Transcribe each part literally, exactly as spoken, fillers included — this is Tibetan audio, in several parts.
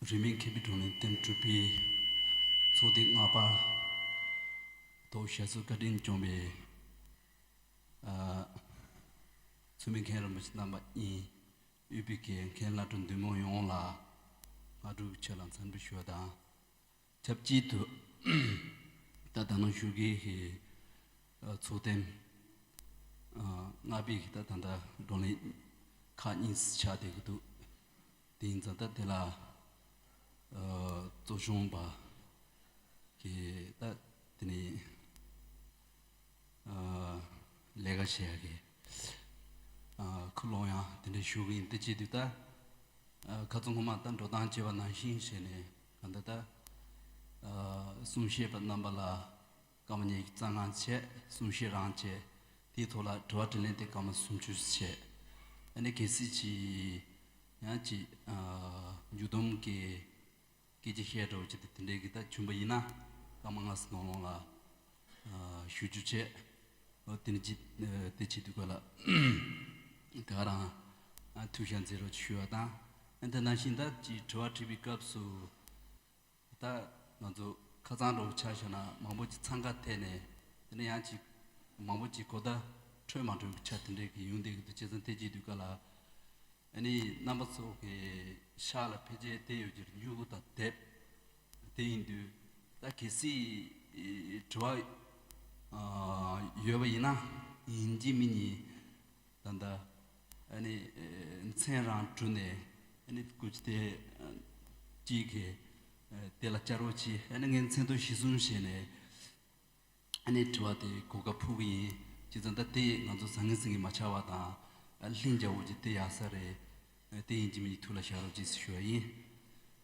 རིས་མེད་མཁས་པའི་བགྲོ་གླེང་སྟེང་གྲུབ་པའི་ཚོགས་ཐེངས་ལྔ་པ་ཐོག་ཞབས་སོར་བཀའ་དྲིན་བསྐྱངས་པའི་ཨ་འཚེ་མེད་མཁན་རིན་པོ་ཆེ་རྣམ་པ་གཉིས། ཡུ་པི་ཀའི་མཁན་བླ་སྤྲུལ་འདུས་མང་ཡོངས་ལ་སྔ་དྲོ་གི་ཆེད་ལ་འཚམས་འདྲི་ཞུ་བ་དང་། ཆབས་ཅིག་ཏུ་ད་ད་ནང་ཞུགས་མཁན་གྱི་ཚོགས་ཐེངས་ལྔ་པའི་གི་ད་ད་ལྟ་བགྲོ་གླེང་ཁག་གཉིས་ཆགས་བསྡད་ཀྱི་འདུག་དེ་ཡིན་ཙང་ད་དེ་ལ་གཙོ་སྐྱོང་པ་གི་ད་དེ་ནས་ལས་ཀ་བྱེད་ཡ་གི་ཁུ་སློང་ཡ་དེ་འདྲ་ཞུ་གི་ཡིན། དེ་བྱེད་དུས་ད་ཁ་ཚོན་ངོ་མ་ད་འགྲོ་སྟངས་བྱས་པ་ནང་བཞིན་བྱས་ནས་ག་འདི་ད་གསུང་བཤད་པ་རྣམ་པ་ལ་སྐར་མ་ཉི་ཤུ་རྩ་ལྔ་བྱས། གསུང་བཤད་རང་བྱས། དེའི་ཐོག་ལ་དྲི་བ་དྲིས་ལན་དེ་སྐར་མ་སུམ་ཅུ་བྱས། ཨ་ནི་གལ་སྲིད་ཅིག་ཡང་ཅིག་མཇུག་བསྡོམས་ཀྱི་སྐད་ཆ་བཤད་འདྲ་བོ་ཅིག་དེ་དེ་འདྲའི་གི་ད་བྱུང་པ་ཡིན་ན་སྐར་མ་ལྔ་ཙམ་ནང་ལོགས་ལ་ཞུ་རྒྱུ་བྱས། འོ་དེ་ནི་ཅི་དེ་བྱེད་དུས་སྐབས་ལ་དེ་ག་རང་ཐུགས་ཞལ་མཛད་རོགས་ཅིག་ཞུ་བ་དང་། ཨ་དེ་ནང་བཞིན་ད་ཅིག་དྲི་བ་དྲིས་པའི་སྐབས་སུ་ད་ང་ཚོ་ཁ་སང་འདྲ་བོ་ཆ་བཞག་ན་མང་པོ་ཅིག་འཚང་ཁ་ཐེབས་ནས་དེ་ནས་ཡང་ཅིག་མང་པོ་ཅིག་གོ་བརྡ་འཕྲོད་མ་འཕྲོད་ཀྱི་ཆ་དེ་འདྲའི་གི་ཡོང་བསྡད་ཀྱི་འདུག་བྱས་ཙང་དེ་བྱེད་དུས་སྐབས་ལ་ཨ་ནི་རྣམ་པ་ཚོ་གི་ཤག་ལ་ཕལ་ཆེར་བསྡད་ཡོད་རྒྱུ་རེད། སྨྱུ་གུ་དང་དེབ་དེ་ཡིན་དུས་ད་གལ་སྲིད་དྲི་བ་ཡོད་པ་ཡིན་ན་ཡིན་གཅིག་མིན་གཉིས་ད་ལྟ་ཨ་ནི་མཚན་རང་བྲུས་ནས་ཨ་ནི་སྐུ་ཚེ་གཅིག་གི་དེ་ལ་བཅར་རོགས་གྱིས། ཨ་ནི་ངས་མཚན་ཐོ་གཞི་བཟུང་བྱས་ནས་ཨ་ནི་དྲི་བ་དེ་གོ་སྐབས་ཕུལ་གི་ཡིན། བྱས་ཙང་ད་དེ་ང་ཚོ་བཟང་ངན་ཟིང་ངེ་མ་ཆགས་པ་དང་ལྷིང་འཇགས་པོ་ཅིག་དེ་ཡག་ས་རེད། དེ་ཡིན་གཅིག་མིན་གཅིག་ཐུགས་ལ་བཞག་རོགས་གྱིས་ཞུ་བ་ཡིན།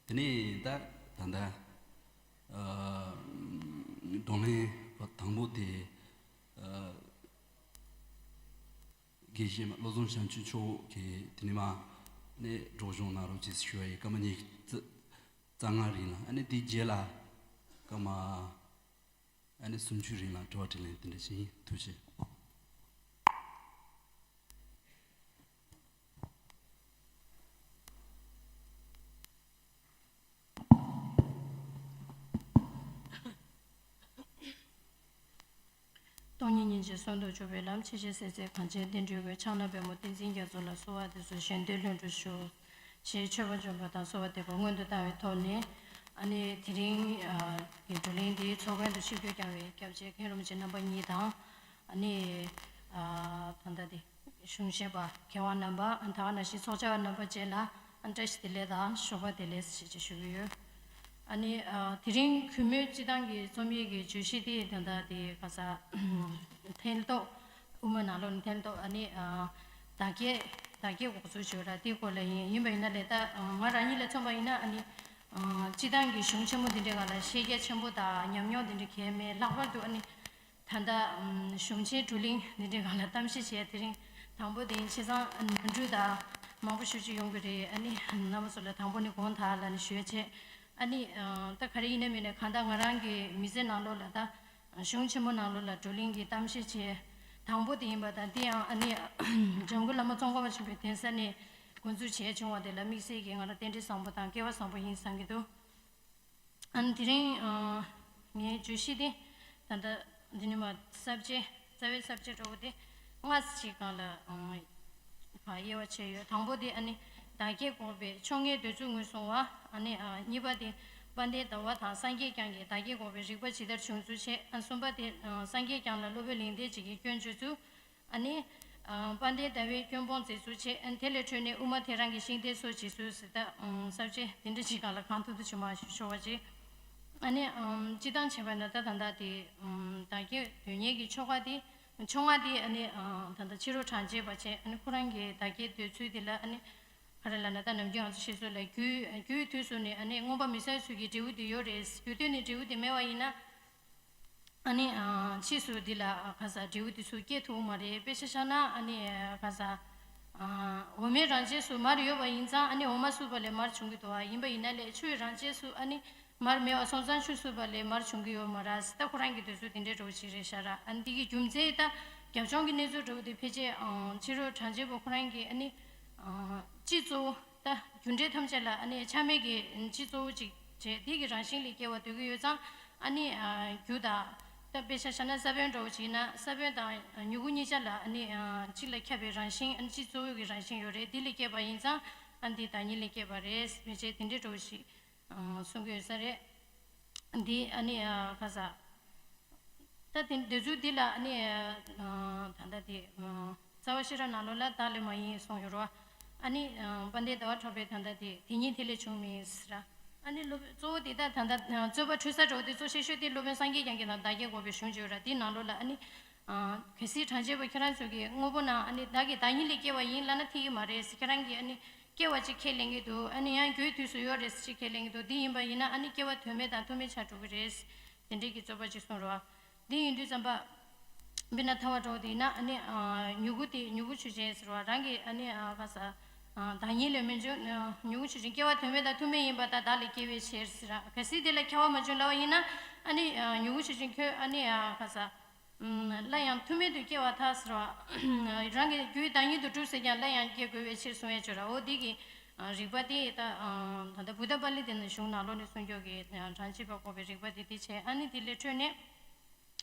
དེ་ནས་ད་ད་ལྟ་བགྲོ་གླེང་པ་དང་པོ་དེ་དགེ་བཤེས་མ་བློ་བཟང་བྱང་ཆུབ་མཆོག་གིས་དེ་ནས་མ་ནས་སྒྲོག་སྦྱང་གནང་རོགས་གྱིས་ཞུ་བ་ཡིན། སྐར་མ་ཉི་ཤུ་རྩ་ལྔ་རིང་ལ། ཨ་ནི་དེའི་རྗེས་ལ་སྐར་མ་ཨ་ནི་སུམ་ཅུ་རིང་ལ་དྲི་བ་དྲིས་ལན་དེ་འདྲ་ཞིག་ཡིན། ཐུགས་རྗེ་ཆེ། སྟོང་ཉིད་སྙིང་རྗེ་གསོལ་འདེབས་སྤྱོད་པའི་ལམ། ཆེས་ཆེར་གསལ་མཛད་གངས་ཅན་བསྟན་འགྲོའི་སྒོ། ཕྱག་ན་པདྨོ་བསྟན་འཛིན་རྒྱ་མཚོ་ལ། གསོལ་བ་འདེབས་སོ་གཞན་དོན་ལྷུན་གྲུབ་ཤོག་ཅེས་མཆོད་པ་འབུལ་བ་དང་གསོལ་བ་འདེབས་པ་སྔོན་དུ་བཏང་བའི་ཐོག་ནས། ཨ་ནི་དེ་རིང་གི་བགྲོ་གླེང་འདིའི་ཚོགས་མགོན་དུ་ཆིབས་བསྒྱུར་བསྐྱངས་པའི་སྐྱབས་རྗེ་མཁན་རིན་པོ་ཆེ་རྣམ་པ་གཉིས་དང་། ཨ་ནི་ད་ལྟ་དེ་གཞུང་ཆེན་པ་མཁས་དབང་རྣམ་པ། ད་ག་ནང་བཞིན་ཚོགས་བཅར་བ་རྣམ་པ་བཅས་ལ་ཨ་བཀྲ་ཤིས་བདེ་ལེགས་དང་ཞོགས་པ་བདེ་ལེགས་ཞེས་ཞུ་གི་ཡོད། ཨ་ནི་དེ་རིང་གུས་མོས་སྤྱི་བཏང་གི་རྩོམ་ཡིག་གི་བརྗོད་གཞི་དེ་ད་ལྟ་དེ་ག་ས་འཐེན་ཐོག་དབུ་མ་ནང་ལོགས་ནས་འཐེན་ཐོག་ཨ་ནི་བདག་སྐྱེ་བདག་སྐྱེ་འགོག་ཚུལ་བརྗོད་ར་དེའི་སྐོར་ལ་ཡིན། ཡིན་པ་ཡིན་ན་ལས་ད་ང་རང་ཉིད་ལ་མཚོན་པ་ཡིན་ན་ཨ་ནི་སྤྱི་བཏང་གི་གཞུང་ཆེན་མོ་འདི་འདྲའི་སྒང་ལ་ཤེས་རྒྱ་ཆེན་པོ་དང་ཉམས་མྱོང་འདི་འདྲ་གང་ཡང་མེད། ལྷག་པར་དུ་ཨ་ནི་ད་ལྟ་གཞུང་ཆེན་བགྲོ་གླེང་འདི་འདྲའི་སྒང་ལ་གཏམ་བཤད་བྱས། དེ་རིང་དང་པོ་དེ་ཡིན། བྱས་ཙང་ནོར་འཁྲུལ་དང་མང་པོ་ཞེ་པོ་ཅིག་ཡོང་གི་རེད། ཨ་ནི་རྣམ་པ་ཚོ་ལ་དང་པོ་ནས་དགོངས་དག་ལབ་ནས་ཞུ་ཡ་བྱས། ཨ་ནི་ད་ག་རེ་ཡིན་ན་མིན་ན་གང་ལྟར་ང་རང་གི་མི་ཚེ་ནང་ལོགས་ལ་ད་གཞུང་ཆེན་མོ་ནང་ལོགས་ལ་བགྲོ་གླེང་གི་གཏམ་བཤད་བྱས་དང་པོ་དེ་ཡིན་པ་དང་། དེ་ཡང་ཨ་ནི་འཇམ་མགོན་བླ་མ་ཙོང་ཁ་པ་ཆེན་པོའི་གདན་ས་ནས་འགོ་འཛུགས་བྱས་བྱུང་བ་དེ་ལ་དམིགས་བསལ་གྱི་ང་རང་རྟེན་འབྲེལ་བཟང་པོ་དང་སྐལ་བ་བཟང་པོ་ཡིན་བསམ་གྱི་འདུག་ཨ་ནི་དེ་རིང་ངའི་བརྗོད་གཞི་དེ་ད་ལྟ་འདི་ནས་མར་ས་བཅད་རྩ་བའི་ས་བཅད་འདྲ་བོ་དེ་ལྔ་ཞིག་སྒང་ལ་དབྱེ་བ་ཕྱེ་ཡོད། དང་པོ་དེ་ཨ་ནི་བདག་སྐྱེ་འགོག་པའི་ཕྱོགས་སྔའི་འདོད་ཚུལ་ངོས་བཟུང་བ། ཨ་ནི་གཉིས་པ་དེ་དཔལ་ལྡན་ཟླ་བ་དང་སངས་རྒྱས་བསྐྱངས་ཀྱི་བདག་སྐྱེ་འགོག་པའི་རིགས་པ་ཇི་ལྟར་བྱུང་ཚུལ་བཤད། ཨ་གསུམ་པ་དེ་སངས་རྒྱས་བསྐྱངས་ལ་སློབ་དཔོན་ལེགས་ལྡན་འབྱེད་ཀྱི་སྐྱོན་བརྗོད་ཚུལ། ཨ་ནི། དཔལ་ལྡན་ཟླ་བའི་སྐྱོན་སྤོང་མཛད་ཚུལ་བྱས། ཨ་ནི་དེ་ལས་འཕྲོས་ནས་དབུ་མ་ཐལ་རང་གི་ཤིང་རྟའི་སྲོལ་འབྱེད་ཚུལ་ཟེར། ད་ས་བཅད་འདི་འདྲ་ཅིག་སྒང་ལ་གང་ཐུབ་ཐུབ་ཅིག་མར་ཞུ་ཆོག་པ་ཅིག་ཨ་ནི། སྤྱི་བཏང་བྱས་པ་ན་ད་ད་ལྟ་དེ་བདག་སྐྱེ་འདོད་མཁན་གྱི་ཆོ་ག་དེ་ཕྱོགས་སྔ་དེ་ཨ་ནི་ད་ལྟ་ཕྱི་རོལ་གྲངས་ཅན་པ་བྱས། ཨ་ནི་ཁོ་རང་གི་བདག་སྐྱེ་འདོད་ཚུལ་དེ་ལ་ཨ་ནི་ག་རེ་ལབ་ན། ད་ནམ་རྒྱུན་ང་ཚོ་བཤད་སྲོལ་ལ་རྒྱུ་རྒྱུའི་དུས་སུ་ནས་ཨ་ནི་མངོན་པ་མེད་སའི་ཚུལ་གྱི་འབྲས་བུ་དེ་ཡོད་རེད། རྒྱུ་དུས་ནས་འབྲས་བུ་དེ་མེད་པ་ཡིན་ན། ཨ་ནི་ཕྱིས་སུ་འདི་ལ་ག་ས་འབྲས་བུ་དེ་ཚུར་སྐྱེ་ཐུབ་མ་རེད། དཔེ་ཆ་བཞག་ན་ཨ་ནི་ག་ས་འོ་མའི་རང་རྗེས་སུ་མར་ཡོད་པ་ཡིན་ཙང་། ཨ་ནི་འོ་མ་བསྲུབས་པ་ལས་མར་བྱུང་གི་འདུག་པ། ཡིན་པ་ཡིན་ན་ལས་ཆུའི་རང་རྗེས་སུ་ཨ་ནི་མར་མེད་པ་སོང་ཙང་ཆུ་བསྲུབས་པ་ལས་མར་བྱུང་གི་ཡོད་མ་རེད། ད་ཁོ་རང་གི་འདོད་ཚུལ་དེ་འདྲའི་འདྲ་བོ་ཞིག་རེད་ཤག་ར། ཨ་ནི་འདི་གི་རྒྱུ་མཚན་ད་རྒྱབ་ལྗོངས་ཀྱི་གནས་ཚུལ་འདྲ་བོ་དེ་ཕལ་ཆེར་ཕྱི་རོལ་གྲངས་ཅན་པ་ཁོ་རང་གིས་ཨ་ནི་སྤྱི་གཙོ་བོ། ད་རྒྱུ་འབྲས་ཐམས་ཅད་ལ་ཨ་ནི་ཆ་མེད་ཀྱི་སྤྱི་གཙོ་བོ་གཅིག་བྱས་དེ་གི་རང་བཞིན་ལས་སྐྱེ་བ་འདོད་ཀྱི་ཡོད་ཙང་། ཨ་ནི་རྒྱུ་དང་། ད་དཔེ་ཆ་བཞག་ན་ས་བོན་འདྲ་བོ་ཅིག་ཡིན་ན་ས་བོན་དང་མྱུ་གུ་གཉིས་ཆ་ལ་ཨ་ནི་གཅིག་ལ་ཁྱབ་པའི་རང་བཞིན། ཨ་ནི་སྤྱི་གཙོ་བོ་གི་རང་བཞིན་ཡོད་རེད། དེ་ལས་སྐྱེས་པ་ཡིན་ཙང་ཨ་ནི་དེ་བདག་ཉིད་ལས་སྐྱེས་པ་རེད། མི་བྱེད་དེ་འདྲའི་འདྲ་བོ་ཞིག་གསུང་གི་ཡོད་ས་རེད། འདི་ཨ་ནི་ཁ་ས། ད་དེ་འདོད་ཚུལ་འདི་ལ་ཨ་ནི་ད་ལྟ་དེ་རྩ་བ་ཤེས་རབ་ནང་ལོགས་ལ་བདག་ལས་མ་ཡིན་གསུངས་ཡོད་རེད་བ། ཨ་ནི་དཔལ་ལྡན་ཟླ་བ་གྲགས་པས་ད་ལྟ་དེ་དེ་ཉིད་དེ་ལས་བྱུང་མིན་ཟེར། ཨ་ནི་སློབ་དཔོན་གཙོ་བོ་དེ་ད་ད་ལྟ་རྩོད་པ་འཁྲུལ་ས་འདྲ་བོ་དེ་གཙོ་ཆེ་ཤོས་དེ་སློབ་དཔོན་སངས་རྒྱས་བསྐྱངས་ཀྱི་ནང་བདག་སྐྱེ་འགོག་པའི་གཞུང་བརྗོད་ར། དེའི་ནང་ལོགས་ལ་ཨ་ནི། གལ་སྲིད་གྲངས་ཅན་པ་ཁྱེད་རང་ཚོ་གིས་དངོས་པོ་ནང་ཨ་ནི་བདག་གིས་བདག་ཉིད་ལས་སྐྱེ་བ་ཡིན་ལབ་ན་འཐད་ཀྱི་མ་རེད་ཟེར། ཁྱེད་རང་གིས་ཨ་ནི་སྐྱེ་བ་ཅིག་ཁས་ལེན་གྱི་འདུག་ཨ་ནི་ཡང་རྒྱུའི་དུས་སུ་ཡོད་རེད་ཟེར་ཅིག་ཁས་ལེན་གྱི་འདུག་འདི་ཡིན་པ་ཡིན་ན་ཨ་ནི་སྐྱེ་བ་དོན་མེད་དང་ཐུག་མེད་ཆགས་འགྲོ་གི་རེད། དེ་འདྲའི་གི་རྩོད་པ་ཅིག་གསུངས་རེད་བ། འདི་ཡིན་དུས་ཙམ་པ། དཔེར་ན་ཐལ་བ་འདྲ་བོ་དེ་ཡིན་ན་ཨ་ནི་མྱུ་གུ་དེ་མྱུ་གུ་ཆོས་ཅན་ཟེར་བ་རང་གི་ཨ་ནི་ཁ་ས། བདག་ཉིད་ལས་མི་འབྱུང་། མྱུ་གུ་ཆོས་ཅན་སྐྱེ་བ་དོན་མེད་དང་ཐུག་མེད་ཡིན་པ་དང་བདག་ལས་སྐྱེ་བའི་ཕྱིར་ཟེར། གལ་སྲིད་དེ་ལ་ཁྱབ་པ་མ་བྱུང་ལབ་པ་ཡིན་ན་ཨ་ནི་མྱུ་གུ་ཆོས་ཅན་ཁྱོད་ཨ་ནི་ཁ་ས། སླར་ཡང་ཐུག་མེད་དུ་སྐྱེ་བར་ཐལ་ཟེར་བ། རང་གི་རྒྱུའི་བདག་ཉིད་དུ་གྲུབ་ཟེར་ཀྱང་སླར་ཡང་སྐྱེ་དགོས་པའི་ཕྱིར་གསུང་ཡས་ཆོས་ར། འོ་འདི་གི་རིགས་པ་དེ་ད་ད་ལྟ་བུདྡྷ་པཱ་ལི་ཏའི་གཞུང་ནང་ལོགས་ནས་གསུངས་ཀྱོག་གི་གྲངས་ཅན་པ་འགོག་པའི་རིགས་པ་དེ་དེ་བྱས། ཨ་ནི་དེ་ལས་འཕྲོས་ནས།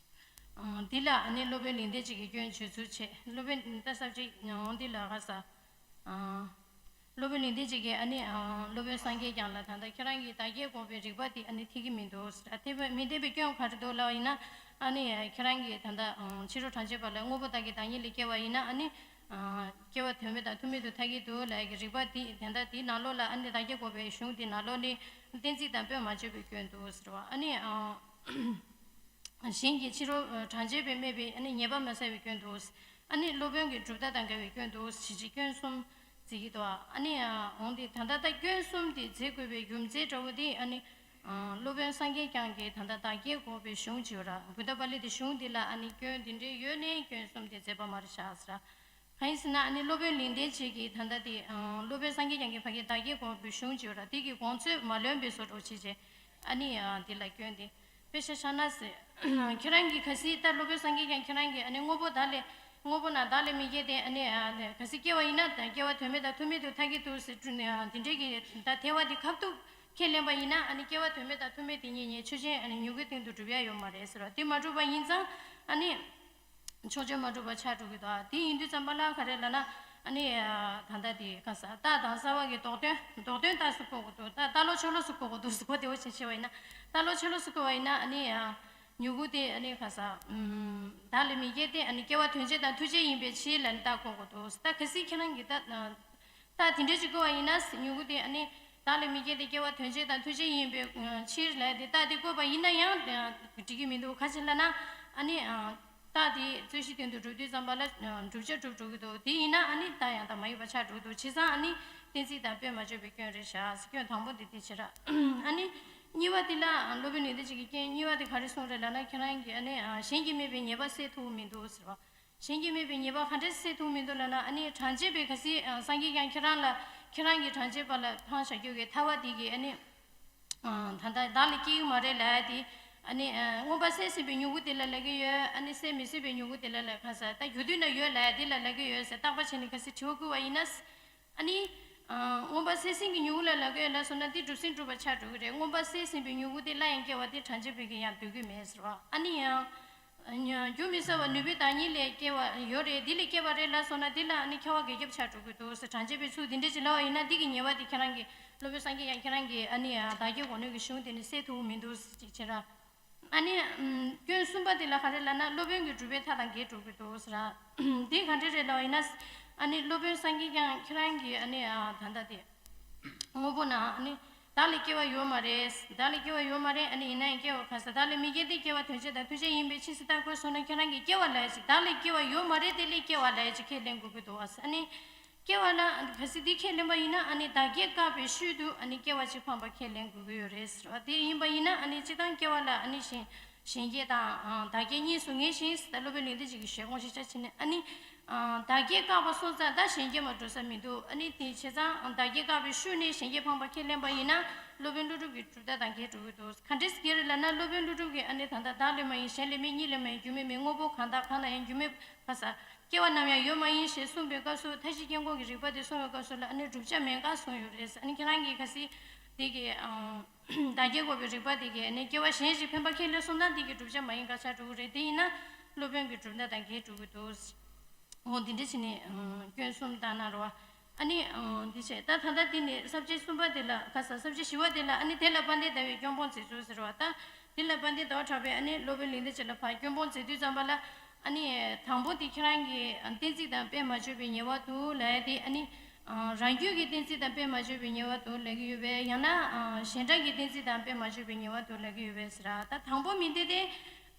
འདི་ལ་ཨ་ནི་སློབ་དཔོན་ལིང་བརྡན་ཅིག་གི་སྐྱོན་བརྗོད་ཚུལ་བྱས། སློབ་དཔོན་ད་ས་བཅད་འོང་འདི་ལ་ཁ་ས། སློབ་དཔོན་ལིང་བརྡན་ཅིག་གིས་ཨ་ནི་སློབ་དཔོན་སངས་རྒྱས་བསྐྱངས་ལ་ད་ལྟ་ཁྱེད་རང་གིས་བདག་སྐྱེ་འགོག་པའི་རིགས་པ་དེ་ཨ་ནི་འཐད་ཀྱི་མི་འདུག་ཟེར། འཐད་པ་མི་འཐད་པའི་སྐྱོན་ག་རེ་འདུག་ལབ་པ་ཡིན་ན། ཨ་ནི་ཁྱེད་རང་གིས་ད་ལྟ་ཕྱི་རོལ་གྲངས་ཅན་པ་ལ་དངོས་པོ་དག་གི་བདག་ཉིད་ལས་སྐྱེ་བ་ཡིན་ན་ཨ་ནི་སྐྱེ་བ་དོན་མེད་དང་ཐུག་མེད་དུ་ཐལ་གྱི་འདུག་ལབ་ཀྱི་རིགས་པ་དེ་དེ་འདྲ་དེའི་ནང་ལོགས་ལ་ཨ་ནི་བདག་སྐྱེ་འགོག་པའི་གཞུང་དེའི་ནང་ལོགས་ནི་གཏན་ཚིགས་དང་དཔེ་མ་བརྗོད་པའི་སྐྱོན་འདུག་ཟེར་བ། ཨ་ནི། གཞན་གྱིས་ཕྱི་རོལ་གྲངས་ཅན་པས་སྨྲས་པའི་ཨ་ནི་ཉེས་པ་མ་བསལ་བའི་སྐྱོན་འདུག་ཨ་ནི་སློབ་དཔོན་གྱི་གྲུབ་མཐའ་དང་འགལ་བའི་སྐྱོན་འདུག་ཞེས་བྱས་སྐྱོན་གསུམ་བརྩི་གི་འདུག་ཨ་ནི་འོང་དེ་ད་ལྟ་ད་སྐྱོན་གསུམ་དེ་བརྩི་དགོས་པའི་རྒྱུ་མཚན་འདྲ་བོ་དེ་ཨ་ནི་སློབ་དཔོན་སངས་རྒྱས་བསྐྱངས་ཀྱིས་ད་ལྟ་བདག་སྐྱེ་འགོག་པའི་གཞུང་བརྗོད་ར། བུདྡྷ་པཱ་ལི་ཏའི་གཞུང་འདི་ལ་ཨ་ནི་སྐྱོན་འདི་འདྲའི་ཡོད་ནའི་སྐྱོན་གསུམ་དེ་མཛད་པ་མ་རེད་བཞག་ཟེར། གང་ཡིན་ཟེར་ན་ཨ་ནི་སློབ་དཔོན་ལིང་བརྡན་ཅིག་གིས་ད་ལྟ་དེ་སློབ་དཔོན་སངས་རྒྱས་བསྐྱངས་ཀྱིས་ཕ་གིའི་བདག་སྐྱེ་འགོག་པའི་གཞུང་བརྗོད་ར། དེ་གི་དགོངས་ཚུལ་མ་ལོན་པའི་བཟོ་འདྲ་བྱས་བྱས་ཨ་ནི་དེ་ལ་སྐྱོན་དེ། དཔེ་ཆ་བཞག་ན་ཟེར། ཁྱེད་རང་གིས་གལ་སྲིད་ད་སློབ་དཔོན་སངས་རྒྱས་བསྐྱངས་ཁྱེད་རང་གིས་ཨ་ནི་དངོས་པོ་བདག་ལས་དངོས་པོ་ན་བདག་ལས་མི་སྐྱེ་སྟེ་ཨ་ནི་གལ་སྲིད་སྐྱེ་བ་ཡིན་ན་ད་སྐྱེ་བ་དོན་མེད་དང་ཐུག་མེད་དུ་ཐལ་གྱི་འདུག་ཟེར་དྲུ་ནས་དེ་འདྲའི་གི་ད་ཐལ་བ་དེ་ཁ་ཐུག་ཁས་ལེན་པ་ཡིན་ན་ཨ་ནི་སྐྱེ་བ་དོན་མེད་དང་ཐུག་མེད་དེ་གཉིས་གཉིས་ཆོས་ཅན་ཨ་ནི་མྱུ་གུའི་སྟེང་དུ་གྲུབ་ཡ་ཡོད་མ་རེད་ཟེར་བ་དེ་མ་གྲུབ་པ་ཡིན་ཙང་ཨ་ནི། ཕྱོགས་ཆོས་མ་གྲུབ་པ་ཆགས་འགྲོ་གི་འདུག་དེ་ཡིན་དུས་ཙམ་པ་ལ་ག་རེ་ལབ་ན། ཨ་ནི། ད་ལྟ་དེ་ག་ས་རྟགས་དང་རྩ་བ་གི་ལྡོག་དོན་ལྡོག་དོན་རྟགས་སུ་བཀོད་དགོས་འདུག་རྟགས་རྟགས་ལོག་ཆོས་ལོག་སུ་བཀོད་དགོས་འདུག་གོ་བདེ་བོ་ཅིག་བྱས་པ་ཡིན་ན། རྟགས་ལོག་ཆོས་ལོག་སུ་བཀོད་པ་ཡིན་ན་ཨ་ནི། མྱུ་གུ་དེ་ཨ་ནི་ག་ས། བདག་ལས་མི་སྐྱེ་སྟེ་ཨ་ནི་སྐྱེ་བ་དོན་བྱེད་དང་མཐུ་བྱེད་ཡིན་པའི་ཕྱིར་ལབ་ནས་རྟགས་བཀོད་དགོས་འདུག་ད་གལ་སྲིད་ཁྱེད་རང་གིས་ད། ད་དེ་འདྲ་ཅིག་བཀོད་པ་ཡིན་ན་མྱུ་གུ་དེ་ཨ་ནི་བདག་ལས་མི་སྐྱེ་སྟེ་སྐྱེ་བ་དོན་བྱེད་དང་མཐུ་བྱེད་ཡིན་པའི་ཕྱིར་ལབ་དེ་རྟགས་དེ་བཀོད་པ་ཡིན་ན་ཡང་འགྲིག་གི་མི་འདུག་ག་ཅི་ལབ་ན་ཨ་ནི་རྟགས་དེ་རྩོད་གཞི་སྟེང་དུ་འགྲོ་དུས་ཙམ་པ་ལ་བསྒྲུབ་བྱ་གྲུབ་འགྲོ་གི་འདུག་དེ་ཡིན་ན་ཨ་ནི་རྟགས་ཡང་དག་མ་ཡིན་པ་ཆགས་འགྲོ་གི་འདུག་བྱས་ཙང་ཨ་ནི་གཏན་ཚིགས་དང་དཔེ་མ་བརྗོད་པའི་སྐྱོན་རེད་བཞག་སྐྱོན་དང་པོ་དེ་དེ་བྱེད་ར། ཨ་ནི་གཉིས་པ་དེ་ལ་སློབ་དཔོན་ལིང་བརྡ་ཅིག་གིས་སྐྱོན་གཉིས་པ་དེ་ག་རེ་གསུངས་རེད་ལབ་ན་ཁྱེད་རང་གིས་ཨ་ནི་གཞན་གྱིས་སྨྲས་པའི་ཉེས་པ་སེལ་ཐུབ་མི་འདུག་ཟེར་བ། གཞན་གྱིས་སྨྲས་པའི་ཉེས་པ་ག་འདྲས་སེལ་ཐུབ་མི་འདུག་ལབ་ན་ཨ་ནི་གྲངས་ཅན་པས་གལ་སྲིད་སངས་རྒྱས་ཀྱང་ཁྱེད་རང་ལ་ཁྱེད་རང་གིས་གྲངས་ཅན་པ་ལ་འཕངས་བཞག་རྒྱུ་གི་ཐལ་བ་དེ་གིས་ཨ་ནི་ད་ལྟ་བདག་ལ་སྐྱེ་གི་མ་རེད་ལབ་ཡ་དེ་ཨ་ནི་མངོན་པར་གསལ་ཟིན་པའི་མྱུ་གུ་དེ་ལ་ལབ་ཀྱི་ཡོད། ཨ་ནི་གསལ་མི་ཟིན་པའི་མྱུ་གུ་དེ་ལ་ལབ་ག་ས་ད་རྒྱུ་དུས་ན་ཡོད་ལབ་ཡ་དེ་ལ་ལབ་ཀྱི་ཡོད་ཟེར་བརྟག་པ་བྱས་ནས་གལ་སྲིད་དྲི་བ་བསྐུལ་བ་ཡིན་ན། ཨ་ནི། མངོན་པར་གསལ་ཟིན་གྱི་མྱུ་གུ་ལ་ལབ་ཀྱི་ཡོད་ལབ་སོང་ན་འདི་གྲུབ་ཟིན་གྲུབ་པ་ཆགས་འགྲོ་གི་རེད། མངོན་པར་གསལ་ཟིན་པའི་མྱུ་གུ་དེ་སླར་ཡང་སྐྱེ་བ་དེ་གྲངས་ཅན་པས་ཀྱིས་ཡང་འདོད་ཀྱི་མེད་ཟེར་བ། ཨ་ནི་ཡང་། རྒྱུ་མི་གསལ་བ་ནུས་པའི་བདག་ཉིད་ལས་སྐྱེ་བ་ཡོད་རེད། འདི་ལས་སྐྱེ་བ་རེད་ལབ་སོང་ན་འདི་ལ་ཨ་ནི་ཁྱབ་པ་འགལ་ཁྱབ་ཆགས་འགྲོ་གི་འདུག་ཟེར། གྲངས་ཅན་པའི་ཚུལ་འདི་འདྲ་ཅིག་ལབ་པ་ཡིན་ན་འདི་གི་ཉེས་པ་དེ་ཁྱེད་རང་གི་སློབ་དཔོན་སངས་རྒྱས་ཡང་ཁྱེད་རང་གི་ཨ་ནི་བདག་སྐྱེ་འགོག་ནུས་ཀྱི་གཞུང་དེ་ནི་སེལ་ཐུབ་མི་འདུག་ཟེར་ཅིག་བྱེད་ར། ཨ་ནི། སྐྱོན་གསུམ་པ་དེ་ལ་ག་རེ་ལབ་ན་སློབ་དཔོན་གྱི་སྒྲུབ་པའི་མཐའ་དང་འགལ་འགྲོ་གི་འདུག་ཟེར། དེ་ག་འདྲ་རེད་ལབ་ཡིན་ན། ཨ་ནི་སློབ་དཔོན་སངས་རྒྱས་ཀྱང་ཁྱེད་རང་གིས་ཨ་ནི་ད་ལྟ་དེ། དངོས་པོ་ན་ཨ་ནི། བདག་ལས་སྐྱེ་བ་ཡོད་མ་རེད། བདག་ལས་སྐྱེ་བ་ཡོད་མ་རེད། ཨ་ནི་ཡིན་ན་ཡང་སྐྱེ་བ་ག་ས་བདག་ལས་མི་སྐྱེ་སྟེ་སྐྱེ་བ་དོན་བྱེད་དང་མཐུ་བྱེད་ཡིན་པའི་ཕྱིར་ཟེར་རྟགས་བཀོད་སོང་ན་ཁྱེད་རང་གིས་སྐྱེ་བ་ལབ་ཡ་ཅིག་བདག་ལས་སྐྱེ་བ་ཡོད་མ་རེད་དེ་ལས་སྐྱེ་བ་ལབ་ཡ་ཅིག་ཁས་ལེན་དགོས་ཀྱི་འདུག་ཨ། ཨ་ནི། སྐྱེ་བ་ལ་གལ་སྲིད་འདི་ཁས་ལེན་པ་ཡིན་ན་ཨ་ནི་བདག་སྐྱེ་བཀག་པའི་ཤུལ་དུ་ཨ་ནི་སྐྱེ་བ་གཅིག་འཕངས་པ་ཁས་ལེན་དགོས་ཀྱི་ཡོད་རེད་ཟེར་བ། དེ་ཡིན་པ་ཡིན་ན་ཨ་ནི་སྤྱིར་བཏང་སྐྱེ་བ་ལ་ཨ་ནི་གཞན་ གཞན་སྐྱེས་དང་བདག་སྐྱེས་གཉིས་སུ་ངེས་ཤིང་ཟེར། ད་སློབ་དཔོན་ལིང་ཏི་ཅིག་གིས་ཞལ་སྐོང་ཞིག་ཆ་ཕྱེ་ནས། ཨ་ནི་བདག་སྐྱེས་བཀག་པ་སོང་ཙང་ད་གཞན་སྐྱེས་མར་འགྲོ་ས་མི་འདུག་ཨ་ནི་དེ་བྱས་ཙང་བདག་སྐྱེས་བཀག་པའི་ཤུལ་ནས་གཞན་སྐྱེས་འཕངས་པ་ཁས་ལེན་པ་ཡིན་ན། སློབ་དཔོན་ཀླུ་སྒྲུབ་ཀྱི་གྲུབ་མཐའ་དང་འགལ་འགྲོ་གི་འདུག་ག་འདྲས་འགལ་རེད་ལབ་ན། སློབ་དཔོན་ཀླུ་སྒྲུབ་ཀྱིས་ཨ་ནི་ད་ལྟ་བདག་ལས་མ་ཡིན། གཞན་ལས་མེད། གཉིས་ལས་མ་ཡིན། རྒྱུ་མེད་མེད། དངོས་པོ་གང་དག་གང་ལ་ཡང་། རྒྱུ་མེད་ག་ས། སྐྱེ་བ་ནམ་ཡང་ཡོད་མ་ཡིན་ཞེས་གསུངས་པའི་སྐབས་སུ། མཐའ་བཞི་དཀྱིལ་འཁོར་གྱི་རིགས་པ་དེ་གསུངས་པའི་སྐབས་སུ་ལ་ཨ་ནི་བསྒྲུབ་བྱ་མེད་དགག་གསུངས་ཡོད་རེད། ཨ་ནི་ཁྱེད་རང་གིས་གལ་སྲིད་དེ་གི་བདག་སྐྱེས་འགོག་པའི་རིགས་པ་དེ་གི་ཨ་ནི་སྐྱེ་བ་གཞན་ཞིག་འཕེན་པ་ཁས་ལེན་སོང་ན་དེ་གི་བསྒྲུབ་བྱ་མ་ཡིན་དགག་ཆགས་འགྲོ་གི་རེད། དེ་ཡིན་ན་སློབ་དཔོན་གྱི་གྲུབ་མཐའ་དང་འགལ་འགྲོ་གི་འདུག་འོ་འདི་འདྲ་བྱས་ནས་སྐྱོན་གསུམ་བཏང་གནང་རོགས། ཨ་ནི་འདི་བྱས། ད་ད་ལྟ་འདི་ནི་ས་བཅད་གསུམ་པ་དེ་ལ་ག་ས། ས་བཅད་བཞི་པ་དེ་ལ་ཨ་ནི་དེ་ལ་དཔལ་ལྡན་ཟླ་བས་སྐྱོན་སྤོང་མཛད་ཚུལ་ཟེར་བ། ད་དེ་ལ་དཔལ་ལྡན་ཟླ་བ་གྲགས་པས་ཨ་ནི་སློབ་དཔོན་ལིང་ཏི་ཅིག་ལ་ཕར་སྐྱོན་སྤོང་མཛད་དུས་ཙམ་པ་ལ། ཨ་ནི་དང་པོ་དེ་ཁྱེད་རང་གིས་གཏན་ཚིགས་དང་དཔེ་མ་བརྗོད་པའི་ཉེས་པ་འདུག་ལབ་ཡ་དེ། ཨ་ནི་རང་རྒྱུད་ཀྱི་གཏན་ཚིགས་དང་དཔེ་མ་བརྗོད་པའི་ཉེས་པ་འདུག་ལབ་ཀྱི་ཡོད་པས། ཡང་ན་གཞན་དག་གི་གཏན་ཚིགས་དང་དཔེ་མ་བརྗོད་པའི་ཉེས་པ་འདུག་ལབ་ཀྱི་ཡོད་པས་ཟེར། ད་དང་པོ་མིན་ཏེ་དེ།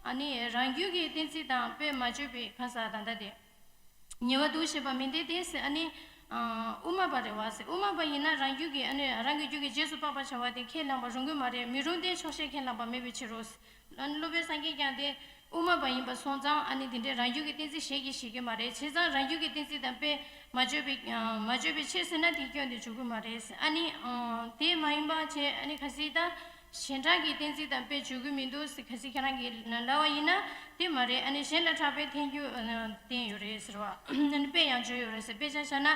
ཨ་ནི་རང་རྒྱུད་ཀྱི་གཏན་ཚིགས་དང་དཔེ་མ་བརྗོད་པའི་ག་ས། ད་ལྟ་དེ་ཉེས་པ་འདུག་ཞེས་པ་མིན་ཏེ་དེ་ཟེར། ཨ་ནི་དབུ་མ་པ་རེད་བ་ཟེར། དབུ་མ་པ་ཡིན་ན་རང་རྒྱུད་ཀྱི་ཨ་ནི་རང་གི་རྒྱུད་ཀྱི་རྗེས་སུ་དཔག་པར་བྱ་བ་དེ་ཁས་བླངས་པ་རུང་གི་མ་རེད། མི་རུང་སྟེ་ཆོག་ཤེས་ཁས་བླངས་པ་མེད་པའི་ཕྱིར་རོ། ཨ་ནི་སློབ་དཔོན་སངས་རྒྱས་ཀྱང་དེ་དབུ་མ་པ་ཡིན་པ་སོང་ཙང་ཨ་ནི་དེ་འདྲའི་རང་རྒྱུད་ཀྱི་གཏན་ཚིགས་བཞེས་ཀྱི་བཞེས་ཀྱི་མ་རེད། བྱས་ཙང་རང་རྒྱུད་ཀྱི་གཏན་ཚིགས་དང་དཔེ་མ་བརྗོད་པའི་མ་བརྗོད་པའི་ཕྱིར་ཟེར་ན་དེ་སྐྱོན་དེ་འཇོག་གི་མ་རེད། ཨ་ནི་དེ་མ་ཡིན་པ་བྱས། ཨ་ནི་གལ་སྲིད་ད་གཞན་དག་གི་གཏན་ཚིགས་དང་དཔེ་འཇོག་གི་མི་འདུག་ཟེར། གལ་སྲིད་ཁྱེད་རང་གིས་ལབ་པ་ཡིན་ན་དེ་མ་རེད། ཨ་ནི་གཞན་ལ་གྲགས་པའི་ཐལ་འགྱུར་བསྟན་ཡོད་རེད་ཟེར་བ། ཨ་ནི་དཔེ་ཡང་བརྗོད་ཡོད་རེད་ཟེར། དཔེ་ཆ་བཞག་ན་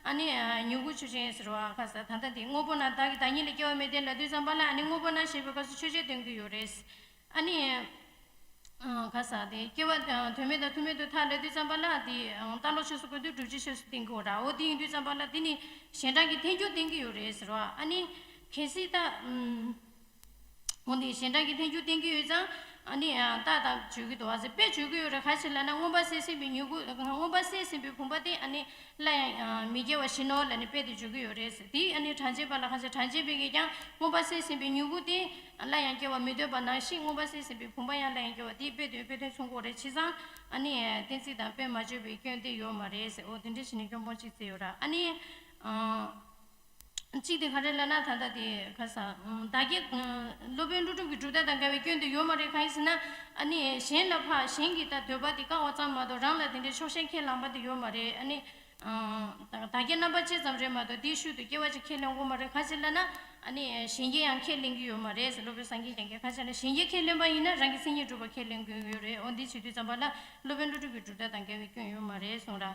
ཨ་ནི་མྱུ་གུ་ཆུ་ཆེན་ཟེར་བ། ག་ས། ད་ལྟ་དེ་དངོས་པོ་ན་བདག་གི་བདག་ཉིད་ལ་སྐྱེ་བ་མེད་དེ་ལབ་དུས་ཙམ་པ་ལ། ཨ་ནི་དངོས་པོ་ན་ཞེས་པའི་སྐབས་སུ་ཆོས་ཅན་སྟོན་གྱི་ཡོད་རེད། ཨ་ནི་ག་ས། དེ་སྐྱེ་བ་དོན་མེད་དང་ཐུག་མེད་དུ་ཐལ་ལབ་དུས་ཙམ་པ་ལ་དེ་རྟགས་ལོག་ཆོས་སུ་གོ་དུས་བསྒྲུབ་བྱའི་ཆོས་སུ་བསྟན་གྱི་ཡོད་ར། འོ་དེ་ཡིན་དུས་ཙམ་པ་ལ་དེ་ནི་གཞན་དག་གི་ཐལ་འགྱུར་བསྟན་གྱི་ཡོད་རེད་ཟེར་བ། ཨ་ནི་གལ་སྲིད་ད། འོ་འདི་གཞན་དག་གི་ཐལ་འགྱུར་བསྟན་གྱི་ཡོད་ཙང་། ཨ་ནི་རྟགས་དང་བརྗོད་ཀྱི་འདུག་བ་ཟེར། དཔེ་བརྗོད་ཀྱི་ཡོད་རེད། ག་ཅི་ལབ་ན་མངོན་པར་གསལ་ཟིན་པའི་མྱུ་གུ། མངོན་པར་གསལ་ཟིན་པའི་བུམ་པ་དེ་ཨ་ནི་སླར་ཡང་མི་སྐྱེ་བ་བཞིན་ནོ་ལབ་ནས་དཔེ་དེ་བརྗོད་ཀྱི་ཡོད་རེད་ཟེར། དེ་ཨ་ནི་གྲངས་ཅན་པ་ལ། ག་ཅི། གྲངས་ཅན་པས་ཀྱང་མངོན་པར་གསལ་ཟིན་པའི་མྱུ་གུ་དེ་སླར་ཡང་སྐྱེ་བ་མི་འདོད་པ་ནང་བཞིན། མངོན་པར་གསལ་ཟིན་པའི་བུམ་པ་ཡང་སླར་ཡང་སྐྱེ་བ་དེ་དཔེ་དོན་དཔེ་དོན་མཚུངས་ཀྱི་རེད། བྱས་ཙང་ཨ་ནི་གཏན་ཚིགས་དང་དཔེ་མ་བརྗོད་པའི་སྐྱོན་དེ་ཡོད་མ་རེད་ཟེར། འོ་དེ་འདྲ་བྱས་ནས་སྐྱོན་སྤོང་གཅིག་བཙལ་ཡོད་ར། ཨ་ནི། གཅིག་དེ་ག་རེ་ལབ་ན། ད་ལྟ་དེ་ག་ས། བདག་གི། སློབ་དཔོན་ཀླུ་སྒྲུབ་ཀྱི་གྲུབ་མཐའ་དང་འགལ་བའི་སྐྱོན་དེ་ཡོད་མ་རེད། གང་ཡིན་ཟེར་ན། ཨ་ནི་གཞན་ལ་ཕར། གཞན་གྱི་ད་འདོད་པ་དེ་བཀག་པ་ཙམ་མ་གཏོགས་རང་ལ་དེ་འདྲའི་ཆོག་ཤེས་ཁས་བླངས་པ་དེ་ཡོད་མ་རེད། ཨ་ནི་བདག་སྐྱེ་རྣམ་པ་གཅིག་ཙམ་རེད་མ་གཏོགས་དེའི་ཤུལ་དུ་སྐྱེ་བ་གཅིག་ཁས་ལེན་དགོས་མ་རེད། ག་ཅི་ལབ་ན། ཨ་ནི་གཞན་སྐྱེ་ཡང་ཁས་ལེན་གྱི་ཡོད་མ་རེད་ཟེར། སློབ་དཔོན་སངས་རྒྱས་ཀྱང་གིས། ག་ཅི་ལབ་ན་གཞན་སྐྱེ་ཁས་ལེན་པ་ཡིན་ན་རང་གི་མཚན་ཉིད་གྲུབ་པ་ཁས་ལེན་དགོས་ཀྱི་ཡོད་རེད། འོ་འདི་བྱེད་དུས་ཙམ་པ་ལ་སློབ་དཔོན་ཀླུ་སྒྲུབ་ཀྱི་གྲུབ་མཐའ་དང་འགལ་བའི་སྐྱོན་ཡོད་མ་རེད་གསུངས་ར།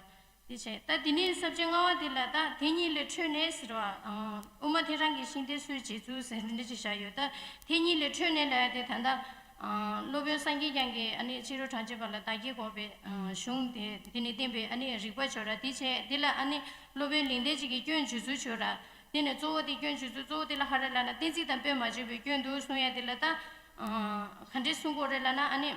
དེ་བྱས། ད་དེ་ནས་ས་བཅད་ལྔ་པ་དེ་ལ། ད་དེ་གཉིས་ལས་འཕྲོས་ནས་ཟེར་བ། དབུ་མ་ཐལ་རང་གི་ཤིང་རྟའི་སྲོལ་འབྱེད་ཚུལ་ཟེར་འདི་འདྲ་ཅིག་བཞག་ཡོད། ད་དེ་གཉིས་ལས་འཕྲོས་ནས་ལབ་ཡ་དེ་ད་ལྟ་སློབ་དཔོན་སངས་རྒྱས་བསྐྱངས་ཀྱིས་ཨ་ནི་ཕྱི་རོལ་གྲངས་ཅན་པ་ལ་བདག་སྐྱེ་འགོག་པའི་གཞུང་དེ། དེ་ནས་བསྟན་པའི་ཨ་ནི་རིགས་པ་བརྗོད་ར། དེ་བྱས། དེ་ལ་ཨ་ནི་སློབ་དཔོན་ལིང་བརྡན་ཅིག་གིས་སྐྱོན་བརྗོད་ཚུལ་བརྗོད་ར། དེ་ནས་གཙོ་བོ་དེ་སྐྱོན་བརྗོད་ཚུལ་གཙོ་བོ་དེ་ལ་ག་རེ་ལབ་ན། གཏན་ཚིགས་དང་དཔེ་མ་བརྗོད་པའི་སྐྱོན་འདུག་གསུང་ཡ་དེ་ལ་ད་ག་འདྲས་གསུང་དགོས་རེད་ལབ་ན། ཨ་ནི།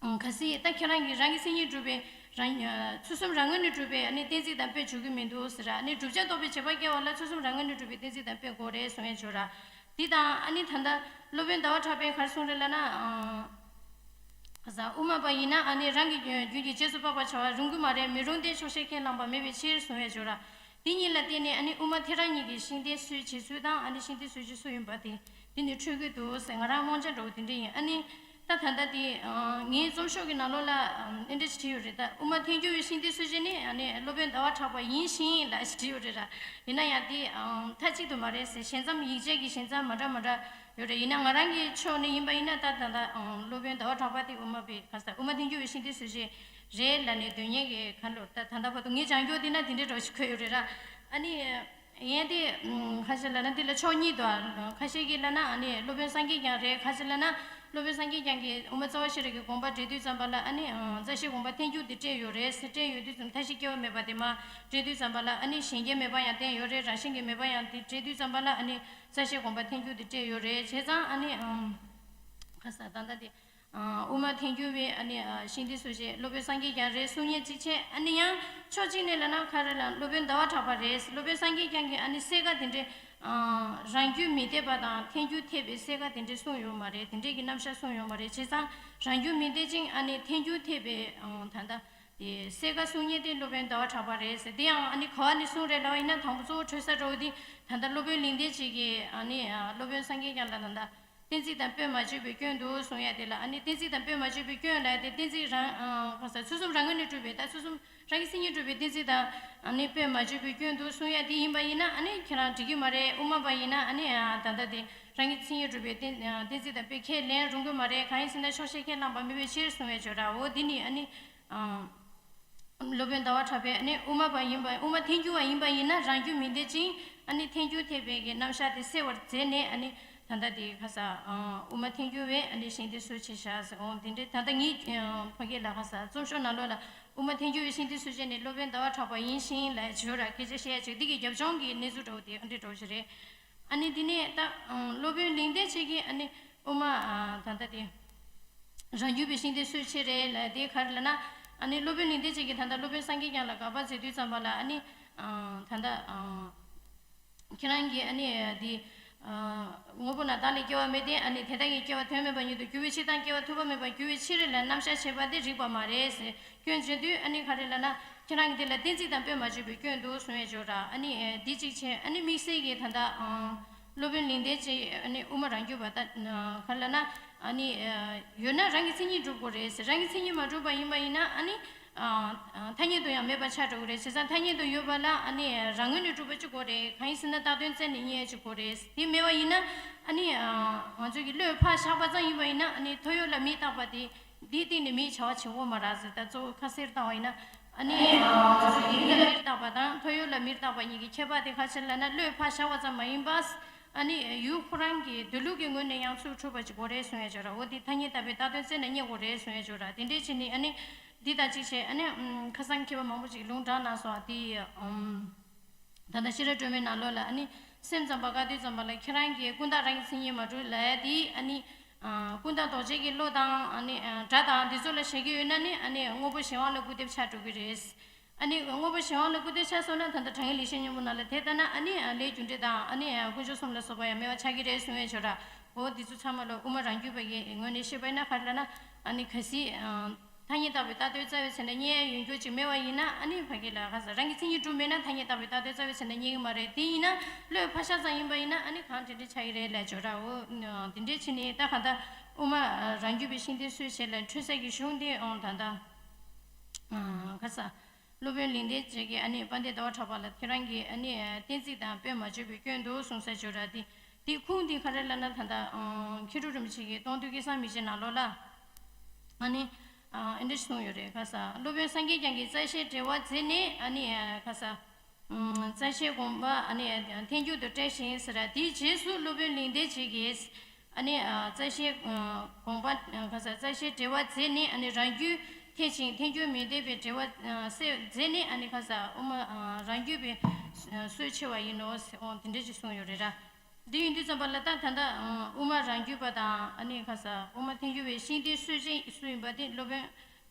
གལ་སྲིད་ད་ཁྱེད་རང་གིས་རང་གི་མཚན་ཉིད་གྲུབ་པའི་རང་། ཚུལ་གསུམ་རང་ངོས་ནས་གྲུབ་པའི་ཨ་ནི་གཏན་ཚིགས་དང་དཔེ་འཇོག་གི་མི་འདུག་ཟེར། ཨ་ནི་བསྒྲུབ་བྱ་རྟོགས་པའི་བྱེད་པ་སྐྱེ་བ་ལ་ཚུལ་གསུམ་རང་ངོས་ནས་གྲུབ་པའི་གཏན་ཚིགས་དང་དཔེ་དགོས་རེད་གསུང་ཡས་བརྗོད་ར། འདི་དང་ཨ་ནི་ད་ལྟ་སློབ་དཔོན་ཟླ་བ་གྲགས་པས་ག་རེ་གསུངས་རེད་ལབ་ན། ག་ས། དབུ་མ་པ་ཡིན་ན་ཨ་ནི་རང་གི་རྒྱུད་ཀྱི་རྗེས་སུ་དཔག་པར་བྱ་བ་རུང་གི་མ་རེད། མི་རུང་སྟེ་ཆོག་ཤེས་ཁས་བླངས་པ་མེད་པའི་ཕྱིར་གསུང་ཡས་བརྗོད་ར། འདི་གཉིས་ལ་བརྟེན་ནས་ཨ་ནི་དབུ་མ་ཐལ་རང་གཉིས་ཀྱི་ཤིང་རྟའི་སྲོལ་འབྱེད་ཚུལ་དང་། ཨ་ནི་ཤིང་རྟའི་སྲོལ་འབྱེད་སུ་ཡིན་པ་དེ་འདི་ནི་འཕྲོད་ཀྱི་འདུག་ཟེར། ང་རང་སྔོན་ཆད་འདྲ་བོ་དེ་འདྲ་ཡིན། ཨ་ནི་ད་ད་ལྟ་དེ་ངའི་རྩོམ་ཤོག་གི་ནང་ལོགས་ལ་ཨ་འདི་འདྲ་ཞིག་བྲིས་ཡོད་རེད། ད་དབུ་མ་ཐལ་འགྱུར་བའི་ཤིང་རྟའི་སྲོལ་འབྱེད་ནི་ཨ་ནི་སློབ་དཔོན་ཟླ་བ་གྲགས་པ་ཡིན་ཞིང་ལ་ཞིག་བྲིས་ཡོད་རེད་ར། ཡིན་ན་ཡང་དེ་མཐའ་གཅིག་ཏུ་མ་རེད་ཟེར། ཞལ་མཚམས། ཡིག་ཆ་གི་ཞལ་མཚམས་མ་འདྲ་མ་འདྲ་ཡོད་རེད། ཡིན་ན་ང་རང་གི་ཕྱོགས་ནས་ཡིན་པ་ཡིན་ན། ད་ད་ལྟ་སློབ་དཔོན་ཟླ་བ་གྲགས་པ་དེ་དབུ་མ་པའི་ག་ས། དབུ་མ་ཐལ་འགྱུར་བའི་ཤིང་རྟའི་སྲོལ་འབྱེད་རེད་ལབ་ནས་འདོན་མཁན་གྱི་ཁ་ལོ། ད་ད་ལྟ་བར་དུ་ངས་སྦྱང་རྒྱུ་དེ་ན་དེ་འདྲའི་འདྲ་བོ་ཞིག་འཁོད་ཡོད་རེད་ར། ཨ་ནི་ཡན་དེ་ཁ་ཤས་ལབ་ན་འདི་ལ་ཕྱོགས་གཉིས་འདུག་ཁ་ཤས་ཀྱིས་ལབ་ན་ཨ་ནི་སློབ་དཔོན་སངས་རྒྱས་བསྐྱངས་རེད། ཁ་ཤས་ལབ་ན་སློབ་དཔོན་སངས་རྒྱས་བསྐྱངས་ཀྱིས་དབུ་མ་རྩ་བ་ཤེས་རབ་ཀྱི་དགོངས་པ་འགྲེལ་དུས་ཙམ་པ་ལ་ཨ་ནི་རྩ་ཤེའི་དགོངས་པ་ཐལ་འགྱུར་དེ་སྤྲད་ཡོད་རེད་ཟེར། སྤྲད་ཡོད་དུས་ཙམ་མཐའ་བཞི་སྐྱེ་བ་མེད་པ་དེ་མར་སྤྲད་དུས་ཙམ་པ་ལ་ཨ་ནི་གཞན་སྐྱེ་མེད་པ་ཡང་བསྟན་ཡོད་རེད། རང་བཞིན་གྱིས་མེད་པ་ཡང་དེ་སྤྲད་དུས་ཙམ་པ་ལ་ཨ་ནི་རྩ་ཤེའི་དགོངས་པ་ཐལ་འགྱུར་དེ་སྤྲད་ཡོད་རེད། བྱས་ཙང་ཨ་ནི་ཁ་ས་ད་ལྟ་དེ། དབུ་མ་ཐལ་འགྱུར་བའི་ཨ་ནི་ཤིང་རྟའི་སྲོལ་འབྱེད་སློབ་དཔོན་སངས་རྒྱས་བསྐྱངས་རེད་གསུང་མཁན་གཅིག་བྱས། ཨ་ནི་ཡང་ཕྱོགས་གཅིག་ནས་ལབ་ན་ག་རེ་ལབ། སློབ་དཔོན་ཟླ་བ་གྲགས་པ་རེད། སློབ་དཔོན་སངས་རྒྱས་བསྐྱངས་ཀྱིས་ཨ་ནི་གསལ་ཁ་དེ་འདྲའི་རང་རྒྱུད་མི་འཐད་པ་དང་ཐལ་འགྱུར་འཐད་པའི་གསལ་ཁ་དེ་འདྲའི་གསུངས་ཡོད་མ་རེད། དེ་འདྲའི་གི་རྣམ་གཞག་གསུངས་ཡོད་མ་རེད། བྱས་ཙང་རང་རྒྱུད་མི་འཐད་ཅིང་ཨ་ནི་ཐལ་འགྱུར་འཐད་པའི་ད་ལྟ་དེ་གསལ་ཁ་གསུང་མཁན་དེ་སློབ་དཔོན་ཟླ་བ་གྲགས་པ་རེད་ཟེར། དེ་ཡང་ཨ་ནི་ག་བ་ནས་གསུངས་རེད་ལབ་པ་ཡིན་ན། དང་པོ་གཙོ་བོ་འཕྲོས་ས་འདྲ་བོ་དེ་ད་ལྟ་སློབ་དཔོན་ལིང་བརྡན་ཅིག་གིས་ཨ་ནི་སློབ་དཔོན་སངས་རྒྱས་བསྐྱངས་ལ་ད་ལྟ། གཏན་ཚིགས་དང་དཔེ་མ་བརྗོད་པའི་སྐྱོན་དུ་གསུང་ཡ་དེ་ལ། ཨ་ནི་གཏན་ཚིགས་དང་དཔེ་མ་བརྗོད་པའི་སྐྱོན་ལ་དེ་གཏན་ཚིགས་རང་ཨ་ག་ས་ཚུལ་གསུམ་རང་ངོས་ནས་གྲུབ་པའི་ད་ཚུལ་གསུམ་རང་གི་མཚན་ཉིད་གྲུབ་པའི་གཏན་ཚིགས་དང་ཨ་ནི་དཔེ་མ་བརྗོད་པའི་སྐྱོན་དུ་གསུང་ཡ་དེ་ཡིན་པ་ཡིན་ན། ཨ་ནི་ཁྱེད་རང་འགྲིག་གི་མ་རེད། དབུ་མ་པ་ཡིན་ན་ཨ་ནི་ཨ་ད་ལྟ་དེ་རང་གི་མཚན་ཉིད་གྲུབ་པའི་གཏན་ཨ་གཏན་ཚིགས་དང་དཔེ་ཁས་ལེན་རུང་གི་མ་རེད། གང་ཡིན་ཟེར་ན་ཕྱོགས་ཞེན་ཁས་བླངས་པ་མེད་པའི་ཕྱིར་གསུང་བའི་སྦྱོར་ར། འོ་འདི་ནི་ཨ་ནི་ཨ། སློབ་དཔོན་ཟླ་བ་གྲགས་པས་ཨ་ནི་དབུ་མ་པ་ཡིན་པ། དབུ་མ་ཐལ་འགྱུར་བ་ཡིན་པ་ཡིན་ན་རང་རྒྱུད་མི་འདོད་ཅིང་། ཨ་ནི་ཐལ་འགྱུར་ཐེག་པའི་གི་རྣམ་གཞག་དེ་སེལ་བར་མཛད་ནས། ཨ་ནི་ད་ལྟ་དེ་ག་ས་ཨ་དབུ་མ་ཐལ་འགྱུར་བས་ཨ་ནི་ཤིང་རྟའི་སྲོལ་ཕྱེ་བཞག་ཟེར། འོང་དེ་འདྲའི་ད་ལྟ་ངའི་ཨ་ཕ་གི་ལ་ག་ས་རྩོམ་ཤོག་ནང་ལོགས་ལ་དབུ་མ་ཐལ་འགྱུར་བས་ཤིང་རྟའི་སྲོལ་ཕྱེ་ནས་སློབ་དཔོན་ཟླ་བ་གྲགས་པ་ཡིན་ཞིང་ལ་བརྗོད་ར། སྐད་ཆ་བཤད་ཡ་ཅིག་འདི་གི་རྒྱབ་ལྗོངས་ཀྱི་གནས་ཚུལ་འདྲ་བོ་དེ་ཨ་འདྲའི་འདྲ་བོ་ཞིག་རེད། ཨ་ནི་དེ་ནས་ད་ཨ་སློབ་དཔོན་གླེང་སྟེགས་བཅས་ཀྱིས་ཨ་ནི་དབུ་མ་ཨ་ད་ལྟ་དེ་རང་རྒྱུད་པའི་ཤིང་རྟའི་སྲོལ་ཕྱེ་རེད་ལ། དེ་ག་རེ་ལབ་ན། ཨ་ནི་སློབ་དཔོན་གླེང་སྟེགས་བཅས་ཀྱིས་ད་ལྟ་སློབ་དཔོན་སངས་རྒྱས་བསྐྱངས་ལ་དགག་པ་མཛད་དུས་ཙམ་པ་ལ། ཨ་ནི་ཨ་ད་ལྟ་ཨ་ཁྱེད་རང་གིས་ཨ་ནི་དེ་ཨ་དངོས་པོ་རྣམས་བདག་ལས་སྐྱེ་བ་མེད་དེ། ཨ་ནི་དེ་དག་གི་སྐྱེ་བ་དོན་མེད་པར་མྱུར་དུ་འགྱུར་བའི་ཕྱིར་དང་། སྐྱེ་བ་ཐོབ་པ་མེད་པར་འགྱུར་བའི་ཕྱིར་ལ་རྣམ་གཞག་བྱེད་པ་དེ་རིགས་པ་མ་རེད་ཟེར། སྐྱོན་བརྗོད་དུས་ཨ་ནི་ག་རེ་ལབ་ན། ཁྱེད་རང་གི་དེ་ལ་གཏན་ཚིགས་དང་དཔེ་མ་བརྗོད་པའི་སྐྱོན་འདུག་གསུང་ཡས་སྦྱོར་ར། ཨ་ནི་ཨ་འདི་གཅིག་བྱས། ཨ་ནི་དམིགས་བསལ་གྱི་ད་ལྟ་ཨ་སློབ་དཔོན་གླེང་སྟེགས་ཀྱིས་ཨ་ནི་དབུ་མ་རང་རྒྱུད་པ་ད་ག་རེ་ལབ་ན། ཨ་ནི་ཨ་ཡོད་ན་རང་གི་མཚན་ཉིད་སྒྲུབ་དགོས་རེད་ཟེར། རང་གི་མཚན་ཉིད་མ་གྲུབ་པ་ཡིན་པ་ཡིན་ན། ཨ་ནི་ཨ་ཨ་ཐ་སྙད་དུ་ཡང་མེད་པ་ཆགས་འགྲོ་གི་རེད། བྱས་ཙང་ཐ་སྙད་དུ་ཡོད་པ་ལ་ཨ་ནི་རང་ངོས་ནས་གྲུབ་པ་ཅིག་དགོས་རེད། གང་ཡིན་ཟེར་ན་བཏགས་དོན་བཙལ་ནས་རྙེད་ཡས་ཅིག་དགོས་རེད། དེ་མེད་པ་ཡིན་ན་ཨ་ནི་ཨ་ང་ཚོ་གི་བློས་ཕར་བཞག་པ་ཙམ་ཡིན་པ་ཡིན་ན། ཨ་ནི་ཐོ་ཡོད་ལ་མེས་བཏགས་པ་དེ། འདིའི་སྟེང་ནས་མེས་བྱ་བ་བྱེད་དགོས་མ་རེད་ཟེར། ད་གཙོ་བོ་ཁ་གསལ་བཏང་བ་ཡིན་ན། ཨ་ནི་ཨ་ང་ཚོ་གི་ཡིད་ལ་མེར་བཏགས་པ་དང་ཐོ་ཡོད་ལ་མེར་བཏགས་པ་གཉིས་ཀྱི་ཁྱད་པར་དེ་ག་རེ་ལབ་ན། བློས་ཕར་བཞག་པ་ཙམ་མ་ཡིན་པ། ཨ་ནི་ཡུལ་ཁོ་རང་གི་འདོད་ལུགས་ཀྱི་ངོས་ནས་ཡང་ཚུར་འཁྲུལ་པ་ཅིག་དགོས་རེད་གསུང་ཡས་སྦྱོར་ར། འོ་དེ་ཐ་སྙད་བཏགས་པའི་བཏགས་དོན་བཙལ་ནས་རྙེད་དགོས་རེད་གསུང་ཡས་སྦྱོར་ར། དེ་འདྲའི་ཕྱིར་ནི་ཨ་ནི་འདི་དང་གཅིག་བྱས། ཨ་ནི་ཨམ་ཁ་སང་མཁས་པ་མང་པོ་ཅིག་ལུང་དྲངས་གནང་སོང་། དེ་ཨམ་ད་ལྟ་ཤེས་རབ་སྒྲོན་མེའི་ནང་ལོགས་ལ། ཨ་ནི་སེམས་ཙམ་པ་བཀའ་སྡོད་ཙམ་པ་ལ་ཁྱེད་རང་གིས་ཀུན་བརྟགས་རང་གི་མཚན་ཉིད་མ་གྲུབ་ལབ་ཡ་དེ། ཨ་ནི་ཨ་ཀུན་བརྟགས་ལྡོག་ཆེན་གྱི་བློ་དང་། ཨ་ནི་ཨ་སྒྲ་དང་འདི་ཚོ་ལ་བཞག་གི་ཡོད་ན་ནི། ཨ་ནི་དངོས་པོ་གཞན་དབང་ལ་སྐུར་འདེབས་ཆགས་འགྲོ་གི་རེད། ཨ་ནི་དངོས་པོ་གཞན་དབང་ལ་སྐུར་འདེབས་ཆགས་སོང་ན། ད་ལྟ་དྲང་ངེས་ལེགས་བཤད་སྙིང་པོ་ནང་ལ་དེ་ལྟ་ན། ཨ་ནི་ལས་རྒྱུ་འབྲས་དང་། ཨ་ནི་དཀོན་མཆོག་གསུམ་ལ་སོགས་པ་ཡང་མེད་པ་ཆགས་ཀྱི་རེད་གསུང་ཡས་སྦྱོར་ར། འོ་འདི་ཚོ་ཚང་མ་ལ་དབུ་མ་རང་རྒྱུད་པ་ཡི་ངོས་ནས་བཤད་པ་ཡིན་ན་ག་རེ་ལབ་ན། ཨ་ནི་གལ་སྲིད་ཨ་ཐ་སྙད་བཏགས་པའི་བཏགས་དོན་རྩ་བའི་ཚེ་ན་རྙེད་ཡ་ཡོད་རྒྱུ་ཅིག་མེད་པ་ཡིན་ན། ཨ་ནི་ཕ་གི་ལ་ག་ས་རང་གི་མཚན་ཉིད་གྲུབ་མེད་ན་ཐ་སྙད་བཏགས་པའི་བཏགས་དོན་རྩ་བའི་ཚེ་ན་རྙེད་ཀྱི་མ་རེད། དེ་ཡིན་ན་བློས་ཕར་བཞག་ཙམ་ཡིན་པ་ཡིན་ན། ཨ་ནི་གང་དྲན་དྲན་ཆགས་ཀྱི་རེད་ལབ་སྦྱོར་ར། འོ་དེ་འདྲའི་ཕྱིར་ནི་ད་ག་ད་དབུ་མ་རང་རྒྱུད་པའི་ཤིང་རྟའི་སྲོལ་ཕྱེ་ལ་འཁྲུལ་ས་གི་གཞུང་དེ། འོང་ད་ད་ག་ས་སློབ་དཔོན་གླེང་སྟེགས་བཅས་ཀྱིས། ཨ་ནི་དཔལ་ལྡན་ཟླ་བ་གྲགས་པ་ལ་ཁྱེད་རང་གིས་ཨ་ནི་གཏན་ཚིགས་དང་དཔེ་མ་བརྗོད་པའི་སྐྱོན་འདུག་གསུངས་ས་སྦྱོར་ར། དེ་དེའི་ཁུངས་དེ་ག་རེ་ལབ་ན། ད་ལྟ་ཨང་མཁས་གྲུབ་རིན་པོ་ཆེ་གིས་སྟོང་ཐུན་སྐལ་བཟང་མིག་འབྱེད་ནང་ལོགས་ལ་ཨ་ནི་ཨ་འདི་འདྲ་ཞིག་གསུངས་ཡོད་རེད། ག་ས་སློབ་དཔོན་སངས་རྒྱས་བསྐྱངས་ཀྱིས་རྩ་ཤེའི་འགྲེལ་པ་མཛད་ནས། ཨ་ནི་ག་ས་ཨང་རྩ་ཤེའི་དགོངས་པ་ཨ་ནི་ཐལ་འགྱུར་དུ་བཀྲལ་ཞིང་ཟེར་ར། དེའི་རྗེས་སུ་སློབ་དཔོན་གླེང་སྟེགས་བཅས་ཀྱིས། ཨ་ནི་ཨ་རྩ་ཤེའི་ཨ་དགོངས་པ་ཨ་ག་ས་རྩ་ཤེའི་འགྲེལ་པ་མཛད་ནས། ཨ་ནི་རང་རྒྱུད་འཐད་ཅིང་ཐལ་འགྱུར་མི་འཐད་པའི་འགྲེལ་པ་ཨ་གསལ་མཛད་ནས། ཨ་ནི་ག་ས་དབུ་མ་ཨ་རང་རྒྱུད་པའི་སྲོལ་ཕྱེ་བ་ཡིན་ནོ་ཟེར། འོ་དེ་འདྲ་ཅིག་གསུངས་ཡོད་རེད་ར། འདི་ཡིན་དུས་ཙམ་པ་ལ་ད་ད་ལྟ་ཨ་དབུ་མ་རང་རྒྱུད་པ་དང་། ཨ་ནི་ག་ས་དབུ་མ་ཐལ་འགྱུར་བའི་ཤིང་རྟའི་སྲོལ་ཕྱེ་སུ་ཡིན་པ་དེ་སློབ་དཔོན་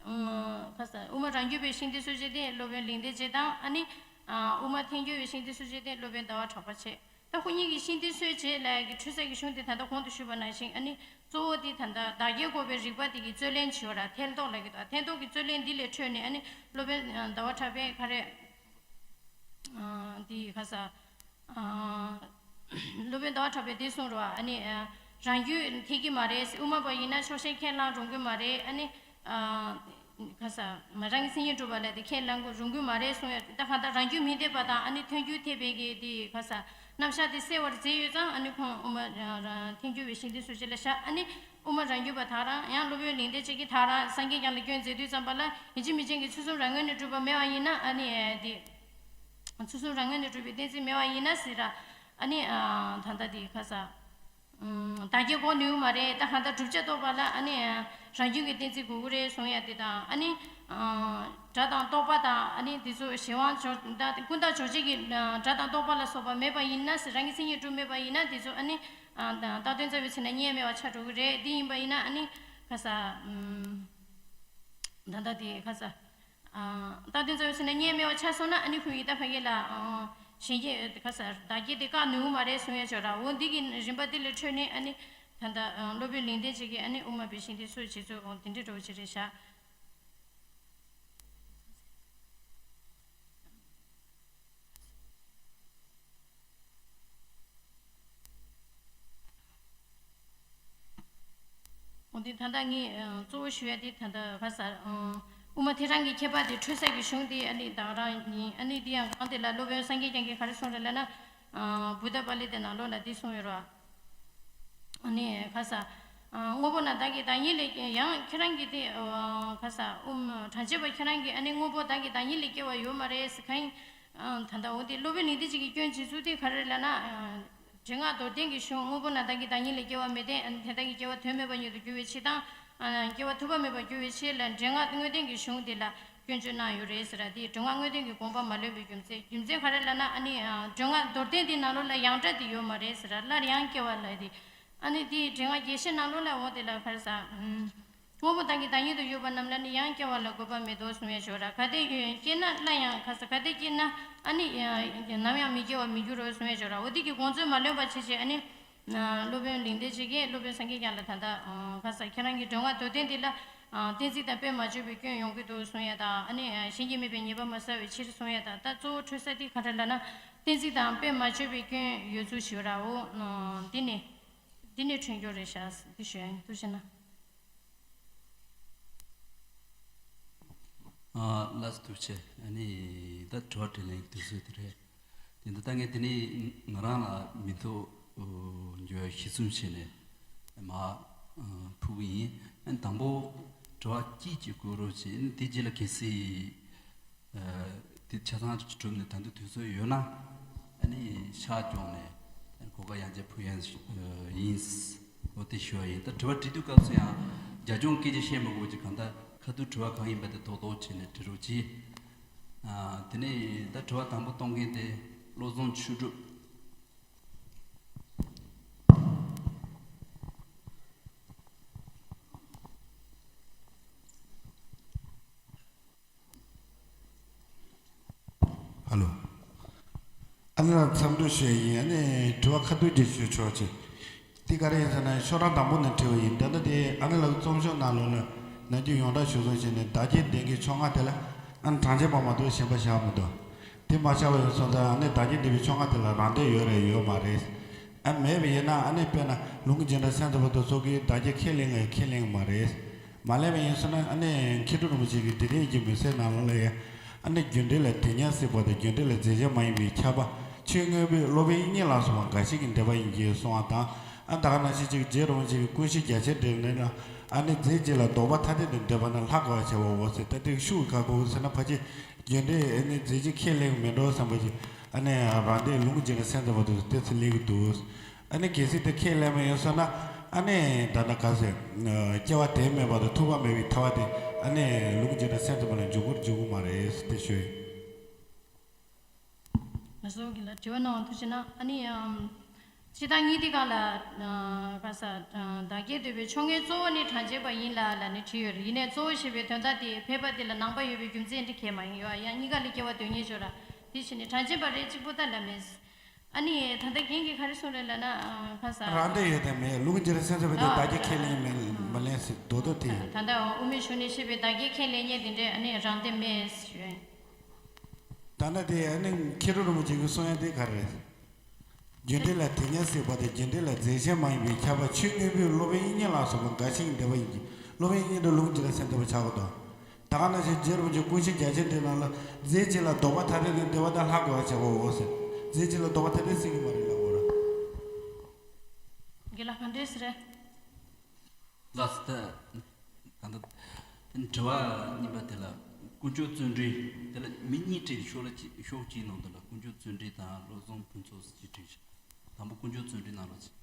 ཨ་ག་ས་དབུ་མ་རང་རྒྱུད་པའི་ཤིང་རྟའི་སྲོལ་ཕྱེ་དེ་སློབ་དཔོན་གླེང་སྟེགས་བཅས་དང་། ཨ་ནི་ཨ་དབུ་མ་ཐལ་འགྱུར་བའི་ཤིང་རྟའི་སྲོལ་ཕྱེ་དེ་སློབ་དཔོན་ཟླ་བ་གྲགས་པ་བྱས། ད་ཁོ་གཉིས་ཀྱི་ཤིང་རྟའི་སྲོལ་ཕྱེ་ལབ་ཀྱི་འཁྲུལ་ས་ཀྱི་གཞུང་དེ་ད་ལྟ་གོང་དུ་ཞུས་པ་ནང་བཞིན། ཨ་ནི་གཙོ་བོ་དེ་ད་ལྟ་བདག་གིར་འགོག་པའི་རིགས་པ་དེ་གི་རྩོད་ལེན་བྱེད་པ་ར། ཐལ་འདོགས་ལབ་ཀྱི་འདུག་ཐལ་འདོགས་ཀྱི་རྩོད་ལེན་འདི་ལས་འཕྲོས་ནས། ཨ་ནི་སློབ་དཔོན་ཟླ་བ་གྲགས་པས་ག་རེ་འདི་ག་ས་སློབ་དཔོན་ཟླ་བ་གྲགས་པས་འདི་གསུངས་རེད་པ། ཨ་ནི་རང་རྒྱུད་འཐད་ཀྱི་མ་རེད། དབུ་མ་པ་ཡིན་ན་ཕྱོགས་ཞེན་ཁས་བླངས་རུང་གི་མ་རེད། ཨ་ནི། ག་ས་མ་རང་གི་མཚན་ཉིད་གྲུབ་པ་ལ་དེ་ཁས་བླང་དགོས་རུང་གི་མ་རེད་གསུངས་ཡོད། ད་གང་ལྟར་རང་རྒྱུད་མི་འཐད་པ་དང་། ཨ་ནི་ཐལ་འགྱུར་ཐེག་པའི་གི་དེ་ག་ས་རྣམ་གཞག་དེ་སེལ་བར་མཛད་ཡོད་ཙང་། ཨ་ནི་ཁོང་དབུ་མ་ཐལ་འགྱུར་བའི་ཤིང་རྟའི་སྲོལ་ཕྱེ་ལ་བཞག་ཨ་ནི་དབུ་མ་རང་རྒྱུད་པ་དག་རང་ཡང་སློབ་དཔོན་གླེང་སྟེགས་བཅས་ཀྱིས་དག་རང་སངས་རྒྱས་བསྐྱངས་ལ་སྐྱོན་མཛད་དུས་ཙམ་པ་ལ། ཡིན་གཅིག་མིན་གཅིག་གི་ཚུལ་གསུམ་རང་ངོས་ནས་གྲུབ་པ་མེད་པ་ཡིན་ན། ཨ་ནི་དེ་ཚུལ་གསུམ་རང་ངོས་ནས་གྲུབ་པའི་གཏན་ཚིགས་མེད་པ་ཡིན་ན་ཟེར་ར། ཨ་ནི་ད་ལྟ་དེ་ག་ས། བདག་གིར་འགོག་ནུས་མ་རེད། ད་གང་ལྟར་བསྒྲུབ་བྱ་རྟོགས་པ་ལ་ཨ་ནི་རང་རྒྱུད་ཀྱི་གཏན་ཚིགས་དགོས་ཀྱི་རེད་གསུང་ཡ་དེ་དང་། ཨ་ནི་སྒྲ་དང་རྟོག་པ་དང་། ཨ་ནི་དེ་ཚོ་གཞན་དབང་འཇོག་ད་ཀུན་བརྟགས་འཇོག་བྱེད་ཀྱི་སྒྲ་དང་རྟོག་པ་ལ་སོགས་པ་མེད་པ་ཡིན་ན་ཟེར། རང་གི་མཚན་ཉིད་གྲུབ་མེད་པ་ཡིན་ན། དེ་ཚོ་ཨ་ནི་བཏགས་དོན་རྩ་བའི་ཚེ་ན་རྙེད་མེད་པ་ཆགས་འགྲོ་གི་རེད། འདི་ཡིན་པ་ཡིན་ན་ཨ་ནི་ག་ས་ད་ལྟ་དེ་ག་ས། བཏགས་དོན་རྩ་བའི་ཚེ་ན་རྙེད་མེད་པ་ཆགས་སོང་ན། ཨ་ནི་ཁོ་ཡི་ད་ཕ་གི་ལ་གཞན་སྐྱེ་ག་ས་བདག་སྐྱེ་དེ་བཀག་ནུས་མ་རེད་གསུང་ཡ་ཅིག་ཡོད་ར། འོ་འདི་གི་རིམ་པ་འདི་ལས་འཕྲོས་ནས། ཨ་ནི་ད་ལྟ་སློབ་དཔོན་གླེང་སྟེགས་བཅས་ཀྱིས་ཨ་ནི་དབུ་མ་པའི་ཤིང་རྟའི་སྲོལ་བྱེད་ཚུལ། འོ་འདི་འདྲ་འདྲ་བོ་ཅིག་རེད་ཤག་འདི་ད་ལྟ་ངས་ཨ་གཙོ་བོ་ཞུ་ཡ་འདི་ད་ལྟ་ག་ས་ཨ་དབུ་མ་ཐལ་རང་གི་ཁྱད་པར་དེ་འཕྲོས་ས་གི་གཞུང་དེ་ཨ་ནི་ད་ག་རང་ཡིན། ཨ་ནི་འདི་ཡང་གང་དེ་ལ་སློབ་དཔོན་སངས་རྒྱས་བསྐྱངས་ཀྱིས་ག་རེ་གསུངས་རེད་ལབ་ན། ཨ་བུདྡྷ་པཱ་ལི་ཏའི་ནང་ལོགས་ལ་འདི་གསུངས་ཡོད་རེད། ཨ་ནི་ག་ས་ཨ་དངོས་པོ་རྣམས་བདག་གི་བདག་ཉིད་ལས་སྐྱེ། ཡང་ཁྱེད་རང་གིས་དེ་ཨ་ག་ས་དབུ་མ་དྲན་ཤེས་པ་ཁྱེད་རང་གིས་ཨ་ནི་དངོས་པོ་བདག་གི་བདག་ཉིད་ལས་སྐྱེ་བ་ཡོད་མ་རེད་ཟེར་གང་ཡིན། ཨ་ད་ལྟ་འོ་དེ་སློབ་དཔོན་ལིང་ཏི་ཅི་གི་སྐྱོན་འབྱེད་ཚུལ་དེ་ག་རེ་ལབ་ན། ཨ་འབྲས་ལྔ་མདོར་བསྟན་གྱི་གཞུང་དངོས་པོ་རྣམས་བདག་གི་བདག་ཉིད་ལས་སྐྱེ་བ་མི་བདེན། ཨ་ནི་དེ་དག་གི་སྐྱེ་བ་དོན་མེད་པ་ཉིད་དུ་འགྱུར་བའི་ཕྱིར་དང་། ཨ་སྐྱེ་བ་ཐུབ་པ་མེད་པར་འགྱུར་བའི་ཕྱིར་ལ་འབྲས་ལྔ་དངོས་བསྟན་གྱི་གཞུང་དེ་ལ་སྐྱོན་བརྗོད་གནང་ཡོད་རེད་ཟེར་ར། དེ་འབྲས་ལྔ་དངོས་བསྟན་གྱི་དགོངས་པ་མ་ལོན་པའི་རྒྱུ་མཚན། རྒྱུ་མཚན་ག་རེ་ལབ་ན། ཨ་ནི་ཨ་འབྲས་ལྔ་མདོར་བསྟན་དེ་ནང་ལོགས་ལ་ཡང་སྒྲ་དེ་ཡོད་མ་རེད་ཟེར་ར། སླར་ཡང་སྐྱེ་བ་ལ་དེ། ཨ་ནི་དེ་འབྲས་ལྔ་རྒྱས་བཤད་ནང་ལོགས་ལ་འོ་དེ་ལ་ག་རེ་ཟ། ཨུམ། དངོས་པོ་བདག་གི་བདག་ཉིད་དུ་ཡོད་པ་རྣམས་ལ་ནི་ཡང་སྐྱེ་བ་ལ་དགོས་པ་མེད་དོ་གསུང་ཡ་ཞོར་ར། གལ་ཏེ་སྐྱེས་ན་སླར་ཡང་ག་ས་གལ་ཏེ་སྐྱེས་ན་ཨ་ནི་ཡ་ནམ་ཡང་མི་སྐྱེ་བར་མི་འགྱུར་རོ་གསུང་ཡ་ཞོར་ར། འོ་དེ་གི་དགོངས་ཚུལ་མ་ལོན་པ་བྱེད་ཅེས་ཨ་ནི། སློབ་དཔོན་ལིང་ཏི་ཅི་གིས་སློབ་དཔོན་སངས་རྒྱས་བསྐྱངས་ལ་ད་ལྟ་ག་ས་ཁྱེད་རང་གི་འབྲས་ལྔ་མདོར་བསྟན་འདི་ལ་གཏན་ཚིགས་དང་དཔེ་མ་བརྗོད་པའི་སྐྱོན་ཡོང་གི་འདུག་གསུང་ཡ་དང་། ཨ་ནི་གཞན་གྱིས་སྨྲས་པའི་ཉེས་པ་མ་བསལ་བའི་ཕྱིར་གསུང་ཡ་དང་། ད་གཙོ་བོ་འཕྲོས་ས་དེ་ག་རེ་ལབ་ན། གཏན་ཚིགས་དང་དཔེ་མ་བརྗོད་པའི་སྐྱོན་ཡོད་ཚུལ་ཞིག་ར། འོ་འདི་ནི། འདི་ནས་ཁྲོན་སྐྱོར་རེད་ཤག་འདི་ཞུ་ཡིན། ཐུགས་རྗེ་གནང་། ཨ་ལགས་སོ། ཐུགས་རྗེ་ཆེ། ཨ་ནི་ད་དྲི་བ་དྲིས་ལན་གྱི་དུས་ཚོད་དེ་རེད། དེ་འདི་ད་ངས་དེ་ནས་ང་རང་ལ་མི་ཐོག་འགྱུར་བ་ཞིག་གསུངས་བྱས་ནས་མ་ཕུལ་གི་ཡིན། ཨ་ནི་དང་པོ་དྲི་བ་གཅིག་ཅིག་བཀོད་རོགས་བྱེད། ཨ་ནི་དེ་རྗེས་ལ་གལ་སྲིད། ཨ་དེ་ཆ་ཚང་གྲུབ་ནས་ད་དུང་དུས་ཚོད་ཡོད་ན། ཨ་ནི་ཤག་བསྐྱོན་ནས་གོ་སྐབས་ཡང་བསྐྱར་ཕུལ་ཡ་ཡིན། འོ་དེ་ཞུ་བ་ཡིན། ད་དྲི་བ་དྲི་དུས་སྐབས་སུ་ཡང་རྒྱབ་ལྗོངས་སྐད་ཆ་བཤད་མི་དགོས་ཀྱི། གང་ལྟར་ཁ་ཐུག་དྲི་བ་གང་ཡིན་པ་དེ་རྡོག་རྡོག་བྱས་ནས་དྲི་རོགས་གྱིས། ཨ་དེ་ནས་ད་དྲི་བ་དང་པོ་གཏོང་མཁན་དེ་བློ་བཟང་ཆོས་གྲུབ། ཧ་ལོ། ཨ་ནི་ལ་འཚམས་འདྲི་ཞུ་ཡ་ཡིན། ཨ་ནི་དྲི་བ་ཁ་ཐུག་ཅིག་ཞུ་ཆོག་ཅིག་དེ་ག་རེ་ཡིན་ཟེར་ན་ཤོག་གྲངས་དང་པོ་ནས་བྲིས་པ་ཡིན། ད་ལྟ་དེ་ཨ་ནི་ལགས་རྩོམ་ཤོག་ནང་ལོགས་ལ་ནམ་རྒྱུན་ཡོངས་གྲགས་ཞུ་སོང་བྱས་ནས་བདག་བསྐྱེད་ལྡན་གྱི་ཕྱོགས་སྔ་དེ་ལ་ཨ་ནི་གྲངས་ཅན་པ་མ་གཏོགས་གཞན་པ་བཞག་མི་འདུག་དེ་མ་བཞག་པ་ཡིན་སོང་ཙང་ཨ་ནི་བདག་བསྐྱེད་ལྡན་པའི་ཕྱོགས་སྔ་དེ་ལ་རང་འདོད་ཡོད་རེད་ཡོད་མ་རེད། ཨ་མེད་པ་ཡིན་ན་ཨ་ནི་དཔེར་ན་ལུང་གི་རྗེས་འབྲང་སེམས་ཙམ་པ་དེ་ཚོ་གིས་བདག་བསྐྱེད་ཁས་ལེན་ངེས་ཁས་ལེན་མ་རེད། མ་ལེན་པ་ཡིན་སོང་ན་ཨ་ནི་མཁས་གྲུབ་རིན་པོ་ཆེ་གིས་དེ་རིང་གི་མི་ཚེ་ནང་ལོགས་ལ་ཡང་ཨ་ནི་རྒྱུ་འབྲས་ལ་དེ་ཉག་སྲིད་པ་དང་རྒྱུ་འབྲས་ལ་རྫས་གཞན་མ་ཡིན་པའི་ཁྱབ་པ་ཆོས་དངོས་པོའི་སློབ་དཔོན་དབྱིག་གཉེན་ལ་སོགས་པ་འགའ་ཞིག་གིས་འདོད་པ་ཡིན་གྱི་གསུང་བ་དང་། ཨ་ད་ག་ནང་བཞིན་ཅིག་རྗེ་རིན་པོ་ཆེ་གིས་ཀུན་ཤེས་རྒྱ་ཆེར་འགྲེལ་ནས་ན་ཨ་ནི་རྫས་གཅིག་ལ་ལྡོག་པ་ཐ་དད་དུ་འདོད་པ་ན་ལྷག་དཀའ་བ་བྱེད་པའོ་ཟེར། ད་དེ་ཤུགས་ག་གོ་ཟེར་ན་ཕལ་ཆེར་རྒྱུ་འབྲས་ཨ་ནི་རྫས་གཅིག་ཁས་ལེན་མི་འགྲོ་བསམ་པ་ཅིག་ཨ་ནི་རང་འདོད་ལུང་གི་རྗེས་འབྲང་སེམས་ཙམ་པ་དེ་ཚོ་དེ་ཚོ་སླེབས་ཀྱི་འདུག་ཨ་ནི་གལ་སྲིད་དེ་ཁས་ལེན་པ་ཡིན་སོང་ན་ཨ་ནི་ད་ལྟ་ག་ཟེར་སྐྱེ་བ་དོན་མེད་པ་དང་ཐུག་པ་མེད་པའི་ཐར་པ་དེ་ཨ་ནི་ལུང་གི་རྗེས་འབྲང་སེམས་ཙམ་པ་ལ་འཇུག་གི་འཇུག་གི་མ་རེད་ཟེར་དེ་ཞུ་ཡིན། ང་ཚོ་གི་ལ་དྲི་བ་གནང་བ་ཐུགས་རྗེ་གནང་། ཨ་ནི་ཨམ། སྤྱིར་བཏང་གཉིས་དེ་ག་ལ་ཨ་ག་ས་ཨ་བདག་བསྐྱེད་འདོད་པའི་ཕྱོགས་སྔའི་གཙོ་བོ་ནི་དྲན་བྱེད་པ་ཡིན་ལ་ལ་ནི་བྲིས་ཡོད་རེད། ཡིན་ནའི་གཙོ་བོ་ཞེས་པའི་དོན་དག་དེ་ཕལ་པ་དེ་ལ་ནང་པ་ཡོད་པའི་རྒྱུ་མཚན་འདི་གས་མ་ཡིན་ཡོད། ཡང་གཉིས་ཀ་ལ་སྐྱེ་བ་དོན་གཉེར་ཅོ་ར། དེ་བཞིན་ནི་དྲན་བྱེད་པ་རེད་གཅིག་པོ་ད་ལ་མེད། ཨ་ནི་ད་ལྟ་རྒན་གྱིས་ག་རེ་གསུངས་རེད་ལབ་ན་ཨ་ག་ས། རང་འདོད་ཡོད་དམ་མེད་ལུང་གི་རྗེས་འབྲང་སེམས་ཙམ་པ་དེ་ཨ་བདག་བསྐྱེད་ཁས་ལེན་མེད་མ་ལེན་ཟེར་རྡོག་རྡོག་དེ་ཡིན། ད་ལྟ་དབུ་མའི་གཞུང་ནས་བཤད་པའི་བདག་བསྐྱེད་ཁས་ལེན་མཁན་དེ་འདྲས་ཨ་ནི་རང་འདོད་མེད་ཞུ་ཡིན། ད་ལྟ་དེ་ཨ་ནི་མཁས་གྲུབ་རིན་པོ་ཆེ་གིས་གསུང་ཡ་དེ་ག་རེ་རེད། རྒྱུ་འབྲས་ལ་དེ་ཉག་སྲིད་པ་དང་རྒྱུ་འབྲས་ལ་རྫས་གཞན་མ་ཡིན་པའི་ཁྱབ་པ་ཆོས་དངོས་པོའི་སློབ་དཔོན་དབྱིག་གཉེན་ལ་སོགས་པ་འགའ་ཞིག་འདོད་པ་ཡིན་གྱི་སློབ་དཔོན་དབྱིག་གཉེན་དེ་ལུང་གི་རྗེས་འབྲང་སེམས་ཙམ་པ་ཆགས་ཀྱི་འདུག་ད་ག་ནང་བཞིན་རྗེ་རིན་པོ་ཆེ་ཀུན་ཤེས་རྒྱ་ཆེར་འགྲེལ་ནང་ལ་རྫས་གཅིག་ལ་ལྡོག་པ་ཐ་དད་དུ་འདོད་པ་དང་ལྷག་དགོས་པ་བྱེད་པའོ་ཟེར། རྫས་གཅིག་ལ་ལྡོག་པ་ཐ་དད་སྲིད་ཀྱི་མ་རེད་ལབ་དགོས་ར། རྒན་ལགས་ག་འདྲས་ཟེར། ལགས་སོ། ད་ད་ལྟ་དྲི་བ་གཉིས་པ་དེ་ལ་དཀོན་མཆོག་བརྩོན་འགྲུས་དེ་ལ་མི་གཉིས་བྲིས། ཤོག་ལ་གཅིག་ཤོག་གཅིག་ནང་དུ་ལ་དཀོན་མཆོག་བརྩོན་འགྲུས་དང་བློ་བཟང་ཕུན་ཚོགས་སུ་གཅིག་བྲིས། དང་པོ་དཀོན་མཆོག་བརྩོན་འགྲུས་ནང་ལ་གཅིག་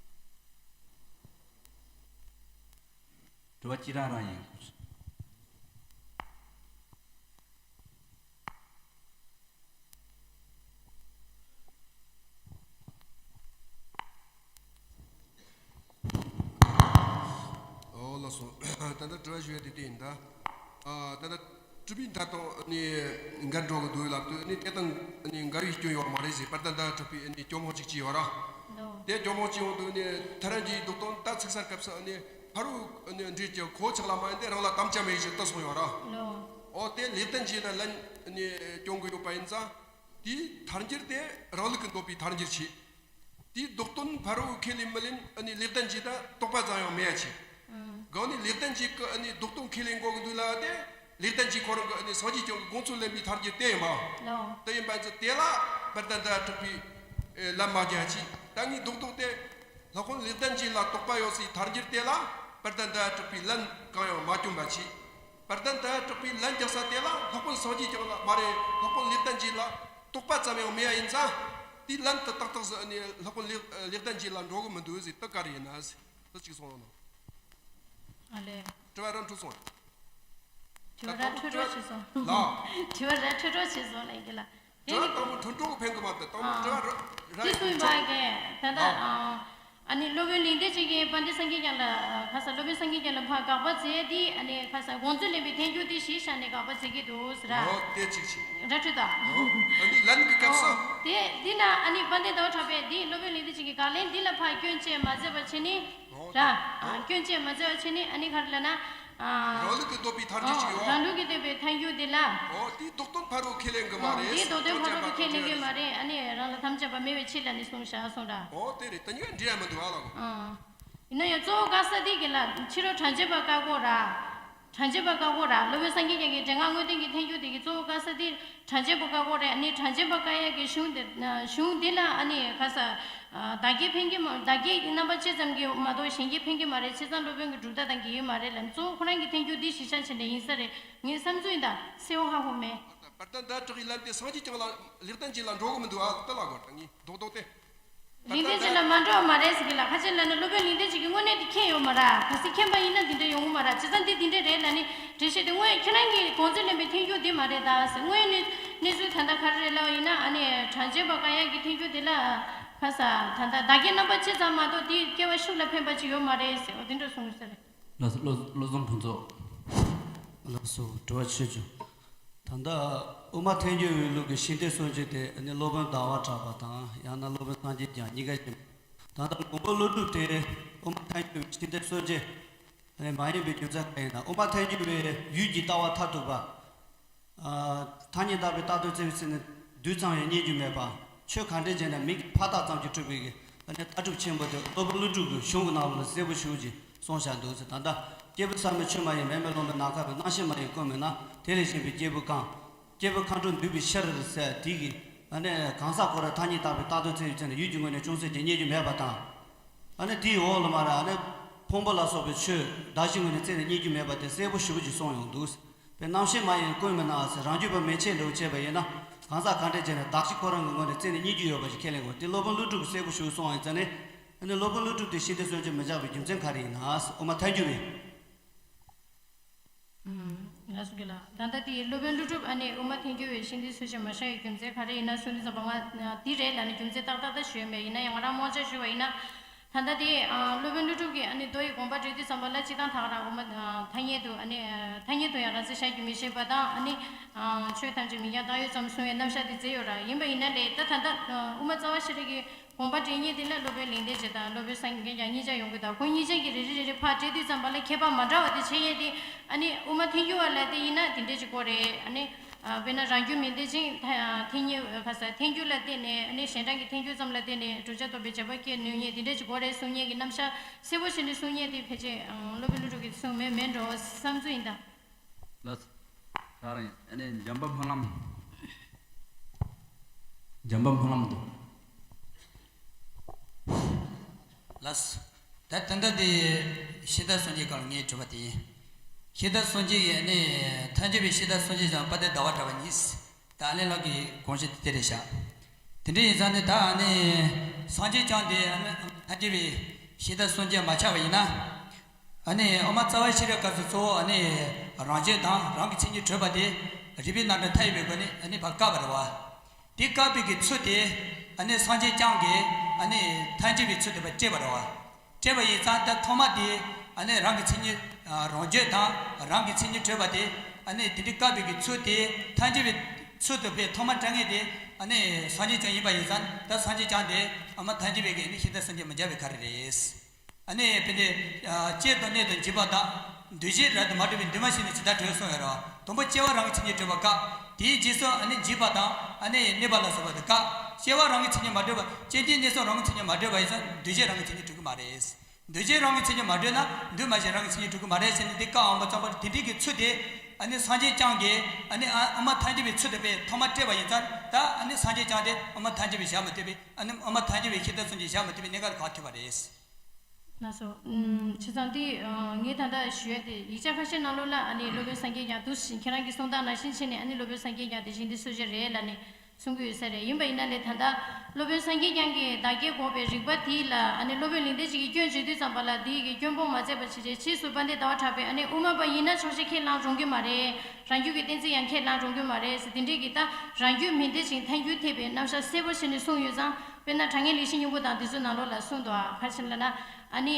དྲི་བ་གཅིག་རང་རང་ཡིན། ཨོ་ལགས་སོ། ད་ལྟ་དྲི་བ་ཞུ་ཡ་དེ་དེ་ཡིན་ད། ཨ་ད་ལྟ་གྲུབ་པའི་མཐའ་དང་ནི་འགལ་འགྲོ་གི་འདུག་ལབ་དུས་ནི་དེ་དང་ནི་འགལ་བའི་སྐྱོན་ཡོད་མ་རེད་ཟེར། པར་ད་ལྟ་གྲུབ་པའི་ནི་སྐྱོན་མང་ཅིག་ཅིག་ཡོད་ར། ལོ། དེ་སྐྱོན་མང་ཅིག་ཡོང་དུས་ནི་ཐལ་རང་གི་རྡོག་སྟོན་ད་ཚིག་གསར་སྐབས་སུ་ནི་ཕ་རོལ་ནི་འདྲེས་ཀྱི་ཁོ་ཆགས་ལ་མ་ཡིན་ཏེ་རང་ལ་དམ་བཅའ་མེད་ཞེས་ལྟ་སོང་ཡོད་ར། ལོ། ཨོ་དེ་ལེགས་ལྡན་འབྱེད་ན་ལན་ནི་སྐྱོན་གི་ཡོད་པ་ཡིན་ཙང་། དེའི་ཐལ་འགྱུར་དེ་རང་ལུགས་ཀྱི་འདོད་པའི་ཐལ་འགྱུར་བྱེད། དེའི་རྡོག་སྟོན་ཕ་རོལ་ཁས་ལེན་མི་ལེན་ཨ་ནི་ལེགས་ལྡན་འབྱེད་ད་དོགས་པ་ཙམ་ཡང་མེད་ཡ་ཆེ། ཨང་། ཡང་ནི་ལེགས་ལྡན་འབྱེད་ཀྱི་ཨ་ནི་བདག་དོན་ཁས་ལེན་དགོས་ཀྱི་འདུག་ལ། དེ་ལེགས་ལྡན་འབྱེད་ཁོ་རང་གི་ཨ་ནི་སངས་རྒྱས་བསྐྱངས་ཀྱི་དགོངས་ཚུལ་ལེན་པའི་ཐལ་འགྱུར་དེ་ཡིན་པ། ལོ། དེ་ཡིན་པ་ཚོ་དེ་ལ་བར་དུ་ཟླ་བ་དྲུག་པའི་ཨེ་ལན་མ་རྒྱག་ཅིག། ད་ངའི་རྡོག་རྡོག་དེ་སློབ་དཔོན་ལེགས་ལྡན་འབྱེད་ལ་དོགས་པ་ཡོད་སའི་ཐལ་འགྱུར་དེ་ལ་བར་དུ་ཟླ་བ་དྲུག་པའི་ལན་གང་ཡང་མ་བསྐྱོན་པ་བྱས། བར་དུ་ཟླ་བ་དྲུག་པའི་ལན་རྒྱག་ས་དེ་ལ་སློབ་དཔོན་སངས་རྒྱས་བསྐྱངས་ལ་མ་རེད། སློབ་དཔོན་ལེགས་ལྡན་འབྱེད་ལ་དོགས་པ་ཙམ་ཡང་མེད་པ་ཡིན་ཙང་། དེའི་ལན་དེ་ཏག་ཏག་ཟེར་ནས་སློབ་དཔོན་ལེགས་ལེགས་ལྡན་འབྱེད་ལ་འགྲོ་གི་མི་འདུག་ཟེར། དེ་ག་རེ་ཡིན་ན་ཟེར། དེ་གཅིག་གསུངས་རོགས་གནང་། ཨ་ལས། དྲི་བ་ར་འཕྲོད་སོང་། དྲི་བ་ར་འཕྲོད་འགྲོ་བྱས་སོང་། ལགས། དྲི་བ་ར་འཕྲོད་འགྲོ་བྱས་སོང་ལབ་ཀྱི་ལ། དེ་དྲི་བ་ནི་དང་པོ་འཕྲོད་འགྲོ་གི་ཕན་གི་མ་གཏོགས། དང་པོ་དྲི་བ་ར་ར་དེ་གསུངས་པ་གས་ད་ལྟ། ལགས། ཨ་ནི་སློབ་དཔོན་ལེགས་ལྡན་འབྱེད་ཀྱིས་དཔལ་ལྡན་སངས་རྒྱས་བསྐྱངས་ལ་ཁ་ས། སློབ་དཔོན་སངས་རྒྱས་བསྐྱངས་ལ་ཕར་དགག་པ་མཛད་དེ། ཨ་ནི་ཁ་ས་དགོངས་ཚུལ་ལེན་པའི་ཐལ་འགྱུར་དེ་གཞི་བཞག་ནས་དགག་པ་མཛད་ཀྱི་འདུག་ཟེར་ར། ཨོ་དེ་གཅིག་བྱས། ར་འཕྲོད་དོ། ཨོ་ཨ་ནི་ལན་གྱི་སྐབས་སུ། ཨོ་དེ་འདི་ན་ཨ་ནི་དཔལ་ལྡན་ཟླ་བ་གྲགས་པས་འདི་སློབ་དཔོན་ལེགས་ལྡན་འབྱེད་ཀྱི་དགག་ལན་འདི་ལ་ཕར་སྐྱོན་བཅས་མ་མཛད་པ་བྱས་ནས། ཨོ་ར། ཨ་སྐྱོན་བཅས་མ་མཛད་པ་བྱས་ནས་ཨ་ནི་ག་རེ་ལབ་ན། ཨ་རང་ལུགས་ཀྱིས་ལྡོག་པའི་ཐལ་འགྱུར་ཅིག་ཡོད། རང་ལུགས་ཀྱིས་ལྡོག་པའི་ཐལ་འགྱུར་འདི་ལ། ཨོ་དེའི་བདག་དོན་ཕ་རོལ་ཁས་ལེན་གྱི་མ་ཨོ་རེད། དེའི་བདག་དོན་ཕ་རོལ་པོ་ཁས་ལེན་གྱི་མ་རེད། ཨ་ནི་རང་ལ་དམ་བཅའ་བ་མེད་པའི་ཕྱིར་ལ་ནི་གསུངས་བཞག་གསུངས་ར། ཨོ་དེ་རེད། དེ་གཉིས་ཀ་འབྲེལ་ཡ་མི་འདུག་ཨ་ལགས། ཨང་། ཡིན་ན་ཡང་གཙོ་བོ་དགག་ས་དེ་གི་ལ་ཕྱི་རོལ་གྲངས་ཅན་པ་བཀག་གོ་ར། གྲངས་ཅན་པ་བཀག་གོ་ར། སློབ་དཔོན་སངས་རྒྱས་བསྐྱངས་ཀྱི་འགྲེལ་ངག་དངོས་བསྟན་གྱི་ཐལ་འགྱུར་དེ་གི་གཙོ་བོ་བཀག་ས་དེ་གྲངས་ཅན་པ་བཀག་གོ་རེད། ཨ་ནི་གྲངས་ཅན་པ་བཀག་ཡག་གི་གཞུང་དེ་གཞུང་དེ་ལ་ཨ་ནི་ག་ས། བདག་གིས་ཕན་གྱི་མ། བདག་གིས་རྣམ་པ་གཅིག་ཙམ་གྱིས་མ་གཏོགས་གཞན་གྱིས་ཕན་གྱི་མ་རེད། བྱས་ཙང་སློབ་དཔོན་གྱི་གྲུབ་མཐའ་དང་འགལ་གྱི་མ་རེད་ལབ་ནས་གཙོ་བོ་ཁོ་རང་གི་ཐལ་འགྱུར་འདི་གཞི་བཞག་བྱས་ནས་ཡིན་ས་རེད། ངའི་བསམ་ཚུལ་ཡིན་ད། གསལ་བོ་ཧ་གོ་མེད། བར་དུ་ཟླ་བ་དྲུག་པའི་ལན་དེ་སངས་རྒྱས་བསྐྱངས་ལ་ལེགས་ལྡན་འབྱེད་ལ་འགྲོ་གི་མི་འདུག་ཨ། དེ་ལ་གོ་ད་ངའི་རྡོག་རྡོག་དེ། ལེགས་ལྡན་འབྱེད་ལ་མ་འགྲོ་བ་མ་རེད་ཟེར་གི་ལ། ཁ་ཆེ་ལབ་ན་སློབ་དཔོན་ལེགས་ལྡན་འབྱེད་ཀྱིས་དངོས་གནས་དེ་མཁྱེན་ཡོད་མ་རེད། གལ་སྲིད་མཁྱེན་པ་ཡིན་ན་འདི་འདྲ་ཡོང་གི་མ་རེད། བྱས་ཙང་འདི་འདི་འདྲ་རེད་ལབ་ནས་འགྲེལ་བཤད་དེ་དངོས་ཁྱེད་རང་གིས་དགོངས་ཚུལ་ལེན་པའི་ཐལ་འགྱུར་འདི་མ་རེད་ད་ཟེར། དངོས་གནས་གནས་ཚུལ་ད་ལྟ་ག་རེ་རེད་ལབ་པ་ཡིན་ན། ཨ་ནི་གྲངས་ཅན་པ་བཀག་ཡག་གི་ཐལ་འགྱུར་འདི་ལ་ཁ་ས་ད་ལྟ་བདག་གི་རྣམ་པ་གཅིག་ཙམ་མ་གཏོགས་དེའི་སྐྱེ་བ་ཤུགས་ལ་ཕན་པ་ཅིག་ཡོད་མ་རེད་ཟེར་བ་འདི་འདྲ་གསུངས་ཟེར། ལགས་སོ། བློ་བློ་བཟང་ཕུན་ཚོགས། ལགས་སོ། དྲི་བ་ཆེ་ཆུང་། ད་ལྟ་དབུ་མ་ཐལ་འགྱུར་བའི་ལུགས་ཀྱི་ཤིང་རྟའི་སྲོལ་འབྱེད་དེ་ནི་སློབ་དཔོན་ཟླ་བ་གྲགས་པ་དང་། ཡང་ན་སློབ་དཔོན་སངས་རྒྱས་བསྐྱངས་གཉིས་ཀ་ཡིན། ད་ལྟ་མགོན་པོ་ཀླུ་སྒྲུབ་དེ་དབུ་མ་ཐལ་འགྱུར་བའི་ཤིང་རྟའི་སྲོལ་འབྱེད་མ་ཡིན་པའི་རྒྱུ་མཚན་གང་ཡིན་ན། དབུ་མ་ཐལ་འགྱུར་བའི་ཡུལ་གྱི་ལྟ་བ་མཐར་ཐུག་པ། ཐ་སྙད་བཏགས་པའི་བཏགས་དོན་བཙལ་བའི་ཚེ་ནི་རྡུལ་ཙམ་ཡང་རྙེད་རྒྱུ་མེད་པ། ཆོས་ག་འདྲ་བྱས་ན་མིང་གི་ཕ་རྟགས་ཙམ་གྱིས་གྲུབ་པའི་གི་ལྟ་གྲུབ་ཆེན་པོ་དེ་སློབ་དཔོན་ཀླུ་སྒྲུབ་ཀྱི་གཞུང་གི་ནང་ལ་གསལ་པོ་ཞེ་པོ་ཅིག་གསུངས་བཞག་འདུག་ཟེར། ད་ལྟ་སྐྱེས་བུ་ཚད་མས་ཆོས་མ་ཡིན། མེ་མེ་རློན་པས་ནམ་མཁའ་སྤངས། རྣམ་ཤེས་མ་ཡིན་ཀུན་མིན་ན། དེ་ལས་གཞན་པའི་སྐྱེས་བུ་གང་། སྐྱེས་བུ་མཁའ་འགྲོ་འདུས་པའི་ཕྱིར་ཟེར་དེ་གི་ཨ་ནི་གང་ཟག་ཁོ་རང་ཐ་སྙད་བཏགས་པའི་བཏགས་དོན་བཙལ་བའི་ཚེ་ན་ཡུལ་གྱི་ངོས་ནས་ཅུང་ཟད་ཀྱང་རྙེད་རྒྱུ་མེད་པ་དང་། ཨ་ནི་དེའི་འོག་ལ་མར་ཨ་ནི་ཕུང་པོ་ལ་སོགས་པའི་ཆོས་གདགས་གཞིའི་ངོས་ནས་བཙལ་ནས་རྙེད་རྒྱུ་མེད་པ་དེ་གསལ་པོ་ཞེ་པོ་ཅིག་གསུངས་ཡོང་འདུག། པའི་རྣམ་ཤེས་མ་ཡིན་ཀུན་མིན་ན་ཟེར། རང་རྒྱུད་པ་མན་ཆད་འདྲ་བོ་བྱས་པ་ཡིན་ན། གང་ཟག་གང་འདྲ་བྱས་ན་གདགས་གཞི་ཁོ་རང་གི་ངོས་ནས་བཙལ་ནས་རྙེད་རྒྱུ་ཡོད་པ་ཞིག་ཁས་ལེན་དགོས། དེ་སློབ་དཔོན་ཀླུ་སྒྲུབ་ཀྱིས་གསལ་པོ་ཞེ་པོ་གསུངས་པ་ཡིན་ཙང་ནི། ཨ་ནི་སློབ་དཔོན་ཀླུ་སྒྲུབ་དེ་ཤིང་རྟའི་སྲོལ་འབྱེད་མི་བཞག་པའི་རྒྱུ་མཚན་ག་རེ་ཡིན་ན། དབུ་མ་ཐལ་འགྱུར་བའི། ལགས་སོ་གི་ལ། ད་ལྟ་དེ་སློབ་དཔོན་ཀླུ་སྒྲུབ་ཨ་ནི་དབུ་མ་ཐལ་འགྱུར་བའི་ཤིང་རྟའི་སྲོལ་འབྱེད་མ་བཞག་པའི་རྒྱུ་མཚན་ག་རེ་ཡིན་ན་གསུངས་དུས་ཙམ་པ། ང་འདི་རེད་ལབ་ནས་རྒྱུ་མཚན་ཏག་ཏག་ཏག་ཞུས་མེད། ཡིན་ན་ཡང་ང་རང་རྨོངས་ཆ་ཞུས་པ་ཡིན་ན། ད་ལྟ་དེ་སློབ་དཔོན་ཀླུ་སྒྲུབ་ཀྱིས་ཨ་ནི་མདོ་ཡི་དགོངས་པ་འགྲེལ་དུས་ཙམ་པ་ལ་སྤྱིར་བཏང་ད་ག་རང་དབུ་མ་ཐ་སྙད་དུ་ཨ་ནི་ཐ་སྙད་དུ་ཡང་རང་མཚན་བཞག་རྒྱུ་མི་ཤེས་པ་དང་། ཨ་ནི་ཆོས་ཐམས་ཅད་མིང་རྐྱང་བཏགས་ཡོད་ཙམ་གསུང་བའི་རྣམ་གཞག་དེ་མཛད་ཡོད་ར། ཡིན་པ་ཡིན་ན་ལས་ད་ད་ལྟ་དབུ་མ་རྩ་བ་ཤེས་རིག་གི་དགོངས་པ་འགྲེལ་སྙིང་དེ་ལ་སློབ་དཔོན་ལེགས་ལྡན་འབྱེད་དང་སློབ་དཔོན་སངས་རྒྱས་བསྐྱངས་གཉིས་ཆ་ཡོང་གི། ད་ཁོ་གཉིས་ཆ་གི་རེ་རེ་རེ་རེ་ཕར་བཀྲལ་དུས་ཙམ་པ་ལ་ཁྱད་པར་མ་འདྲ་བ་དེ་ཕྱེ་ཡས་དེ། ཨ་ནི་དབུ་མ་ཐལ་འགྱུར་བ་ལ་དེ་ཡིན་ན་དེ་འདྲས་ཅིག་དགོས་རེད། ཨ་ནི། ཨ་དཔེར་ན་རང་རྒྱུད་མིན་ཏེ་ཅིང་ཐལ་ཐལ་འགྱུར་ག་ས་ཐལ་འགྱུར་ལ་བརྟེན་ནས། ཨ་ནི་གཞན་དྲང་གི་ཐལ་འགྱུར་ཙམ་ལ་བརྟེན་ནས་བསྒྲུབ་བྱ་རྟོགས་པའི་བྱེད་པ་སྐྱེ་ནུས་མཁན་དེ་འདྲ་ཅིག་དགོས་རེད་གསུང་མཁན་གྱི་རྣམ་གཞག་གསལ་པོ་བྱས་ནས་གསུང་མཁན་དེ་ཕལ་ཆེར་སློབ་དཔོན་ཀླུ་སྒྲུབ་ཀྱིས་གསུངས་མེད་མེད་འགྲོ་བསམ་ཚུལ་ཡིན་ད། ལགས་སོ། ད་རེད། ཨ་ནི་འཇམ་དཔལ་སྨོན་ལམ། འཇམ་དཔལ་སྨོན་ལམ་འདུག། ལགས་སོ། ད་ད་ལྟ་དེ་ཤིང་རྟ་སངས་རྒྱས་སྐོར་ལ་ངས་དྲིས་པ་དེ་ཡིན། ཤིང་རྟ་སངས་རྒྱས་ཀྱི་ཨ་ནི་ཐལ་འགྱུར་བའི་ཤིང་རྟ་སངས་རྒྱས་དང་དཔལ་ལྡན་ཟླ་བ་གྲགས་པ་གཉིས། ད་ཨ་ལས་ལགས་ཀྱི་དགོངས་གཞི་དེ་དེ་རེད་ཤག། དེ་འདྲ་ཡིན་ཙང་ནི་ད་ཨ་ནི་སངས་རྒྱས་བསྐྱངས་དེ་ཨ་ནི་ཐལ་འགྱུར་བའི་ཤིང་རྟ་སངས་རྒྱས་མ་ཆགས་པ་ཡིན་ན། ཨ་ནི་དབུ་མ་རྩ་བ་ཤེས་རིག་སྐབས་སུ་གཙོ་བོ་ཨ་ནི་རང་རྒྱུད་དང་རང་གི་མཚན་ཉིད་གྲུབ་པ་དེ་རིགས་པའི་རྣམ་གྲངས་མཐའ་ཡས་པའི་སྒོ་ནས་ཨ་ནི་ཕར་བཀག་པ་རེད་བ། དེ་བཀག་པའི་གི་ཚུལ་དེ་ཨ་ནི་སངས་རྒྱས་བསྐྱངས་ཀྱིས་ཨ་ནི་ཐལ་འགྱུར་བའི་ཚུལ་དེ་ཕར་བཀྲལ་བ་རེད་བ། བཀྲལ་བ་ཡིན་ཙང་ད་ཐོག་མ་དེ་ཨ་ནི་རང་གི་མཚན་ཉིད་རང་རྒྱུད་དང་རང་གི་མཚན་ཉིད་གྲུབ་པ་དེ་ཨ་ནི་དེ་འདྲའི་བཀག་པའི་གི་ཚུལ་དེ་ཐལ་འགྱུར་བའི་ཚུལ་དེ་ཕར་ཐོག་མ་བཀྲལ་མཁན་དེ་ཨ་ནི་སངས་རྒྱས་བསྐྱངས་ཡིན་པ་ཡིན་ཙང་། ད་སངས་རྒྱས་བསྐྱངས་དེ་དབུ་མ་ཐལ་འགྱུར་བའི་གི་ཨ་ནི་ཤིང་རྟ་སངས་རྒྱས་མི་འཇལ་བའི་ག་རེ་རེད། ཨ་ནི་དཔེ་དེ། སྐྱེ་དང་གནས་དང་འཇིག་པ་དག། འདུས་བྱས་རབ་ཏུ་མ་གྲུབ་པས། འདུས་མ་བྱས་ནས་ཇི་ལྟར་གྲུབ་གསུངས་ཡོད་རེད་བ། དང་པོ་སྐྱེ་བ་རང་གི་མཚན་ཉིད་གྲུབ་པ་བཀག། དེའི་རྗེས་སུ་ཨ་ནི་འཇིག་པ་དང་ཨ་ནི་གནས་པ་ལ་སོགས་པ་དེ་བཀག། སྐྱེ་བ་རང་གི་མཚན་ཉིད་མ་གྲུབ་པ། སྐྱེ་འཇིག་གནས་གསུམ་རང་གི་མཚན་ཉིད་མ་གྲུབ་པ་ཡིན་ཙང་འདུས་བྱས་རང་གི་མཚན་ཉིད་གྲུབ་ཀྱི་མ་རེད། འདུས་བྱས་རང་གི་མཚན་ཉིད་མ་གྲུབ་ན་འདུས་མ་བྱས་རང་གི་མཚན་ཉིད་གྲུབ་ཀྱི་མ་རེད་ཟེར་ནས་འདི་བཀའ་འོང་བ་ཙམ་པར་དེ་འདྲའི་གི་ཚུལ་དེ་ཨ་ནི་སངས་རྒྱས་བསྐྱངས་ཀྱིས་ཨ་ནི་ཨ་ཨ་མ་ཐལ་འགྱུར་བའི་ཚུལ་དུ་དཔེ་ཐོག་མ་སྤྲད་པ་ཡིན་ཙང་ད་ཨ་ནི་སངས་རྒྱས་བསྐྱངས་ཏེ་ཨ་མ་ཐལ་འགྱུར་བས་བཞག་མ་ཐུབ་པས། ཨ་ནི་ཨ་མ་ཐལ་འགྱུར་བས་ཤིང་རྟ་གསུམ་གྱིས་བཞག་མ་ཐུབ་པའི་གནད་འགག་ལ་ག་ཐུག་པ་རེད། ལགས་སོ། ཨུམ། བྱས་ཙང་དེ་ཨ་ངས་ད་ལྟ་ཞུ་ཡ་དེ་ཡིག་ཆ་ཁ་ཤས་ནང་ལོགས་ལ་ཨ་ནི་སློབ་དཔོན་སངས་རྒྱས་བསྐྱངས་འདུག་ཟེར་ཁྱེད་རང་གིས་གསུང་སྟངས་ནང་བཞིན་བྱས་ནས་ཨ་ནི་སློབ་དཔོན་སངས་རྒྱས་བསྐྱངས་དེ་ཞིང་སྡེའི་སྲོལ་འབྱེད་རེད་ལབ་ནས་གསུང་གི་ཡོད་ས་རེད། ཡིན་པ་ཡིན་ན་ལས་ད་ལྟ་སློབ་དཔོན་སངས་རྒྱས་བསྐྱངས་ཀྱིས་བདག་བསྐྱེད་འགོག་པའི་རིགས་པ་དེ་ལ་ཨ་ནི་སློབ་དཔོན་གླེང་སྟེགས་ཅིག་གིས་སྐྱོན་བརྗོད་དུས་ཙམ་པ་ལ་དེ་ཡི་གི་སྐྱོན་སྤོང་མ་མཛད་པ་བྱས་རྗེས་ཕྱིས་སུ་དཔལ་ལྡན་ཟླ་བ་གྲགས་པས་ཨ་ནི་དབུ་མ་པ་ཡིན་ན་ཕྱོགས་ཆོས་ཁས་བླང་རུང་གི་མ་རེད། རང་རྒྱུད་ཀྱི་གཏན་ཚིགས་ཡང་ཁས་བླང་རུང་གི་མ་རེད་ཟེར་དེ་འདྲའི་གི་ད་རང་རྒྱུད་མི་འདོད་ཅིང་ཐལ་འགྱུར་ཐེབས་པའི་རྣམ་གཞག་གསལ་པོ་བྱས་ནས་གསུངས་ཡོད་ཙང་། དཔེར་ན་དྲང་ངེས་ལེགས་བཤད་སྙིང་པོ་དང་དེ་ཚོའི་ནང་ལོགས་ལ་གསུངས་འདུག་ཨ། ག་རེ་ཟེར་ལབ་ན། ཨ་ནི།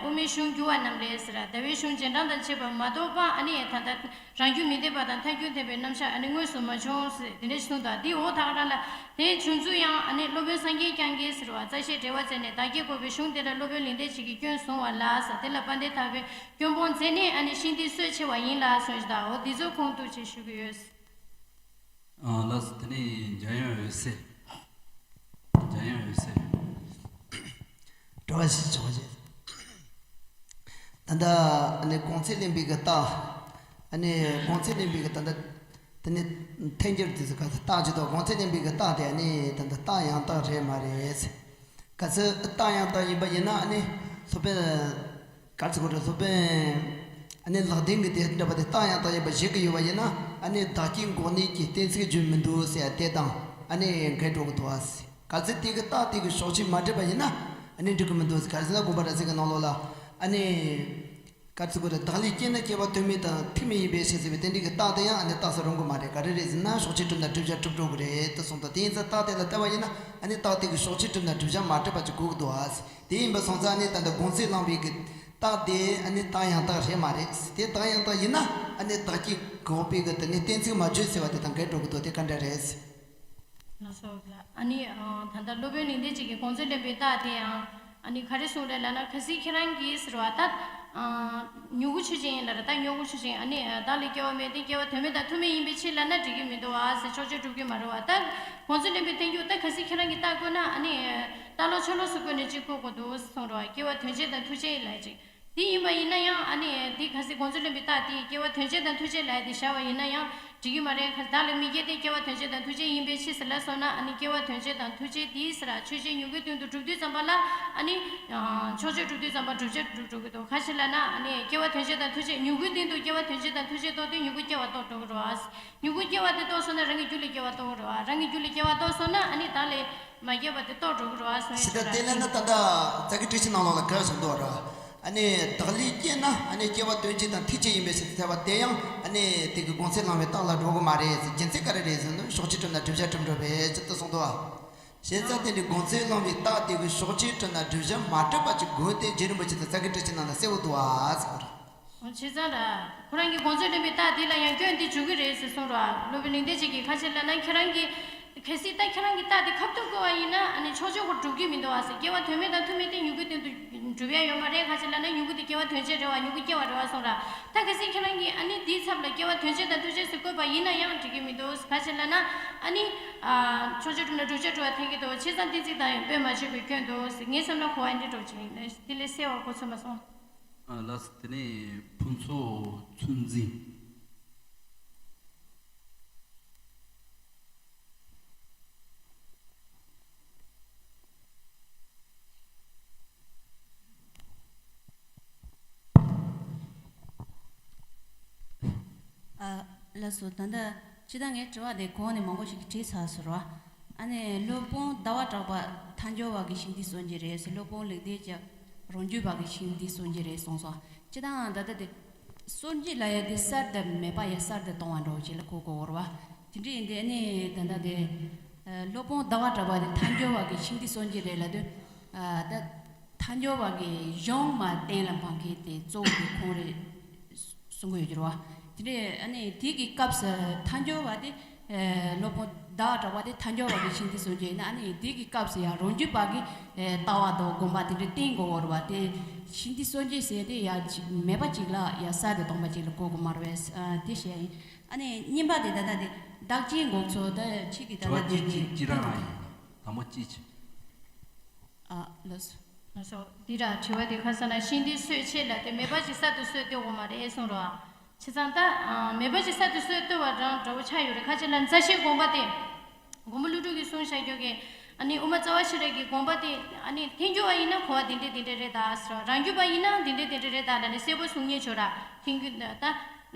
དབུ་མའི་གཞུང་བསྒྱུར་བ་རྣམས་ལས་ཟེར། ཟླ་བའི་གཞུང་རྗེས་འབྲང་དང་བཅས་པ་མ་གཏོགས་པ་ཨ་ནི་ད་ལྟ་རང་རྒྱུད་མི་འདོད་པ་དང་ཐལ་འགྱུར་ཐེབས་པའི་རྣམ་གཞག་ཨ་ནི་དངོས་སུ་མ་བྱུང་ཟེར་དེ་འདྲ་ཞིག་གསུངས་འདུག་དེའི་འོག་ད་ག་རང་ལ་དེ་བྱུང་ཚུལ་ཡང་ཨ་ནི་སློབ་དཔོན་སངས་རྒྱས་བསྐྱངས་ཀྱིས་ཟེར་བ་རྩ་ཤེས་འགྲེལ་བ་མཛད་ནས་བདག་བསྐྱེད་འགོག་པའི་གཞུང་དེ་ལ་སློབ་དཔོན་གླེང་སྟེགས་ཅིག་གིས་སྐྱོན་བཟུང་བ་ལ་ཟེར་དེ་ལ་དཔལ་ལྡན་ཟླ་བས་སྐྱོན་སྤོང་མཛད་ནས་ཨ་ནི་ཤིང་རྟའི་སྲོལ་ཕྱེ་བ་ཡིན་ལ་གསུངས་ཤིང་ད་འོ་དེ་ཚོ་ཁུངས་གཏུགས་ཅིག་ཞུ་གི་ཡོད། ཨ་ལགས་སོ། དེ་ནས་འཇམ་དབྱངས་འོད་ཟེར། འཇམ་དབྱངས་འོད་ཟེར། དྲི་བ་ཞིག་ཆོག་ཅེས། ད་ལྟ་ཨ་ནི་གོང་ཚད་ལེན་པའི་གི་རྟགས། ཨ་ནི་གོང་ཚད་ལེན་པའི་གི་ད་ལྟ་དེ་ནི་ཐལ་འགྱུར་དེ་ཚོ་ག་ཚོད་རྟགས་ཅིག་དང་གོང་ཚད་ལེན་པའི་གི་རྟགས་དེ་ཨ་ནི་ད་ལྟ་རྟགས་ཡང་དག་རེད་མ་རེད། གལ་སྲིད་རྟགས་ཡང་དག་ཡིན་པ་ཡིན་ན་ཨ་ནི་སློབ་དཔོན། གལ་སྲིད་ཁོ་རང་སློབ་དཔོན་ཨ་ནི་ལེགས་ལྡན་གྱིས་དེ་འདྲ་བ་དེ་རྟགས་ཡང་དག་ཡིན་པ་བཞེད་ཀྱི་ཡོད་པ་ཡིན་ན་ཨ་ནི་བདག་བསྐྱེད་འགོག་ནུས་ཀྱི་གཏན་ཚིགས་རྒྱུན་མི་འདུག་ཟེར་ཡ་དེ་དང་ཨ་ནི་འགལ་འགྲོ་གི་འདུག་ཨ། གལ་སྲིད་དེ་གི་རྟགས་དེ་གི་ཕྱོགས་ཆོས་མ་གྲུབ་པ་ཡིན་ན་ཨ་ནི་འགྲིག་གི་མི་འདུག་ཟེར། གལ་སྲིད་ན་དགོངས་པ་རབ་གསལ་གྱི་ནང་ལོགས་ལ་ཨ་ནི། ག་ཚོད་གོ་རེ་བདག་ལས་སྐྱེས་ན་སྐྱེ་བ་དོན་མེད་དང་ཐེག་དམན་ཡིན་པས་ཞེས་ཟེར་བའི་དེ་འདྲའི་གི་རྟགས་དེ་ཡང་ཨ་ནི་རྟགས་སུ་རུང་གི་མ་རེད། ག་རེ་རེད་ཟེར་ན་ཕྱོགས་ཆོས་གྲུབ་ན་བསྒྲུབ་བྱ་གྲུབ་འགྲོ་གི་རེད་དུ་གསུངས་དང་། དེ་ཡིན་ཙང་རྟགས་དེ་ལ་ལྟ་བ་ཡིན་ན་ཨ་ནི་རྟགས་དེ་གི་ཕྱོགས་ཆོས་གྲུབ་ན་བསྒྲུབ་བྱ་མ་གྲུབ་པ་ཅིག་གོ་གི་འདུག་ཨ། དེ་ཡིན་པ་སོང་ཙང་ཨ་ནི་ད་ལྟ་དགོངས་ཚུལ་བླངས་པའི་གི་རྟགས་དེ་ཨ་ནི་རྟགས་ཡང་དག་རེད་མ་རེད། དེ་རྟགས་ཡང་དག་ཡིན་ན་ཨ་ནི་བདག་བསྐྱེད་འགོག་པའི་གི་དེ་ནི་གཏན་ཚིགས་མ་བརྗོད་ཟེར་བ་དེ་དང་འགལ་འགྲོ་གི་འདུག་དེ་ག་འདྲ་རེད། ལགས་སོ་ལགས། ཨ་ནི་ད་ལྟ་སློབ་དཔོན་གླེང་སྟེགས་ཅིག་གིས་དགོངས་ཚུལ་ལེན་པའི་རྟགས་དེ་ཡང་ཨ་ནི་ག་རེ་གསུངས་རེད་ལབ་ན། གལ་སྲིད་ཁྱེད་རང་གིས་ཟེར་བ་ད་མྱུ་གུ་ཆོས་ཅན་ཡིན་ལབ་རེད། ད་མྱུ་གུ་ཆོས་ཅན་ཨ་ནི་བདག་ལས་སྐྱེ་བ་མེད་དེ་སྐྱེ་བ་དོན་མེད་དང་ཐུག་མེད་ཡིན་པའི་ཕྱིར་ལབ་ན་འགྲིག་གི་མི་འདུག་ཨ་ཟེར། ཕྱོགས་ཆོས་གྲུབ་ཀྱི་མ་རེད་བ། ད་དགོངས་ཚུལ་ལེན་པའི་ཐལ་འགྱུར་ད་གལ་སྲིད་ཁྱེད་རང་གིས་རྟགས་བཀོད་ན་ཨ་ནི་རྟགས་ལོག་ཕྱོགས་ལོགས་སུ་བཀོད་ནས་གཅིག་བཀོད་དགོས་འདུག་གསུངས་རེད་བ། སྐྱེ་བ་དོན་བྱེད་དང་ཐུག་བྱེད་ལབ་ཅིག་དེ་ཡིན་པ་ཡིན་ན་ཡང་ཨ་ནི་དེ་གལ་སྲིད་དགོངས་ཚུལ་ལེན་པའི་རྟགས་དེ་སྐྱེ་བ་དོན་བྱེད་དང་ཐུག་བྱེད་ལབ་ཡ་དེ་བཞག་པ་ཡིན་ན་ཡང་འགྲིག་གི་མ་རེད། ག་བདག་ལས་མི་སྐྱེ་སྟེ་སྐྱེ་བ་དོན་བྱེད་དང་ཐུག་བྱེད་ཡིན་པའི་ཕྱིར་ཟེར་ལབ་སོང་ན་ཨ་ནི་སྐྱེ་བ་དོན་བྱེད་དང་ཐུག་བྱེད་དེ་ཟེར་ཆོས་ཅན་མྱུ་གུའི་སྟེང་དུ་གྲུབ་དུས་ཙམ་པ་ལ་ཨ་ནི་ཕྱོགས་ཆོས་གྲུབ་དུས་ཙམ་པ་བསྒྲུབ་བྱ་གྲུབ་འགྲོ་གི་འདུག་ག་ཅི་ལབ་ན་ཨ་ནི་སྐྱེ་བ་དོན་བྱེད་དང་ཐུག་བྱེད་མྱུ་གུའི་སྟེང་དུ་སྐྱེ་བ་དོན་བྱེད་དང་ཐུག་བྱེད་རྟོགས་དུས་མྱུ་གུ་སྐྱེ་བ་རྟོགས་འགྲོ་གི་རེད་བ། མྱུ་གུ་སྐྱེ་བ་དེ་རྟོགས་སོང་ན་རང་གི་རྒྱུད་ལ་སྐྱེ་བ་རྟོགས་གི་རེད་བ། རང་གི་རྒྱུད་ལ་སྐྱེ་བ་རྟོགས་སོང་ན་ཨ་ནི་བདག་ལས་མ་སྐྱེས་པ་དེ་རྟོགས་འགྲོ་གི་རེད་བ་གསུངས་ཡོད་ཟེར་ད་ར། དེ་ལས་ན་ད་ལྟ་རྩ་ཀའི་ཊཱིཀ་ཆེན་ནང་ལོགས་ལ་ག་གསུངས་འདུག་ར། ཨ་ནི་བདག་ལས་སྐྱེས་ན་ཨ་ནི་སྐྱེ་བ་དོན་བྱེད་དང་ཐུག་བྱེད་ཡིན་པས་ཟེར་ཟེར་བ་དེ་ཡང་ཨ་ནི་དེ་གི་དགོངས་ཚུལ་བླང་བའི་རྟགས་ལ་འགྲོ་གི་མ་རེད་ཟེར། རྒྱུ་མཚན་ག་རེ་རེད་ཟེར་ན་ཕྱོགས་ཆོས་གྲུབ་ན་བསྒྲུབ་བྱ་གྲུབ་འགྲོ་བས་ཅི་ལྟར་གསུངས་འདུག་བ། བྱས་ཙང་དེ་འདྲའི་དགོངས་ཚུལ་བླང་བའི་རྟགས་དེ་གི་ཕྱོགས་ཆོས་གྲུབ་ན་བསྒྲུབ་བྱ་མ་གྲུབ་པ་ཅིག་དགོས་ཏེ་རྗེ་རིན་པོ་ཆེ་དང་རྩ་ཀའི་ཊཱིཀ་ཆེན་ནང་ལ་གསལ་བོ་འདུག་བ་ཟེར་བ་རེད། འོ་བྱས་ཙང་ར། ཁོ་རང་གིས་དགོངས་ཚུལ་ལེན་པའི་རྟགས་དེ་ལ་ཡང་སྐྱོན་དེ་འཇུག་གི་རེད་ཟེར་གསུངས་ར། སློབ་དཔོན་གླེང་སྟེགས་ཅིག་གིས་ག་ཅི་ལབ་ན་ཁྱེད་རང་གིས། གལ་སྲིད་ད་ཁྱེད་རང་གིས་རྟགས་དེ་ཁ་ཐུག་བཀོད་པ་ཡིན་ན་ཨ་ནི་ཕྱོགས་ཆོས་ཁོ་གྲུབ་ཀྱི་མི་འདུག་བ་ཟེར། སྐྱེ་བ་དོན་མེད་དང་ཐུག་མེད་དེ་མྱུ་གུའི་སྟེང་དུ་གྲུབ་ཡ་ཡོད་མ་རེད། ག་ཅི་ལབ་ན་མྱུ་གུ་དེ་སྐྱེ་བ་དོན་བྱེད་རེད་བ། མྱུ་གུ་སྐྱེ་བ་རེད་བ་གསུངས་ར། ད་གལ་སྲིད་ཁྱེད་རང་གིས་ཨ་ནི་དེའི་ཚབ་ལ་སྐྱེ་བ་དོན་བྱེད་དང་ཐུག་བྱེད་ཟེར་བཀོད་པ་ཡིན་ན་ཡང་འགྲིག་གི་མི་འདུག་ག་ཅི་ལབ་ན་ཨ་ནི། ཕྱོགས་ཆོས་གྲུབ་ན་བསྒྲུབ་བྱ་གྲུབ་པ་ཐལ་གྱི་འདུག་བྱས་ཙང་གཏན་ཚིགས་དང་ཡང་དཔེ་མ་ཆོད་པའི་སྐྱོན་འདུག་ཟེར། ངའི་བསམ་ན་གོ་བ་འདི་འདྲ་ཅིག་ཡིན། དེ་ལས་གསལ་བ་གོ་ཚོད་མ་སོང་། ཨ་ལགས་སོ། དེ་ནས་ཕུན་ཚོགས་ཚུལ་འཛིན། ཨ་ལགས་སོ། ད་ལྟ་སྤྱིར་བཏང་ངའི་དྲི་བ་དེ་གོང་ནས་མང་པོ་ཞིག་གིས་དྲིས་ཚར་སོང་ར། ཨ་ནི་སློབ་དཔོན་ཟླ་བ་གྲགས་པ་ཐལ་འགྱུར་བ་གི་ཤིང་རྟའི་སྲོལ་འབྱེད་རེད་ཟེར། སློབ་དཔོན་ལེགས་ལྡན་གྱིས་རང་རྒྱུད་པ་གི་ཤིང་རྟའི་སྲོལ་འབྱེད་རེད་གསུངས་སོང་། སྤྱིར་བཏང་ད་ལྟ་དེ་སྲོལ་འབྱེད་ལབ་ཡ་དེ་གསར་དང་མེད་པ་ཡ་གསར་དུ་གཏོང་བ་འདྲ་བོ་ཅིག་ལ་གོ་དགོས་རེད་བ། དེ་འདྲ་ཡིན་དུས་ཨ་ནི་ད་ལྟ་དེ་སློབ་དཔོན་ཟླ་བ་གྲགས་པ་དེ་ཐལ་འགྱུར་བ་གི་ཤིང་རྟའི་སྲོལ་འབྱེད་རེད་ལབ་དུས་ད། ཐལ་འགྱུར་བ་གི་གཞུང་མ་གཏན་ལ་འབེབས་མཁན་དེ་གཙོ་བོ་དེ་ཁོང་རེད་གསུང་གི་ཡོད་རེད་བ། དེ་འདྲས་ཨ་ནི་དེ་གི་སྐབས་སུ་ཐལ་འགྱུར་བ་དེ་སློབ་དཔོན་ཟླ་བ་གྲགས་པ་དེ་ཐལ་འགྱུར་བ་གི་ཤིང་རྟའི་སྲོལ་འབྱེད་ཡིན་ན་ཨ་ནི་དེ་གི་སྐབས་སུ་ཡང་རང་རྒྱུད་པ་གི་ལྟ་བ་དང་སྒོམ་པ་དེ་འདྲས་བསྟེན་དགོས་པ་རེད་བ། དེ་ཤིང་རྟའི་སྲོལ་འབྱེད་ཟེར་དེ་ཡང་མེད་པ་ཅིག་ལ་ཡང་གསར་དུ་གཏོང་པ་ཅིག་ལ་གོ་དགོས་མ་རེད་བས། དེ་བཤད་ཡིན། ཨ་ནི་གཉིས་པ་དེ་ད་ལྟ་དེ་བདག་བསྐྱེད་འགོག་ཚུལ་དེ་ཕྱི་གི་ད་ལྟ་དེ་གཅིག་གཅིག་རང་རང་ཡིན། དང་པོ་གཅིག་བྱས། ཨ་ལགས་སོ། ལགས་སོ། འདི་ར་དྲི་བ་དེ་ཁ་སང་ན་ཤིང་འདི་གསོད་ཆེད་ལ་དེ་མེད་པ་ཅིག་གསར་དུ་གསོད་བཏོད་དགོས་མ་རེད་གསུངས་རོགས། བྱས་ཙང་ད་མེད་པ་ཅིག་གསར་དུ་གསོད་བཏོད་པ་རང་འདྲ་བོ་ཆགས་ཡོད་རེད། ཁ་ཅིག་ལ་རྫ་ཤིང་དགོན་པ་དེ། མགོན་པོ་ཀླུ་སྒྲུབ་ཀྱིས་གསུངས་བཞག་རྒྱུ་གི། ཨ་ནི་དབུ་མ་རྩ་བ་ཤེས་རབ་ཀྱི་དགོངས་པ་དེ། ཨ་ནི་ཐལ་འགྱུར་བ་ཡིན་ན་གོ་བ་འདི་འདྲས་འདི་འདྲས་རེད་ད་ཟེར་བ། རང་རྒྱུད་པ་ཡིན་ན་འདི་འདྲས་འདི་འདྲས་རེད་ད་ལབ་ནས་གསལ་པོ་གསུང་ཉན་བྱོས་ར། ཐལ་འགྱུར་ད། ཨ།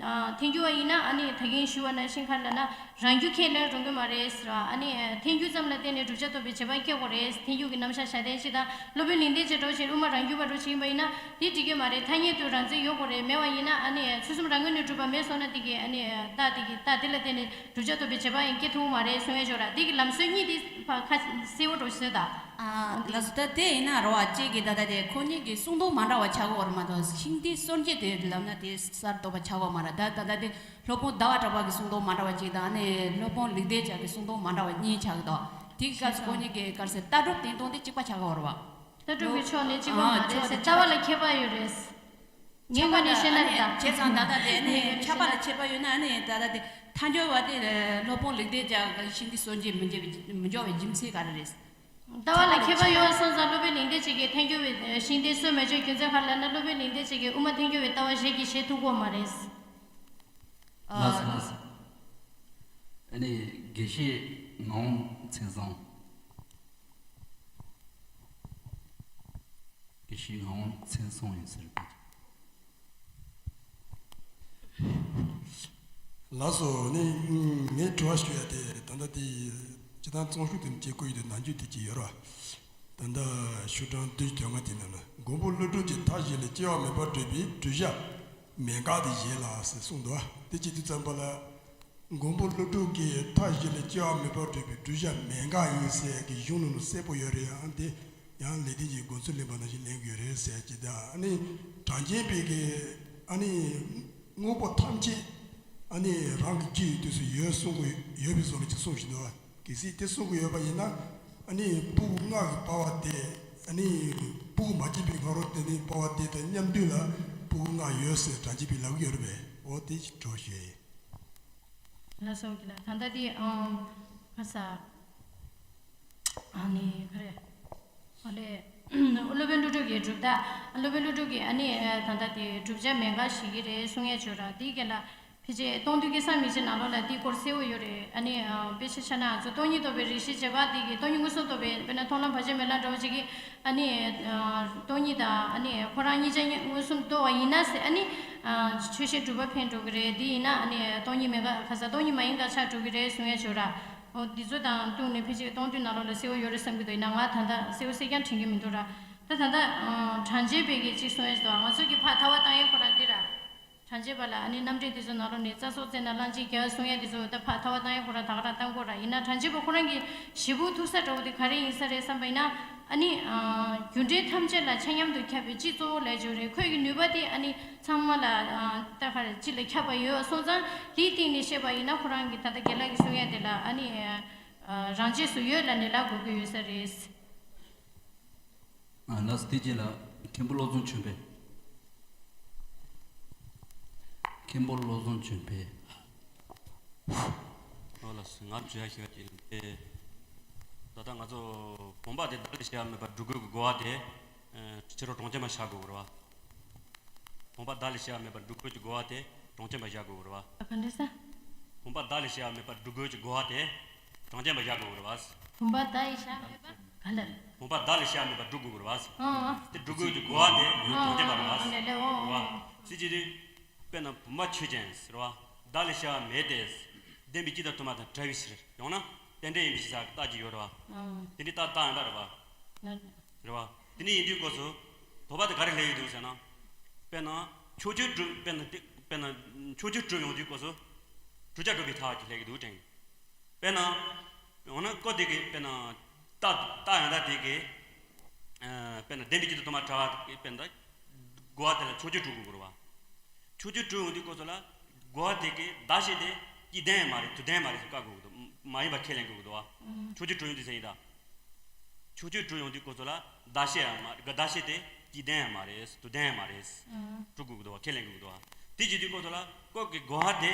ཐལ་འགྱུར་བ་ཡིན་ན་ཨ་ནི་ད་གིན་ཞུས་པ་ནང་བཞིན་ག་རེ་ལབ་ན། རང་རྒྱུད་ཁས་ལེན་རུང་གི་མ་རེད་ཟེར་བ། ཨ་ནི་ཐལ་འགྱུར་ཙམ་ལ་བརྟེན་ནས་བསྒྲུབ་བྱ་རྟོགས་པའི་བྱེད་པ་སྐྱེ་དགོས་རེད། ཐལ་འགྱུར་གྱི་རྣམ་གཞག་བཞག་དེ་ཅི་དང་། སློབ་དཔོན་གླེང་སྟེགས་ཅིག་འགྲོ་བཞིན་དབུ་མ་རང་རྒྱུད་པ་འགྲོ་བཞིན་པ་ཡིན་ན་དེ་འགྲིག་གི་མ་རེད། ཐ་སྙད་དུ་རང་མཚན་ཡོད་དགོས་རེད། མེད་པ་ཡིན་ན་ཨ་ནི་ཚུལ་གསུམ་རང་ངོས་ནས་གྲུབ་པ་མེད་སོང་ན་དེ་གི་ཨ་ནི་རྟགས་དེ་གི་རྟགས་དེ་ལ་བརྟེན་ནས། བསྒྲུབ་བྱ་རྟོགས་པའི་བྱེད་པ་ཡང་སྐྱེ་ཐུབ་མ་རེད་གསུང་ཡ་ཅིག་ཡོད་ར། འདི་གི་ལམ་སྲོལ་གཉིས་དེ་ཕ་ཁ་གསལ་བོ་འགྲོ་ཤེས་ད། ཨ། ལགས་སོ། ད་དེ་ཡིན་ན་རོ་བ་གཅིག་གིས་ད་ལྟ་དེ་ཁོ་གཉིས་ཀྱི་གསུང་དོན་མ་འདྲ་བ་ཆགས་ཀྱི་ཡོད་རེད་མ་གཏོགས། ཤིང་འདི་གསོད་བྱེད་དེ་ལབ་ན་དེ་གསར་གཏོད་པ་ཆགས་ཀྱི་ཡོད་མ་རེད། ད་ད་ལྟ་དེ་སློབ་དཔོན་ཟླ་བ་གྲགས་པ་གི་གསུང་དོན་མ་འདྲ་བ་གཅིག་དང་། ཨ་ནི་སློབ་དཔོན་ལེགས་ལྡན་འབྱེད་ཀྱི་གསུང་དོན་མ་འདྲ་བ་གཉིས་ཆགས་ཀྱི་འདུག་དེ་གི་སྐབས་སུ་ཁོ་གཉིས་ཀྱི་ག་རེ་ཟེར། ལྟ་གྲུབ་བསྟན་སྟངས་དེ་གཅིག་པ་ཆགས་ཀྱི་ཡོད་རེད་བ། ལྟ་གྲུབ་ཀྱི་ཕྱོགས་ནས་གཅིག་པ་མ་རེད་ཟེར། ལྟ་བ་ལ་ཁྱད་པར་ཡོད་རེད། ངའི་ངོས་ནས་བཤད་ན་རེད་ད། བྱས་ཙང་ད་ལྟ་དེ་ནི་ཁྱད་པར་ལ་ཁྱད་པར་ཡོད་ན་ནི་ད་ལྟ་དེ་ཐལ་འགྱུར་བ་དེ་སློབ་དཔོན་ལེགས་ལྡན་འབྱེད་ཀྱི་ཤིང་འདི་གསོད་བྱེད་མི་འཇོག་པའི་མི་འཇོག་པའི་རྒྱུ་མཚན་ག་རེ་རེད། ལྟ་བ་ལ་ཁྱད་པར་ཡོད་སོང་ཙང་སློབ་དཔོན་ལེགས་ལྡན་འབྱེད་ཀྱིས་ཐལ་འགྱུར་བའི་ཤིང་འདི་གསོད་མི་འཇོག་རྒྱུ་མཚན་ག་རེ་ལབ་ན། སློབ་དཔོན་ལེགས་ལྡན་འབྱེད་ཀྱིས་དབུ་མ་ཐལ་འགྱུར་བའི་ལྟ་བ་ཞལ་གྱིས་བཞེས་ཐུབ་ཀྱི་ཡོད་མ་རེད། ལགས་སོ་ལགས་སོ། ཨ་ནི་དགེ་བཤེས་ངག་དབང་མཚན་བཟང་། དགེ་བཤེས་ངག་དབང་མཚན་བཟང་ཡིན་ཟེར་བ། ལགས་སོ། ནི་ངས་དྲི་བ་ཞུ་ཡ་དེ་ད་ལྟ་དེ་སྤྱིར་བཏང་རྩོམ་ཤོག་དེ་བཅད་བཀོད་ཡོད་དུས་ནམ་རྒྱུན་དེ་ཅིག་ཡོད་ར། ད་ལྟ་ཤོག་གྲངས་བདུན་ཅུ་དོན་ལྔ་དེ་ནང་ལ། མགོན་པོ་ཀླུ་སྒྲུབ་ཀྱི་མཐའ་བཞི་ལས་སྐྱེ་བ་མེད་པར་སྒྲུབ་པའི་བསྒྲུབ་བྱ་མན་ངག་དེ་བཞེས་ལ་ཟེར་གསུངས་འདུག་དེ་བྱེད་དུས་ཙམ་པ་ལ། མགོན་པོ་ཀླུ་སྒྲུབ་ཀྱི་མཐའ་བཞི་ལས་སྐྱེ་བ་མེད་པར་སྒྲུབ་པའི་བསྒྲུབ་བྱ་མན་ངག་ཡིན་ཟེར་གྱི་གཞུང་ནང་ལ་གསལ་པོ་ཡོད་རེད། ཨང་དེ་ཡང་ལེགས་ལྡན་གྱི་དགོངས་ཚུལ་ལེན་པ་ནང་བཞིན་ལེན་དགོས་རེད་ཟེར་གྱི། ད་ཨ་ནི་གྲངས་ཅན་པའི་གི་ཨ་ནི་དངོས་པོ་ཐམས་ཅད་ཨ་ནི་རང་གི་སྤྱི་ཡི་དུས་སུ་ཡོད་གསུང་གི་ཡོད་པའི་བཟོ་འདྲ་ཅིག་གསུངས་བཞིན་འདུག་གལ་སྲིད་དེ་གསུང་གི་ཡོད་པ་ཡིན་ན། ཨ་ནི་སྤུ་གུ་ལྔ་གི་པ་ཕ་དེ། ཨ་ནི་སྤུ་གུ་མ་སྐྱེས་པའི་སྔ་རོལ་དེ་ནི་པ་ཕ་དེ་དང་མཉམ་དུ་ལ་སྤུ་གུ་ལྔ་ཡོད་ཟེར་གྲངས་ཅན་པས་ལབ་ཀྱི་ཡོད་རེད་པས། འོ་དེ་ཅིག་དྲི་བ་ཞུ་ཡ་ཡིན། ལགས་སོ། ལགས་ད་ལྟ་དེ་ཨང་ཁ་ས་ཨ་ནི་ག་རེ། ཨ་ལས། སློབ་དཔོན་ཀླུ་སྒྲུབ་ཀྱི་གྲུབ་མཐའ། སློབ་དཔོན་ཀླུ་སྒྲུབ་ཀྱི་ཨ་ནི་ད་ལྟ་དེ་བསྒྲུབ་བྱ་མན་ངག་བཞེས་ཀྱི་རེད་གསུང་ཡས་བྱོས་ར། དེའི་རྐྱེན་ལ་ཕལ་ཆེར་སྟོང་ཐུན་སྐལ་བཟང་མིག་འབྱེད་ནང་ལོགས་ལ་དེའི་སྐོར་གསལ་བོ་ཡོད་རེད། ཨ་ནི་དཔེ་ཆ་ཆ་ན་ང་ཚོ་སྟོང་ཉིད་རྟོགས་པའི་རིགས་ཤེས་བྱེད་པ་དེ་གི་སྟོང་ཉིད་མངོན་སུམ་རྟོགས་པའི་དཔེར་ན་མཐོང་ལམ་བར་ཆད་མེད་ལམ་འདྲ་བོ་ཅིག་གི། ཨ་ནི་སྟོང་ཉིད་དང་ཨ་ནི་ཁོ་རང་གཉིས་ཆ་མངོན་སུམ་རྟོགས་པ་ཡིན་ན་ཟེར། ཨ་ནི་ཆོས་བཤད་གྲུབ་པ་འཕེལ་འགྲོ་གི་རེད། དེ་ཡིན་ན་ཨ་ནི་སྟོང་ཉིད་མེད་པ་ག་ས་སྟོང་ཉིད་མ་ཡིན་པ་ཆགས་འགྲོ་གི་རེད་གསུང་ཡས་བྱོས་ར། འོ་འདི་ཚོ་དང་བསྟུན་ནས་ཕལ་ཆེར་སྟོང་ཐུན་ནང་ལོགས་ལ་གསལ་བོ་ཡོད་རེད་བསམ་གྱི་འདུག་ཡིན་ན་ང་ད་ལྟ་གསལ་བོ་གསལ་རྐྱང་དྲན་གྱི་མི་འདུག་ར། ད་ད་ལྟ་གྲངས་ཅན་པའི་གི་གཅིག་གསུང་ཡས་ཟེར་བ། ང་ཚོ་གི་ཕར་ཐར་པ་བཏང་ཡས་ཁོ་རང་འདི་ར། གྲངས་ཅན་པ་ལ་ཨ་ནི་རྣམ་འགྲེལ་འདི་ཚོ་ནང་ལོགས་ནས་རྩ་སྲོག་བཙལ་ན་གླང་ཆེན་རྒྱལ་གསུང་ཡས་འདི་ཚོ་ད་ཕར་ཐར་པ་བཏང་ཡས་ཁོ་རང་ད་ག་རང་བཏང་དགོས་ར། ཡིན་ན་གྲངས་ཅན་པ་ཁོ་རང་གི་ཞེ་ཕུགས་ཐུག་ས་འདྲ་བོ་དེ་ག་རེ་ཡིན་ས་རེད་བསམ་པ་ཡིན་ན། ཨ་ནི་རྒྱུ་འབྲས་ཐམས་ཅད་ལ་ཆ་མཉམ་དུ་ཁྱབ་པའི་སྤྱི་གཙོ་བོ་ལས་སྦྱོར་རེད། ཁོས་ཀྱི་ནུས་པ་དེ་ཨ་ནི་ཚང་མ་ལ་ད་ག་རེ་སྤྱི་ལ་ཁྱབ་པ་ཡོད་སོང་ཙང་། དེའི་སྟེང་ནས་བཤད་པ་ཡིན་ན་ཁོ་རང་གི་ད་ལྟ་རྒན་ལགས་ཀྱི་གསུང་ཡས་དེ་ལ་ཨ་ནི། རང་རྗེས་སུ་ཡོད་ལབ་ནས་ལབ་དགོས་ཀྱི་ཡོད་ས་རེད། ཨ་ལགས་སོ། དེ་རྗེས་ལ་མཁན་པོ་བློ་བཟང་ཆོས་འཕེལ། མཁན་པོ་བློ་བཟང་ཆོས་འཕེལ། ཨོ་ལགས་སོ། ང་བརྗོད་ཡ་ཞིག་ཡོད་དེ། ད་ལྟ་ང་ཚོ་བུམ་པ་དེ་བདག་ལས་གཞན་པ་མེད་པར་སྒྲུབ་དགོས་ཀྱི་རྒོལ་བ་དེ། ཕྱི་རོལ་གྲངས་ཅན་པ་བཞག་དགོས་ཀྱི་རེད་བ། བུམ་པ་བདག་ལས་གཞན་པ་མེད་པར་སྒྲུབ་དགོས་ཀྱི་རྒོལ་བ་དེ་གྲངས་ཅན་པ་བཞག་དགོས་ཀྱི་རེད་བ། ག་འདྲ་ས། བུམ་པ་བདག་ལས་གཞན་པ་མེད་པར་སྒྲུབ་དགོས་ཀྱི་རྒོལ་བ་དེ་གྲངས་ཅན་པ་བཞག་དགོས་ཀྱི་རེད་བ། བུམ་པ་བདག་ལས་གཞན་མེད་པ་ག་ལ། བུམ་པ་བདག་ལས་གཞན་མེད་པར་སྒྲུབ་དགོས་པར་བ། ཨང་ཨང་། དེ་སྒྲུབ་དགོས་ཀྱི་རྒོལ་བ་དེ་ཡང་གྲངས་ཅན་པ་རེད་བ། ཨང་ཨང་། ལེ་ལེ། ཨོ་ཨོ། རེད་བ། ཨོ། སྲིད་ཇི་དེ། དཔེར་ན་བུམ་པ་ཆོས་ཅན་ཟེར་བ། བདག་ལས་གཞན་པ་མེད་དེ། བདེན་པའི་སྤྱི་དང་དུ་མ་དང་བྲལ་བའི་ཕྱིར། ཡང་ན་རྟེན་འབྲེལ་ཡིན་པའི་ཕྱིར་ཟེར་རྟགས་ཅིག་ཡོད་རེད་བ། ཨང་། དེ་འདྲའི་རྟགས་རྟགས་ཡང་དག་རེད་བ། ལ། རེད་བ། དེ་འདྲ་ཡིན་དུས་སྐབས་སུ། དོགས་པ་དེ་ག་རེ་སླེབས་ཡོང་གི་འདུག་ཟེར་ན། དཔེར་ན། ཕྱོགས་ཆོས་གྲུབ། དཔེར་ན་དེ། དཔེར་ན། ཕྱོགས་ཆོས་གྲུབ་ཡོང་དུས་སྐབས་སུ། བསྒྲུབ་བྱ་གྲུབ་པའི་ཐབས་ཅིག་སླེབས་ཀྱི་འདུག་དྲན། དཔེར་ན། འོ་ན་ཀོ་དེ་གི་དཔེར་ན། རྟགས་རྟགས་ཡང་དག་དེ་གི། ཨ། དཔེར་ན་བདེན་པའི་སྤྱི་དང་དུ་མ་བྲལ་བ་དེ་གི་དཔེར་ན། རྒོལ་བ་དེ་ལ་ཕྱོགས་ཆོས་གྲུབ་དགོས་རེད་བ། ཕྱོགས་ཆོས་གྲུབ་ཡོང་དུས་སྐབས་སུ་ལ། རྒོལ་བ་དེ་གི་བདག་གཞན་དེ་སྤྱི་བདེན་ཡང་མ་རེད། དུས་བདེན་ཡང་མ་རེད་ཟེར་བཀག་དགོས་ཀྱི་འདུག་མ་ཡིན་པ་ཁས་ལེན་དགོས་ཀྱི་འདུག་བ། ཨང་། ཕྱོགས་ཆོས་གྲུབ་ཡོང་དུས་ཟེར་ཡིན་ད། ཕྱོགས་ཆོས་གྲུབ་ཡོང་དུས་སྐབས་སུ་ལ་བདག་གཞན་ཡང་མ་རེད། བདག་གཞན་དེ་སྤྱི་བདེན་ཡང་མ་རེད། དུས་བདེན་ཡང་མ་རེད། ཨང་། གྲུབ་དགོས་ཀྱི་འདུག་བ། ཁས་ལེན་དགོས་ཀྱི་འདུག་བ། དེ་བྱེད་དུས་སྐབས་སུ་ལ་ཀོ་གི་རྒོལ་བ་དེ་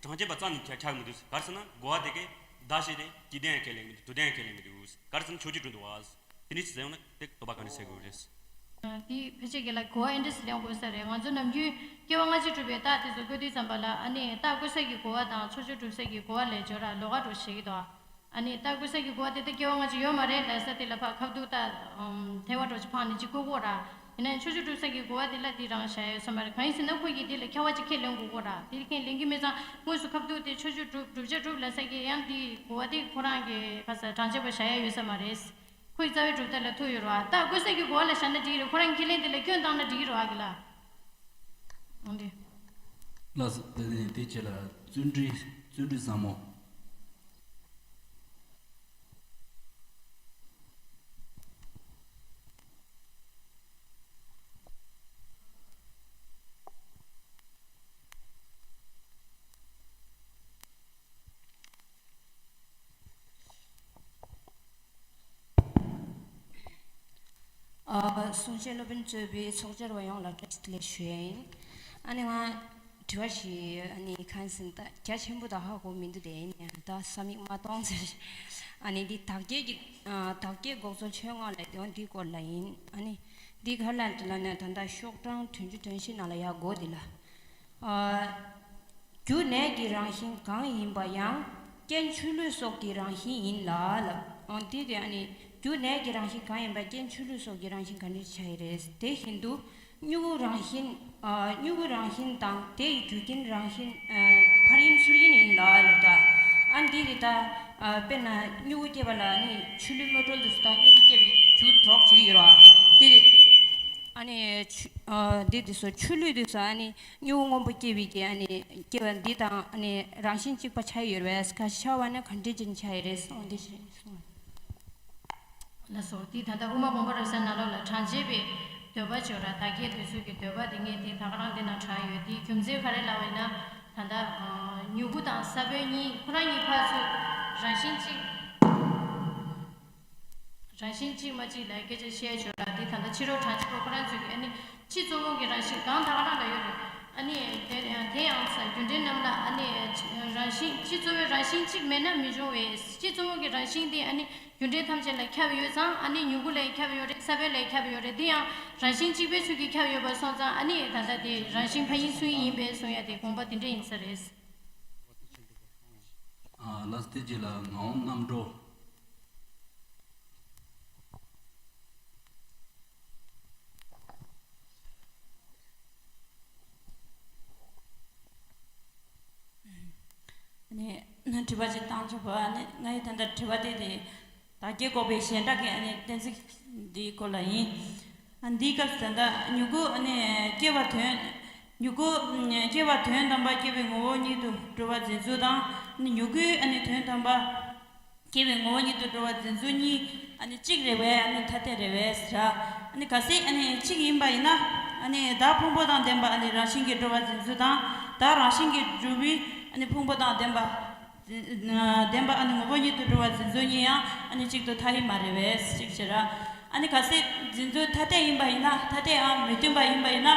གྲངས་ཅན་པ་རྩ་ནས་ཆགས་ཆགས་མི་འདུག་ག་རེ་ཟེར་ན་རྒོལ་བ་དེ་གི་བདག་གཞན་དེ་སྤྱི་བདེན་ཡང་ཁས་ལེན་མི་འདུག་དུས་བདེན་ཡང་ཁས་ལེན་མི་འདུག་ག་རེ་ཟེར་ན་ཕྱོགས་ཆོས་གྲུབ་འདུག་བ། དེ་ནི་ཟེར་ཡོང་ན་དེ་དོགས་པ་ག་ནས་སེལ་དགོས་ དེ་ཕལ་ཆེར་གྱི་ལ་གོ་བ་ཨེ་འདྲས་ལེན་དགོས་ས་རེད། ང་ཚོ་ནམ་རྒྱུན་སྐྱེ་བ་སྔ་ཕྱི་གྲུབ་པའི་རྟགས་དེ་ཚོ་བཀོད་དུས་ཙམ་པ་ལ་ཨ་ནི་རྟགས་བཀོད་ས་ཀྱི་གོ་བ་དང་ཕྱོགས་ཆོས་གྲུབ་ས་ཀྱི་གོ་བ་ལས་སྦྱོར་ར་ལོགས་ཀ་འགྲོ་བྱེད་ཀྱི་འདུག་ཨ་ནི་རྟགས་བཀོད་ས་ཀྱི་གོ་བ་དེ་ལྟ་སྐྱེ་བ་སྔ་ཕྱི་ཡོད་མ་རེད་ལབ་ས་དེ་ལ་ཕར་ཁ་ཐུག་རྟགས་ཐལ་བ་འགྲོ་ཅིག་འཕངས་ནས་ཅིག་བཀོད་དགོས་ར། ཡིན་ན་ཡང་ཕྱོགས་ཆོས་གྲུབ་ས་ཀྱི་གོ་བ་དེ་ལ་དེ་རང་བཞག་ཡོད་ས་མ་རེད། གང་ཡིན་ཟེར་ན་ཁོ་གིས་དེ་ལ་ཁྱབ་པ་ཅིག་ཁས་ལེན་དགོས་ཀྱི་ར། དེ་ཁས་ལེན་གྱི་མེད་ཙང་དངོས་སུ་ཁ་ཐུག་དེ་ཕྱོགས་ཆོས་གྲུབ་བསྒྲུབ་བྱ་གྲུབ་ལབ་ས་ཀྱི་ཡང་དེའི་གོ་བ་དེ་ཁོ་རང་གི་ག་ས་དྲང་ཆ་པ་བཞག་ཡ་ཡོད་ས་མ་རེད། ཁོའི་རྩ་བའི་གྲུབ་མཐའ་ལ་ཐུག་ཡོད་རེད་བ། རྟགས་བཀོད་ས་ཀྱི་གོ་བ་ལ་བཞག་ན་འགྲིག་གི་རེད། ཁོ་རང་ཁས་ལེན་དེ་ལ་སྐྱོན་བཏང་ན་འགྲིག་གི་རེད་བ་གི་ལ། འོང་འདི། ལགས་སོ། དེ་ནས་དེ་རྗེས་ལ་བརྩོན་འགྲུས་བརྩོན་འགྲུས་བཟང་མོ། ཨ། གསུང་བཤད་སློབ་དཔོན་གཙོས་པའི་ཚོགས་བཅར་བ་ཡོངས་ལ་བཀྲ་ཤིས་བདེ་ལེགས་ཞུ་ཡ་ཡིན། ཨ་ནི་ང་དྲི་བ་ཞིག་ཨ་ནི་གང་ཟིན་ད་རྒྱ་ཆེན་པོ་ད་ཧ་གོ་མི་འདུག་དེ་ཡིན་ཡང་ད་ས་མིག་མ་གཏོང་ཟེར། ཨ་ནི་འདི་དག་བརྒྱད་ཀྱི་ཨ། དག་བརྒྱད་འགོག་རྫོགས་ཆོས་སྔགས་ལ་དོན་འདིའི་སྐོར་ལ་ཡིན། ཨ་ནི་འདི་ག་ལ་ལ་ནས་ད་ལྟ་ཤོག་གྲངས་བདུན་ཅུ་དོན་བཞི་ནང་ལ་ཡར་འགོ་འདི་ལ། ཨ། རྒྱུ་གནས་ཀྱི་རང་བཞིན་གང་ཡིན་པ་ཡང་རྐྱེན་ཆུ་ལུད་སོགས་ཀྱི་རང་བཞིན་ཡིན་ལ་ལབ། འོ་དེ་དེ་ཨ་ནི་རྒྱུ་གནས་ཀྱི་རང་བཞིན་གང་ཡིན་པ་རྐྱེན་ཆུ་ལུད་སོགས་ཀྱི་རང་བཞིན་ག་འདྲ་ཆགས་ཡི་རེད། དེ་བཞིན་དུ་མྱུ་གུ་རང་བཞིན། ཨ། མྱུ་གུ་རང་བཞིན་དང་དེ་ཡི་རྒྱུ་རྐྱེན་རང་བཞིན། ཨ། ཕར་ཡིན་ཚུར་ཡིན་ཡིན་ལ་ལབ་ད། ཨ་འདི་རེད་ད། ཨ། དཔེར་ན་མྱུ་གུ་སྐྱེས་པ་ལ་ཨ་ནི་ཆུ་ལུད་མ་དཀྲོལ་དུས་སུ་ད་མྱུ་གུ་སྐྱེས་པའི་རྒྱུ་གྲོགས་བྱེད་ཀྱི་ཡོད་རེད་བ། དེ་རེད། ཨ་ནི་ཆུ། ཨ། འདི་དེ་སོ་ཆུ་ལུད་དེ་སོ་ཨ་ནི་སྨྱུ་གུ་སྔོན་པོ་སྐྱེ་བའི་གི་ཨ་ནི་སྐྱེ་བ་འདི་དང་ཨ་ནི་རང་བཞིན་གཅིག་པ་ཆགས་ཡོད་རེད་པས། ཁ་ཤས་ཆགས་པ་ན་ག་འདྲ་ཅིག་ཆགས་ཡོད་རེད་གསུངས་འདི་ཞེས་གསུངས། ལགས་སོ། འདི་ད་ལྟ་དབུ་མ་དགོངས་པ་རབ་གསལ་ནང་ལོགས་ལ་གྲངས་ཅན་པའི་འདོད་པ་བྱོས་ར་བདག་བསྐྱེད་འདོད་ཚུལ་གྱི་འདོད་པ་དེ་ངས་དེ་ད་ག་རང་འདི་ན་དྲངས་ཡོད། དེའི་རྒྱུ་མཚན་ག་རེ་ལབ་པ་ཡིན་ན་ད་ལྟ་མྱུ་གུ་དང་ས་བོན་གཉིས་ཁོ་རང་གཉིས་ཕར་ཚུར་རང་བཞིན་གཅིག་རང་བཞིན་གཅིག་མ་གཅིག་ལ་སྐད་ཆ་བཤད་ཆོག་ལ། དེ་ད་ལྟ་ཕྱི་རོལ་གྲངས་ཅན་པ་ཁོ་རང་ཚོས་ཀྱི་ཨ་ནི་སྤྱི་གཙོ་བོ་གི་རང་བཞིན་གང་ད་ག་རང་ལ་ཡོད་རེད། ཨ་ནི་དེ་དེ་ཡང་ས་རྒྱུ་འབྲས་རྣམས་ལ་ཨ་ནི་རང་བཞིན་སྤྱི་གཙོ་བོའི་རང་བཞིན་གཅིག་མེད་ན་མི་འབྱུང་བས། སྤྱི་གཙོ་བོ་གི་རང་བཞིན་དེ་ཨ་ནི་རྒྱུ་འབྲས་ཐམས་ཅད་ལ་ཁྱབ་ཡོད་ཙང་ཨ་ནི་མྱུ་གུ་ལ་ཁྱབ་ཡོད་རེད། ས་བོན་ལ་ཁྱབ་ཡོད་རེད། དེ་ཡང་རང་བཞིན་གཅིག་པའི་ཚུལ་གྱིས་ཁྱབ་ཡོད་པ་སོང་ཙང་ཨ་ནི་ད་ལྟ་དེ་རང་བཞིན་ཕ་ཡིན་ཚུལ་ཡིན་པས་གསུང་ཡ་དེ་དགོངས་པ་དེ་འདྲ་ཡིན་ས་རེད། ཨ། ལགས་སོ། དེ་རྗེས་ལ་ངག་དབང་རྣམ་གྲོལ། ཨ་ནི་དྲི་བ་ཅིག་བཏང་ཆོག་པ། ཨ་ནི་ང་ཡི་ད་ལྟ་དྲི་བ་དེ་དེ་བདག་བསྐྱེད་འགོག་པའི་གཞན་དག་གི་ཨ་ནི་གཏན་ཚིགས་འདིའི་སྐོར་ལ་ཡིན། ཨ། འདིའི་སྐབས་སུ་ད་ལྟ་མྱུ་གུ་ཨ་ནི་སྐྱེ་བ་དོན། མྱུ་གུ་སྐྱེ་བ་དོན་དམ་པ་སྐྱེ་བའི་ངོ་བོ་ཉིད་དུ་གྲུབ་པ་འཛིན་ཚུལ་དང་། ཨ་ནི་མྱུ་གུའི་ཨ་ནི་དོན་དམ་པ་སྐྱེ་བའི་ངོ་བོ་ཉིད་དུ་གྲུབ་པ་འཛིན་ཚུལ་གཉིས་ཨ་ནི་གཅིག་རེད་པས། ཨ་ནི་ཐ་དད་རེད་པས་ཟེར། ཨ་ནི་གལ་སྲིད་ཨ་ནི་གཅིག་ཡིན་པ་ཡིན་ན་ཨ་ནི་བདག་ཕུང་པོ་དང་ལྡན་པ་ཨ་ནི་རང་བཞིན་གྱིས་གྲུབ་པ་འཛིན་ཚུལ་དང་བདག་རང་བཞིན་གྱིས་གྲུབ་པའི་ཨ་ནི་ཕུང་པོ་དང་ལྡན་པ། ལྡན་པ་ཨ་ནི་ངོ་བོ་ཉིད་དུ་གྲུབ་པ་འཛིན་ཚུལ་གཉིས་ཡང་ཨ་ནི་གཅིག་ཏུ་ཐ་ཡིག་མ་རེད་པས་གཅིག་བྱས་ར། ཨ་ནི་གལ་སྲིད་འཛིན་ཚུལ་ཐ་དད་ཡིན་པ་ཡིན་ན། ཐ་དད་ཨང་མི་མཐུན་པ་ཡིན་པ་ཡིན་ན།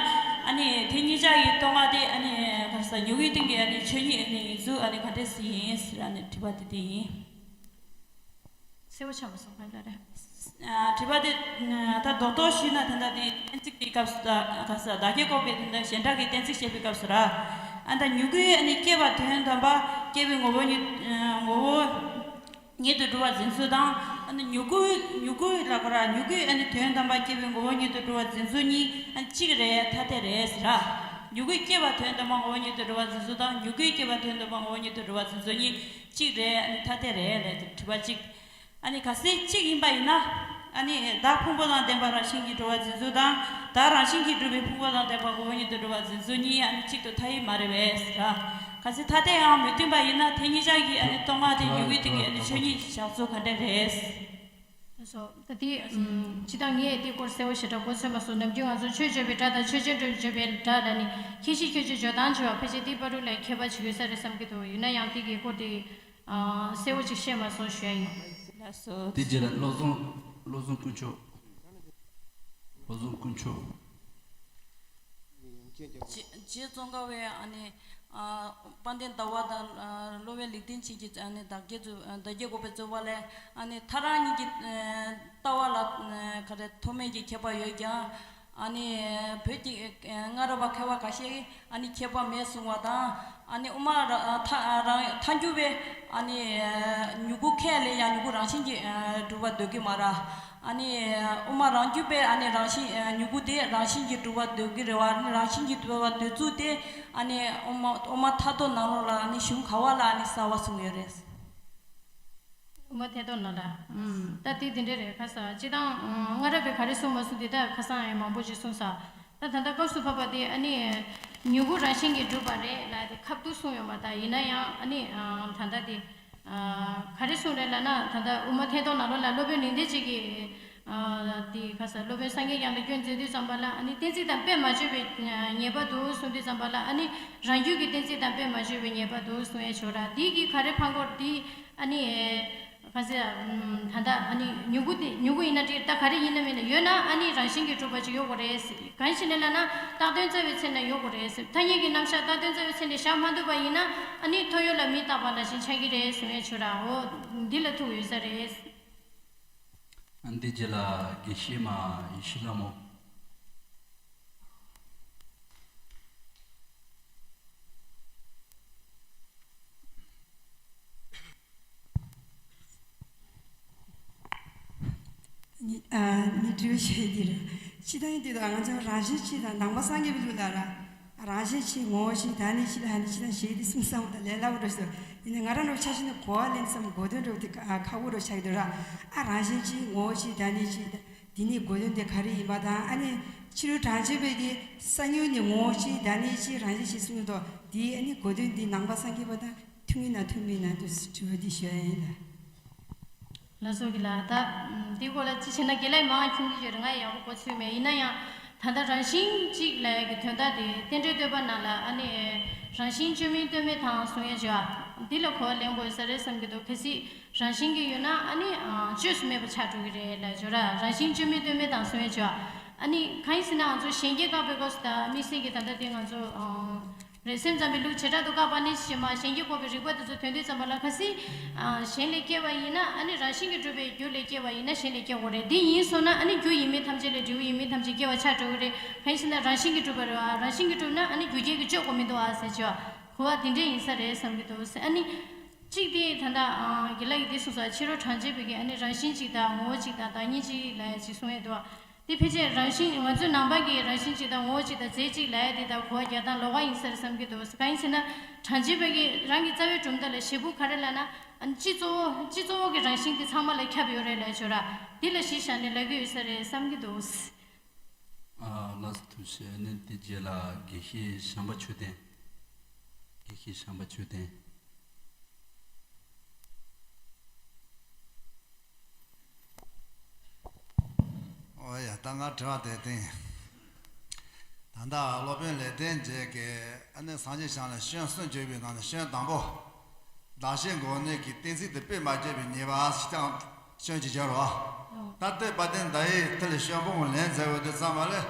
ཨ་ནི་དེ་གཉིས་ཆ་ཡི་བསྟོད་བསྔགས་དེ་ཨ་ནི་ག་རེ་ཟེར་མྱུ་གུའི་སྟེང་གི་ཨ་ནི་ཆོས་ཉིད་ཨ་ནི་ཡིན་ཚུལ་ཨ་ནི་ག་འདྲས་སེ་ཡིན་ཟེར་ཨ་ནི་དྲི་བ་དེ་དེ་ཡིན། གསལ་པོ་ཆགས་མ་སོང་ག་ལ་རེད། ཨ། དྲི་བ་དེ་ད་རྡོག་རྡོག་ཞུས་ན་ད་ལྟ་དེ་གཏན་ཚིགས་ཀྱི་སྐབས་སུ་ད་ག་རེ་ཟེར་བདག་བསྐྱེད་འགོག་པའི་དེ་འདྲ་གཞན་དག་གི་གཏན་ཚིགས་བཤད་པའི་སྐབས་སུ་ར། ཨ་ད་མྱུ་གུའི་ཨ་ནི་སྐྱེ་བ་དོན་དམ་པ་སྐྱེ་བའི་ངོ་བོ་ཉིད་ངོ་བོ། ཉིད་དུ་གྲུབ་པར་འཛིན་ཚུལ་དང་། ཨ་ནི་མྱུ་གུ་མྱུ་གུ་ལ་གོ་ར་མྱུ་གུའི་ཨ་ནི་དོན་དམ་པ་སྐྱེ་བའི་ངོ་བོ་ཉིད་དུ་གྲུབ་པར་འཛིན་ཚུལ་གཉིས་ཨ་ནི་གཅིག་རེད་ཐ་དད་རེད་ཟེར་ར། མྱུ་གུའི་སྐྱེ་བ་དོན་དམ་པ་ངོ་བོ་ཉིད་དུ་གྲུབ་པར་འཛིན་ཚུལ་དང་མྱུ་གུའི་སྐྱེ་བ་དོན་དམ་པ་ངོ་བོ་ཉིད་དུ་གྲུབ་པར་འཛིན་ཚུལ་གཉིས་གཅིག་རེད་ཨ་ནི་ཐ་དད་རེད་ལབ་དེ་དྲི་བ་གཅིག་ཨ་ནི་གལ་སྲིད་གཅིག་ཡིན་པ་ཡིན་ན། ཨ་ནི་བདག་ཕུང་པོ་དང་ལྡན་པ་རང་བཞིན་གྱིས་གྲུབ་པར་འཛིན་ཚུལ་དང་བདག་རང་བཞིན་གྱིས་གྲུབ་པའི་ཕུང་པོ་དང་ལྡན་པ་ངོ་བོ་ཉིད་དུ་གྲུབ་པར་འཛིན་ཚུལ་གཉིས་ཨ་ནི་གཅིག་ཏུ་ཐ་ཡིག་མ་རེད་པས་ཟེར་ར། གལ་སྲིད་ཐ་དད་ཡང་མི་མཐུན་པ་ཡིན་ན་དེ་གཉིས་ཆར་གྱི་ཨ་ནི་བསྟོད་བསྔགས་དེ་མྱུ་གུའི་སྟེང་གི་ཨ་ནི་ཆོས་ཉིད་བཞག་ཚུལ་ག་འདྲ་རེད། སོ། ད་དེ་ཨམ། སྤྱིར་བཏང་ངས་དེ་སྐོར་གསལ་པོ་ཞེ་དྲག་གོ་ཚོད་མ་སོང་། ནམ་རྒྱུན་ང་ཚོ་ཆོས་བརྗོད་པའི་སྒྲ་དང་ཆོས་ཅན་བརྗོད་པའི་སྒྲ་ལ་ནི་ཁྱད་གཞི་ཁྱད་ཆོས་འཇོག་སྟངས་བྱེད་པ་ཕལ་ཆེར་དེ་བར་དུ་ལས་ཁྱད་པར་ཅིག་ཡོད་ས་རེད་བསམ་གྱི་འདུག་ཡིན་ན་ཡང་དེ་གི་སྐོར་དེ་ཨ། གསལ་པོ་ཅིག་བཤད་མ་སོང་ཞུ་ཡ་ཡིན། ལགས་སོ། དེ་རྗེས་ལ་བློ་བཟང་བློ་བཟང་དཀོན་མཆོག་བློ་བཟང་དཀོན་མཆོག་རྗེ་རྗེ་ཙོང་ཁ་པས་ཨ་ནི་ཨ། དཔལ་ལྡན་ཟླ་བ་དང་ཨ། སློབ་དཔོན་ལེགས་ལྡན་འབྱེད་ཀྱི་ཨ་ནི་བདག་བསྐྱེད་རྩོད་བདག་བསྐྱེད་འགོག་པའི་རྩོད་པ་ལས་ཨ་ནི་ཐལ་རང་གཉིས་ཀྱི་ཨ། ལྟ་བ་ལ་ཨ། ག་རེ་ཐོགས་མེད་ཀྱི་ཁྱད་པར་ཡོད་ཀྱང་། ཨ་ནི་བོད་ཀྱི་སྔ་རབས་པ་མཁས་པ་ཁ་ཤས་ཀྱིས་ཨ་ནི་ཁྱད་པར་མེད་གསུང་བ་དང་། ཨ་ནི་དབུ་མ་ར་ཐ་རང་ཐལ་འགྱུར་བས་ཨ་ནི་མྱུ་གུ་ཁས་ལེན་ཡང་མྱུ་གུ་རང་བཞིན་གྱིས་གྲུབ་པ་འདོད་ཀྱི་མ་རེད། ཨ་ནི་དབུ་མ་རང་རྒྱུད་པས་ཨ་ནི་རང་བཞིན་མྱུ་གུ་དེ་རང་བཞིན་གྱིས་གྲུབ་པ་འདོད་ཀྱི་རེད་བ། ཨ་ནི་རང་བཞིན་གྱིས་གྲུབ་པ་འདོད་ཚུལ་དེ་ཨ་ནི་དབུ་མ་དབུ་མ་ཐད་གཏོང་ནང་ལོགས་ལ་ཨ་ནི་གཞུང་ག་བ་ལ་ཨ་ནི་གསལ་བ་གསུངས་ཡོད་རེད། དབུ་མ་ཐད་གཏོང་ནང་ལ། ཨུམ། ད་དེ་དེ་འདྲ་རེད། ཁ་སང་སྤྱིར་བཏང་ཨུམ། སྔ་རབས་པས་ག་རེ་གསུངས་མ་གསུངས་དེ་ད་ཁ་སང་ཡང་མང་པོ་ཞིག་གསུངས་ས། ད་ད་ལྟ་སྐབས་སུ་བབ་པ་དེ་ཨ་ནི་མྱུ་གུ་རང་བཞིན་གྱིས་གྲུབ་པ་རེད་ལབ་དེ་ཁ་ཐུག་གསུངས་ཡོད་མ་རེད། ད་ཡིན་ན་ཡང་ཨ་ནི་ཨ་ད་ལྟ་དེ་ཨ་ག་རེ་གསུངས་རེད་ལབ་ན། ད་ལྟ་དབུ་མ་ཐད་གཏོང་ནང་ལོགས་ལ་སློབ་དཔོན་ལུང་བསྟན་འབྱེད་ཀྱིས་ཨ་དེ་ཁ་སང་སློབ་དཔོན་སངས་རྒྱས་བསྐྱངས་ལ་སྐྱོན་མཛད་དུས་ཙམ་པ་ལ་ཨ་ནི་གཏན་ཚིགས་དང་དཔེ་མ་བརྗོད་པའི་ཉེས་པ་འདུག་གསུངས་དུས་ཙམ་པ་ལ་ཨ་ནི་རང་རྒྱུད་ཀྱི་གཏན་ཚིགས་དང་དཔེ་མ་བརྗོད་པའི་ཉེས་པ་འདུག་གསུང་ཡས་ཆོག་ར། དེ་གི་ག་རེ་ཕར་འགོར་དེ་ཨ་ནི་ག་ཟེར། ཨམ། ད་ལྟ་ཨ་ནི་མྱུ་གུ་དེ་མྱུ་གུ་ཡིན་ན་འགྲིག་ད་ག་རེ་ཡིན་ན་མིན་ན་ཡོད་ན་ཨ་ནི་རང་བཞིན་གྱིས་གྲུབ་པ་ཅིག་ཡོད་དགོས་རེད་ཟེར། གང་ཞིག་ནས་ལབ་ན་བཏགས་དོན་རྩ་བའི་ཚེ་ན་ཡོད་དགོས་རེད་ཟེར། ཐ་སྙད་ཀྱི་རྣམ་གཞག་བཏགས་དོན་རྩ་བའི་ཚེ་ནས་བཞག་མ་ཐུབ་པ་ཡིན་ན་ཨ་ནི་ཐོ་ཡོད་ལ་མི་རྟག་པ་ནང་བཞིན་ཆགས་ཀྱི་རེད་གསུང་ཡས་ཆོག་ར། འོ་འདི་ལ་ཐུག་ཡོད་ས་རེད། ཨ་འདི་རྗེས་ལ་དགེ་བཤེས་མ་ཡེ་ཤེས་ལྷ་མོ། ཉི་ཨ་ཉི་དྲི་བ་ཞིག་འདི་རེད། སྤྱིར་བཏང་འདི་དག་ང་ཚོ་རང་བཞིན་གཅིག་དང་ནང་པ་སངས་རྒྱས་པའི་ལུགས་ལ་ར། རང་བཞིན་གཅིག་ངོ་བོ་གཅིག་བདག་ཉིད་གཅིག་ལ་ཧ་ནི་གཅིག་དང་ཞེས་འདི་གསུངས་བསམ་པ་དང་ལས་སླ་པོ་འགྲོ་ཞིག་ཡིན་ན། ང་རང་ལོ་ཆ་བཞག་ན་གོ་བ་ལེན་བསམ་གོ་དོན་འགྲོ་དེ་ཁག་པོ་འགྲོ་ཆགས་ཀྱི་འདུག་ར། ཨ་རང་བཞིན་གཅིག་ངོ་བོ་གཅིག་བདག་ཉིད་གཅིག་དང་། འདི་ནི་གོ་དོན་དེ་ག་རེ་ཡིན་པ་དང་། ཨ་ནི་ཕྱི་རོལ་གྲངས་ཅན་པའི་གི་གསར་འགྱུར་ནི་ངོ་བོ་གཅིག་བདག་ཉིད་གཅིག་རང་བཞིན་གཅིག་གསུངས་འདུག་དེའི་ཨ་ནི་གོ་དོན་འདི་ནང་པ་སངས་རྒྱས་པ་དང་མཐུན་གྱི་ན་མཐུན་མིན་ན་དུ་དྲི་བ་འདི་ཞུ་ཡ་ཡིན་ལ། ལགས་སོ་གི་ལ། ད་འདི་སྐོར་ལ་ཅི་བྱས་ན་དགེ་ལས་མང་ཁྱུང་གི་ཡོད་རེད། ང་ཡག་པོ་གོ་ཚོད་མེད། ཡིན་ན་ཡང་ད་ལྟ་རང་བཞིན་གཅིག་ལབ་ཡ་གི་དོན་དག་དེ་རྟེན་འབྲེལ་བསྟོད་པ་ནང་ལ་ཨ་ནི་རང་བཞིན་བཅོས་མིན་ལྟོས་མེད་དང་གསུང་ཡ་བྱ་བ་འདི་ལ་གོ་བ་ལེན་དགོས་ས་རེད་བསམ་གྱི་འདུག་གལ་སྲིད་རང་བཞིན་གྱིས་ཡོད་ན་ཨ་ནི་ཨ་བཅོས་སུ་མེད་པ་ཆགས་འགྲོ་གི་རེད་ལབ་བརྗོད་ར། རང་བཞིན་བཅོས་མིན་ལྟོས་མེད་དང་གསུང་ཡ་བྱ་བ། ཨ་ནི་གང་ཡིན་ཟེར་ན་ང་ཚོ་གཞན་སྐྱེ་བཀག་པའི་སྐབས་སུ་ད་དམིགས་བསལ་གྱི་ད་ལྟ་དེ་ང་ཚོ་ཨ་རེད། སེམས་ཙམ་པའི་ལུགས་བྱེ་བྲག་ཏུ་བཀག་པ་ནི་ཕྱི་མ་གཞན་སྐྱེ་འགོག་པའི་རིགས་པ་དེ་ཚོ་ཐོན་དུས་ཙམ་པ་ལ་གལ་སྲིད་ཨ་གཞན་ལས་སྐྱེ་བ་ཡིན་ན་ཨ་ནི་རང་བཞིན་གྱིས་གྲུབ་པའི་རྒྱུ་ལས་སྐྱེ་བ་ཡིན་ན་གཞན་ལས་སྐྱེ་དགོས་རེད། འདི་ཡིན་སོང་ན་ཨ་ནི་རྒྱུ་ཡིན་མིན་ཐམས་ཅད་ལས་འབྲས་བུ་ཡིན་མིན་ཐམས་ཅད་སྐྱེ་བ་ཆགས་འགྲོ་གི་རེད། གང་ཡིན་ཟེར་ན་རང་བཞིན་གྱིས་གྲུབ་པ་རེད་བ། རང་བཞིན་གྱིས་གྲུབ་ན་ཨ་ནི་རྒྱུ་རྐྱེན་གྱིས་གཅོད་དགོས་མི་འདུག་ཨ་ཟེར་བྱས་བ། གོ་བ་འདི་འདྲས་ཡིན་ས་རེད་བསམ་གྱི་འདུག་ཨ་ནི་གཅིག་དེ་ད་ལྟ་ཨ་དགེ་ལགས་ཀྱིས་འདི་གསུངས་སོང་། ཕྱི་རོལ་གྲངས་ཅན་པའི་གི་ཨ་ནི་རང་བཞིན་གཅིག་དང་ངོ་བོ་གཅིག་དང་བདག་ཉིད་གཅིག་ལབ་ཡ་གཅིག་གསུང་ཡས་འདུག་བ། དེ་ཕལ་ཆེར་རང་བཞིན་ང་ཚོའི་ནང་པ་གི་རང་བཞིན་གཅིག་དང་ངོ་བོ་གཅིག་དང་རྫས་གཅིག་ལབ་ཡ་དེ་ད་གོ་བ་རྒྱག་སྟངས་ལོགས་ཀ་ཡིན་ས་རེད་བསམ་གྱི་འདུག་གང་ཡིན་ཟེར་ན་གྲངས་ཅན་པ་གི་རང་གི་རྩ་བའི་གྲུབ་མཐའ་ལ་གཞིར་བུ་ག་རེ་ལབ་ན་ཨ་ནི་སྤྱི་གཙོ་བོ་སྤྱི་གཙོ་བོ་གི་རང་བཞིན་དེ་ཚང་མ་ལ་ཁྱབ་ཡོད་རེད་ལབ་བརྗོད་ར། འདི་ལ་གཞི་བཞག་ནས་ལབ་ཀྱི་ཡོད་ས་རེད་བསམ་གྱི་འདུག་ཨ་ལགས་སོ་ཐུགས་རྗེ་ཆེ། ཨ་ནི་དེ་རྗེས་ལ་དགེ་བཤེས་བྱམས་པ་ཆོས་ལྡན། དགེ་བཤེས་བྱམས་པ་ཆོས་ལྡན། ཨོ་ཡ། ད་ང་དྲི་བ་དེ་བསྟན། ད་ལྟ་སློབ་དཔོན་ལེགས་ལྡན་འབྱེད་ཀྱིས་ཨ་ནི་སངས་རྒྱས་བྱང་ལ་སྐྱོན་གསུམ་བརྗོད་པའི་ནང་ནས་སྐྱོན་དང་པོ། བདག་གཞན་འགོག་ནུས་ཀྱི་གཏན་ཚིགས་དེ་དཔེ་མ་བརྗོད་པའི་ཉེས་པ་ཞེས་ཀྱང་སྐྱོན་གཅིག་བརྗོད་རོ། ད་ལྟའི་དཔལ་ལྡན་ཟླ་ཡིས་དེ་ལ་སྐྱོན་སྤོང་བ་ལན་མཛད་འོས་དུས་ཙམ་པ་ལས།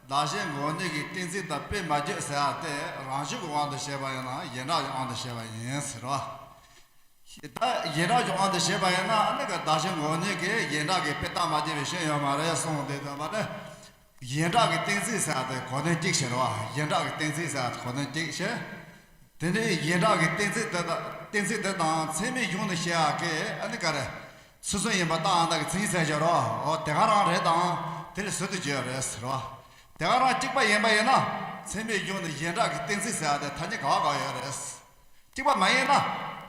བདག་གཞན་འགོག་ནུས་ཀྱི་གཏན་ཚིགས་དང་དཔེ་མ་བརྗོད་ཟེར་བ་དེ་རང་བྱུང་གི་དབང་དུ་བྱས་པ་ཡིན་ནམ་ཡན་གྲགས་ཀྱི་དབང་དུ་བྱས་པ་ཡིན་ཟེར་རོ། ད་ཡན་གྲགས་ཀྱི་དབང་དུ་བྱས་པ་ཡིན་ན་ཨ་ནི་ག་བདག་གཞན་འགོག་ནུས་ཀྱི་ཡན་གྲགས་ཀྱི་དཔེ་བཏགས་མ་བརྗོད་པའི་སྐྱོན་ཡོད་མ་རེད་གསུངས་དེ་ལྟ་བ་ནི། ཡན་གྲགས་ཀྱི་གཏན་ཚིགས་ཟེར་བ་དེ་གོ་དོན་གཅིག་བྱེད་རོགས། ཡན་གྲགས་ཀྱི་གཏན་ཚིགས་ཟེར་བ་དེ་གོ་དོན་གཅིག་བྱེད། དེ་ནས་ཡན་གྲགས་ཀྱི་གཏན་ཚིགས་དེ་དང་གཏན་ཚིགས་དེ་དང་ཚད་མའི་གཞུང་ནས་བཤད་ཡག་གི་ཨ་ནི་ག་རེ། ཚུལ་གསུམ་ཡིན་པར་བཏགས་ཡང་དག་གི་མཚན་ཉིད་ཟེར་བྱེད་རོགས། འོ་དེ་ག་རང་རེད་དང་དེ་ལས་ཟུར་དུ་བརྗོད་རེད་ཟེར་རོགས། དེ་ག་རང་གཅིག་པ་ཡིན་པ་ཡིན་ན་ཚད་མའི་གཞུང་ནས་ཡན་གྲགས་ཀྱི་གཏན་ཚིགས་ཟེར་བ་དེ་ཐ་སྙད་ག་བ་ག་བ་ཡོད་རེད། གཅིག་པ་མ་ཡིན་ན།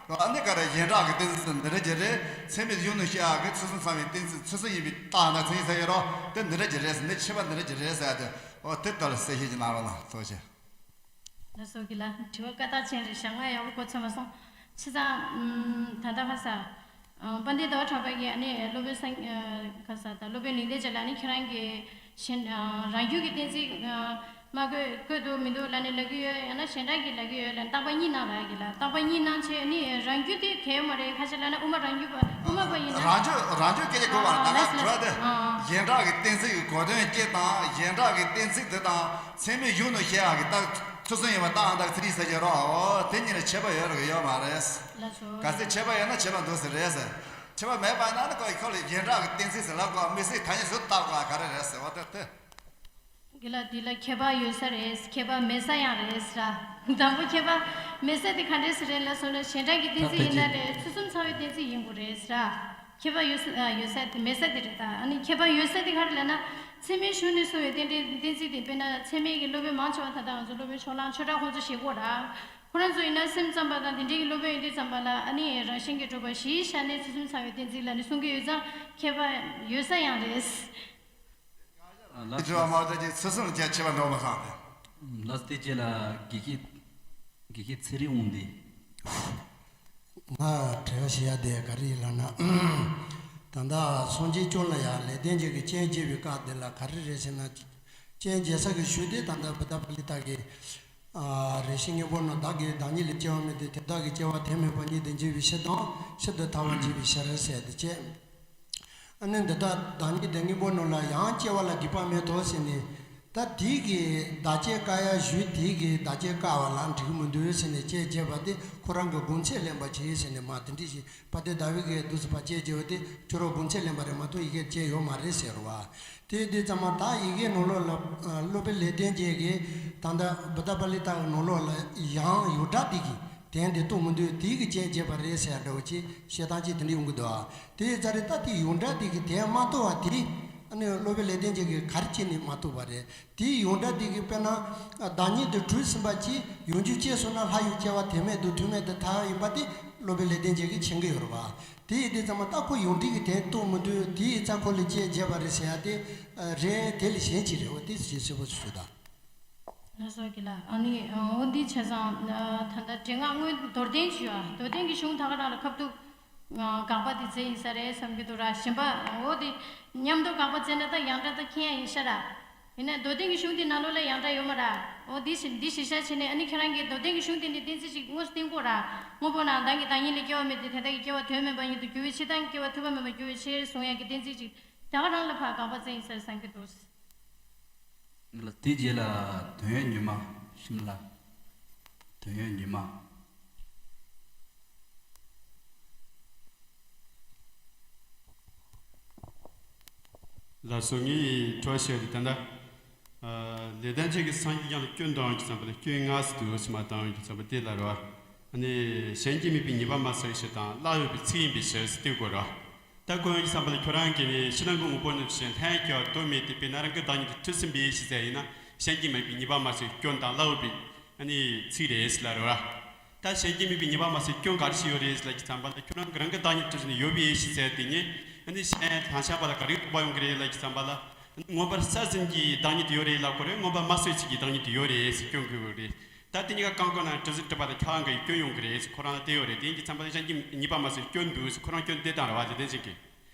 ཨ་ནི་ག་རེ་ཡན་གྲགས་ཀྱི་གཏན་ཚིགས་འདི་འདྲ་ཅིག་རེད། ཚད་མའི་གཞུང་ནས་བཤད་ཡག་གི་ཚུལ་གསུམ་ཚང་བའི་གཏན་ཚིགས་ཚུལ་གསུམ་ཡིན་པའི་རྟགས་དང་མཚན་ཉིད་ཟེར་གྱི་རོ། དེ་འདི་འདྲ་ཅིག་རེད་ཟེར། འདི་ཁྱད་པར་འདི་འདྲ་ཅིག་རེད་ཟེར་ཏེ། འོ་དེ་ལྟར་གསལ་བཤད་ཅིག་གནང་རོགས་གནང་། ཐུགས་རྗེ་ཆེ། ལགས་སོ་གི་ལ། དྲི་བ་བཀའ་རྟགས་ཅན་རེད་ཤག་ང་ཡག་པོ་གོ་ཚོད་མ་སོང་། བྱས་ཙང་ད་ལྟ་ཁ་ས། དཔལ་ལྡན་ཟླ་བ་གྲགས་པ་གིས་ཨ་ནི་སློབ་དཔོན་སངས་ཁ་ས་དང་སློབ་དཔོན་ལེགས་ལྡན་འབྱེད་ལ་ཨ་ནི་ཁྱེད་རང་གིས། གཞན། རང་རྒྱུད་ཀྱི་གཏན་ཚིགས་མ་བཀོད་བཀོད་འདུག་མི་འདུག་ལབ་ནས་ལབ་ཀྱི་ཡོད། ཡང་ན་གཞན་དག་གིས་ལབ་ཀྱི་ཡོད་ལབ་ནས་བརྟག་པ་གཉིས་གནང་ལབ་ཀྱི་ལ། བརྟག་པ་གཉིས་གནང་བྱས་ནི་རང་རྒྱུད་དེ་གལ་ཡོད་མ་རེད། ཁ་ཤས་ལབ་ན་དབུ་མ་རང་རྒྱུད་པ་དབུ་མ་པ་ཡིན་ན། རང་རྒྱུད་རང་རྒྱུད་སྐད་ཆ་གོ་བ་ལ་ད་ལགས་སོ་ལགས་སོ། ཡན་གྲགས་ཀྱི་གཏན་ཚིགས་ཀྱི་གོ་དོན་སྐྱེ་དང་ཡན་གྲགས་ཀྱི་གཏན་ཚིགས་དེ་དང་ཚད་མའི་གཞུང་ནས་བཤད་ཡག་གི་རྟགས་ཚུལ་གསུམ་ཡིན་པ་རྟགས་ཡང་དག་མཚན་ཉིད་ཟེར་གྱི་རོ། འོ་དེ་གཉིས་ལ་ཁྱད་པར་ཡོད་རེད་ཡོད་མ་རེད། ལགས་སོ། གལ་སྲིད་ཁྱད་པར་ཡོད་ན་ཁྱད་པར་འདུག་ཟེར་རེད་ཟེར། ཁྱད་པར་མེད་པ་ན་ནི་ཁོ་ཡི་ཁོ་ལ་ཡན་གྲགས་ཀྱི་གཏན་ཚིགས་ཟེར་ལབ་དགོས། དམིགས་བསལ་ཐ་སྙད་ཟུར་བཏགས་དགོས་ག་རེ་རེད་ཟེར་བ་དེ་དེ། དགེ་ལགས། འདི་ལ་ཁྱད་པར་ཡོད་ས་རེད། ཁྱད་པར་མེད་ས་ཡང་རེད་ཟེར། དང་པོ་ཁྱད་པར་མེད་ས་དེ་ག་འདྲས་ཟེར་རེད་ལབ་སོང་ན། ཞེ་དྲག་གི་གཏན་ཚིགས་ཡིན་ན་རེད། ཚུལ་གསུམ་ཚང་བའི་གཏན་ཚིགས་ཡིན་དགོས་རེད་ཟེར། ཁྱད་པར་ཡོད་ས་ཡོད་ས་དེ་མེད་ས་དེ་རེད། ད་ཨ་ནི་ཁྱད་པར་ཡོད་ས་དེ་ག་རེ་ལབ་ན། ཚད་མའི་གཞུང་ནས་གསུངས་པའི་རྟེན་འབྲེལ་གཏན་ཚིགས་དེ། དཔེར་ན་ཚད་མའི་གི་སློབ་དཔོན་མང་ཆེ་བ་ད་ལྟ་ང་ཚོ་སློབ་དཔོན་ཕྱོགས་གླང་ཆོས་གྲགས་ཁོང་ཚོ་ཞེས་གོ་ར། ཁོ་རང་ཚོ་ཡིན་ན་སེམས་ཙམ་པ་དང་དེ་འདྲའི་གི་སློབ་དཔོན་ཡིན་དུས་ཙམ་པ་ལ། ཨ་ནི་རང་བཞིན་གྱིས་གྲུབ་པ་གཞིའི་ཆ་ནས་ཚུལ་གསུམ་ཚང་བའི་གཏན་ཚིགས་ལབ་ནས་གསུང་གི་ཡོད་ཙང་། ཁྱད་པར་ཡོད་ས་ཡང་རེད། ལགས་དྲི་བ་མ་གཏོགས་ཀྱི་ཚུལ་གསུམ་ལ་ཁྱད་པར་འགྲོ་མ་སོང་སྟེ། ལགས། དེ་རྗེས་ལ་དགེ་བཤེས་དགེ་བཤེས་ཚེ་རིང་དབང་འདུས། ང་དྲི་བ་བཤད་ཡ་དེ་ག་རེ་ཡིན་ལབ་ན། ད་ལྟ་སངས་རྒྱས་བཅོམ་ལ་ཡ་ལེགས་ལྡན་འབྱེད་ཀྱི་སྤྱན་འབྱེད་པའི་སྐབས་དེ་ལ་ག་རེ་རེད་ཟེར་ན། སྤྱན་འབྱེད་ས་གི་གཞུག་དེ་ད་ལྟ་བུདྡྷ་པཱ་ལི་ཏ་གི། ཨ། རེ་ཞིག་སྔོན་པོ་ནོ། བདག་གིས་བདག་ཉིད་ལ་སྐྱེ་བ་མེད་དེ། དེ་དག་གི་སྐྱེ་བ་དོན་མེད་པ་ཉིད་དུ་འཇིག་པའི་ཕྱིར་དང་། ཕྱིར་དུ་ཐར་བར་འཇིག་པའི་ཕྱིར་ཟེར་དེ་བྱས། ཨ་ནི་འདི་དག་བདག་ཉིད་དེ་སྔོན་པོ་ནོ་ལ་ཡང་སྐྱེ་བ་ལ་སྡིག་པ་མེད་དོ་ཟེར་ནས། ད་དེ་གི་བདག་བསྐྱེད་བཀག་ཡ་གཞུག་དེ་གི་བདག་བསྐྱེད་བཀག་པ་ལ་འགྲིག་གི་མི་འདུག་ཟེར་ནས་སྤྱན་འབྱེད་པ་དེ་ཁོ་རང་གི་དགོངས་ཚད་ལེན་པ་བྱེད་ཟེར་ནས་མ་དེ་འདྲ་ཞིག་དཔལ་ལྡན་ཟླ་བའི་གི་འདུག་སེ་ཕར་སྤྱན་འབྱེད་པ་དེ་ཁྱོད་རང་དགོངས་ཚད་ལེན་པ་རེད་མ་གཏོགས་ཡི་གེར་སྤྱན་ཡོད་མ་རེད་ཟེར་བ། དེ་དེ་ཙམ་མ། ད་ཡི་གེ་ནང་ལོགས་ལ། ཨ། སློབ་དཔོན་ལེགས་ལྡན་འབྱེད་ཀྱི་ད་ལྟ་བུདྡྷ་པཱ་ལི་ཏ་གི་ནང་ལོགས་ལ་ཡང་ཡོངས་གྲགས་དེ་གི་དོན་དེ་རྟོགས་མི་འདུག་དེ་གི་སྤྱན་འབྱེད་པ་རེད་ཟེར་འདྲ་བོ་ཅིག་བཤད་སྟངས་ཅིག་དེ་འདྲ་ཡོང་གི་འདུག་ཨ། དེ་ཡི་ཙ་རེ་ད་དེ་ཡོངས་གྲགས་དེ་གི་དོན་མ་རྟོགས་པ་དེ། ཨ་ནི་སློབ་དཔོན་ལེགས་ལྡན་འབྱེད་ཀྱིས་ག་རེ་བྱས་ནས་མ་རྟོགས་པ་རེད། དེའི་ཡོངས་གྲགས་དེ་གིས་དཔེར་ན། བདག་ཉིད་དུ་གྲུབ་ཟིན་པ་ཅིག་ཡོངས་གྱུར་ཅན་སོང་ན་ལྷ་ཡི་སྐྱེ་བ་དོན་མེད་དུ་ཐུག་མེད་དུ་ཐལ་ཡིན་པ་དེ་སློབ་དཔོན་ལེགས་ལྡན་འབྱེད་ཀྱིས་མཁྱེན་གྱི་ཡོད་རེད་བ། དེ་ཡིན་དུས་ཙམ་པ་ད་ཁོ་ཡོངས་གྲགས་ཀྱི་དོན་རྟོགས་མི་འདུག་དེ་ཡིན་ཙང་ཁོ་ལ་སྤྱན་འབྱེད་པ་རེད་ཟེར་ཡ་དེ་རེད། དེ་ལས་གཞན་ཅིག་རེད། འོ་དེ་ཞིག་གསལ་པོ་ཞུ་དང་། ལགས་སོ། དགེ་ལགས། ཨ་ནི་འོ་འདི་བྱས་ཙང་། ད་ལྟ་འགྲེལ་ངག་དངོས་མདོར་བསྟན་ཞུ་ཡ། མདོར་བསྟན་གྱི་གཞུང་ད་ག་རང་ལ་ཁ་ཐུག་དགག་པ་དེ་མཛད་ཡིན་ས་རེད་བསམ་གྱི་འདུག་ར། གཞན་པ་འོ་དེ་མཉམ་དུ་དགག་པ་མཛད་ན་ད་ཡང་བསྐྱར་ད་མཁྱེན་ཡ་ཡིན་ཤག་ར། ཡིན་ན་མདོར་བསྟན་གྱི་གཞུང་དེ་ནང་ལོགས་ལ་ཡང་བསྐྱར་ཡོད་མ་ར། འོ་འདི་ཞིག་འདི་གཞི་བཞག་བྱས་ནས། ཨ་ནི་ཁྱེད་རང་གིས་མདོར་བསྟན་གྱི་གཞུང་དེ་ནས་གཏན་ཚིགས་ཅིག་དངོས་སུ་བསྟན་དགོས་ར། སྔོན་པོ་ན་བདག་གིས་བདག་ཉིད་ལ་སྐྱེ་བ་མེད་དེ། དེ་དག་གི་སྐྱེ་བ་དོན་མེད་པ་ཉིད་དུ་འགྱུར་བའི་ཕྱིར་དང་། སྐྱེ་བ་ཐོས་པ་མེད་པར་འགྱུར་བའི་ཕྱིར་གསུང་ཡག་གི་གཏན་ཚིགས་ཅིག་ད་ག་རང་ལ་ཕར་དགག་པ་མཛད་ཡིན་ས་རེད་བསམ་གྱི་འདུག་ལགས། དེ་རྗེས་ལ་དོན་ཡོད་ཉི་མ། ཤིམ་ལ། དོན་ཡོད་ཉི་མ། ལགས་སོ། ངས་དྲི་བ་བཤད་དེ་ད་ལྟ། ཨ། ལེགས་ལྡན་འབྱེད་ཀྱི་སངས་རྒྱས་བསྐྱངས་ལ་སྐྱོན་བཏང་ཡོང་དུས་ཙམ་པ་ལ། སྐྱོན་ལྔ་ཟེར་དུས་འོ་ཟེར་མ་བཏང་ཡོང་དུས་ཙམ་པ་དེ་ལ་རེད་བ། ཨ་ནི་གཞན་སྐྱེ་མེད་པའི་ཉེས་པ་མ་བསལ་བའི་ཕྱིར་དང་། བསླབ་ཡོད་པའི་ཚིག་ཡིན་པའི་ཕྱིར་ཟེར་དེ་དགོས་རེད་བ། ད་ཁོ་ཡོང་དུས་ཙམ་པ་ལ་ཁྱོད་རང་གིས་ནི་ཕྱི་ནང་གི་དངོས་པོ་རྣམས་ཀྱི་ལྷན་སྐྱེ་བ་དོན་མེད་དེ། དཔེར་ན་རང་གི་བདག་ཉིད་དུ་གྲུབ་ཟིན་པའི་ཕྱིར་ཟེར་ཡིན་ན། གཞན་སྐྱེ་མེད་པའི་ཉེས་པ་མ་བསལ་བའི་སྐྱོན་དང་བསླབ་ཡོད་པའི་ཨ་ནི་ཚིག་རེད་ཟེར་ལབ་རེད་བ། ད་གཞན་སྐྱེ་མེད་པའི་ཉེས་པ་མ་བསལ་བའི་སྐྱོན་ག་རེ་ཞིག་ཡོད་རེད་ཟེར་ལབ་ཀྱི་ཙམ་པ་ལ། ཁྱོད་རང་གི་རང་གི་བདག་ཉིད་དུ་གྲུབ་ཟིན་ཡོད་པའི་ཕྱིར་ཟེར་དེ་ནི། ཨ་ནི་གཞན་དང་བཞག་པ་ལ་ག་རེ་དོགས་པ་ཡོང་གི་རེད་ལབ་ཀྱི་ཙམ་པ་ལ། དངོས་པོར་གསལ་ཟིན་གྱི་བདག་ཉིད་དུ་ཡོད་རེད་ལབ་དགོས་རེད། དངོས་པོ་མ་གསལ་བྱེད་ཀྱི་བདག་ཉིད་དུ་ཡོད་རེད་ཟེར་སྐྱོན་གྱི་ཡོད་རེད། ད་དེ་གཉིས་ཀ་གང་དགོས་ན་གྲུབ་ཟིན་གྲུབ་པ་དང་ཁྱབ་པ་གི་སྐྱོན་ཡོང་གི་རེད་ཟེར། ཁོ་རང་ལ་དེ་ཡོད་རེད། དེ་ཡིན་གྱི་ཙམ་པ་ལ་གཞན་སྐྱེ་ཉེས་པ་མ་བསལ་བའི་སྐྱོན་འདུག་ཟེར་ཁོ་རང་སྐྱོན་འདེབས་བཏང་རེད་བ། ལེགས་ལྡན་འབྱེད་ཀྱིས།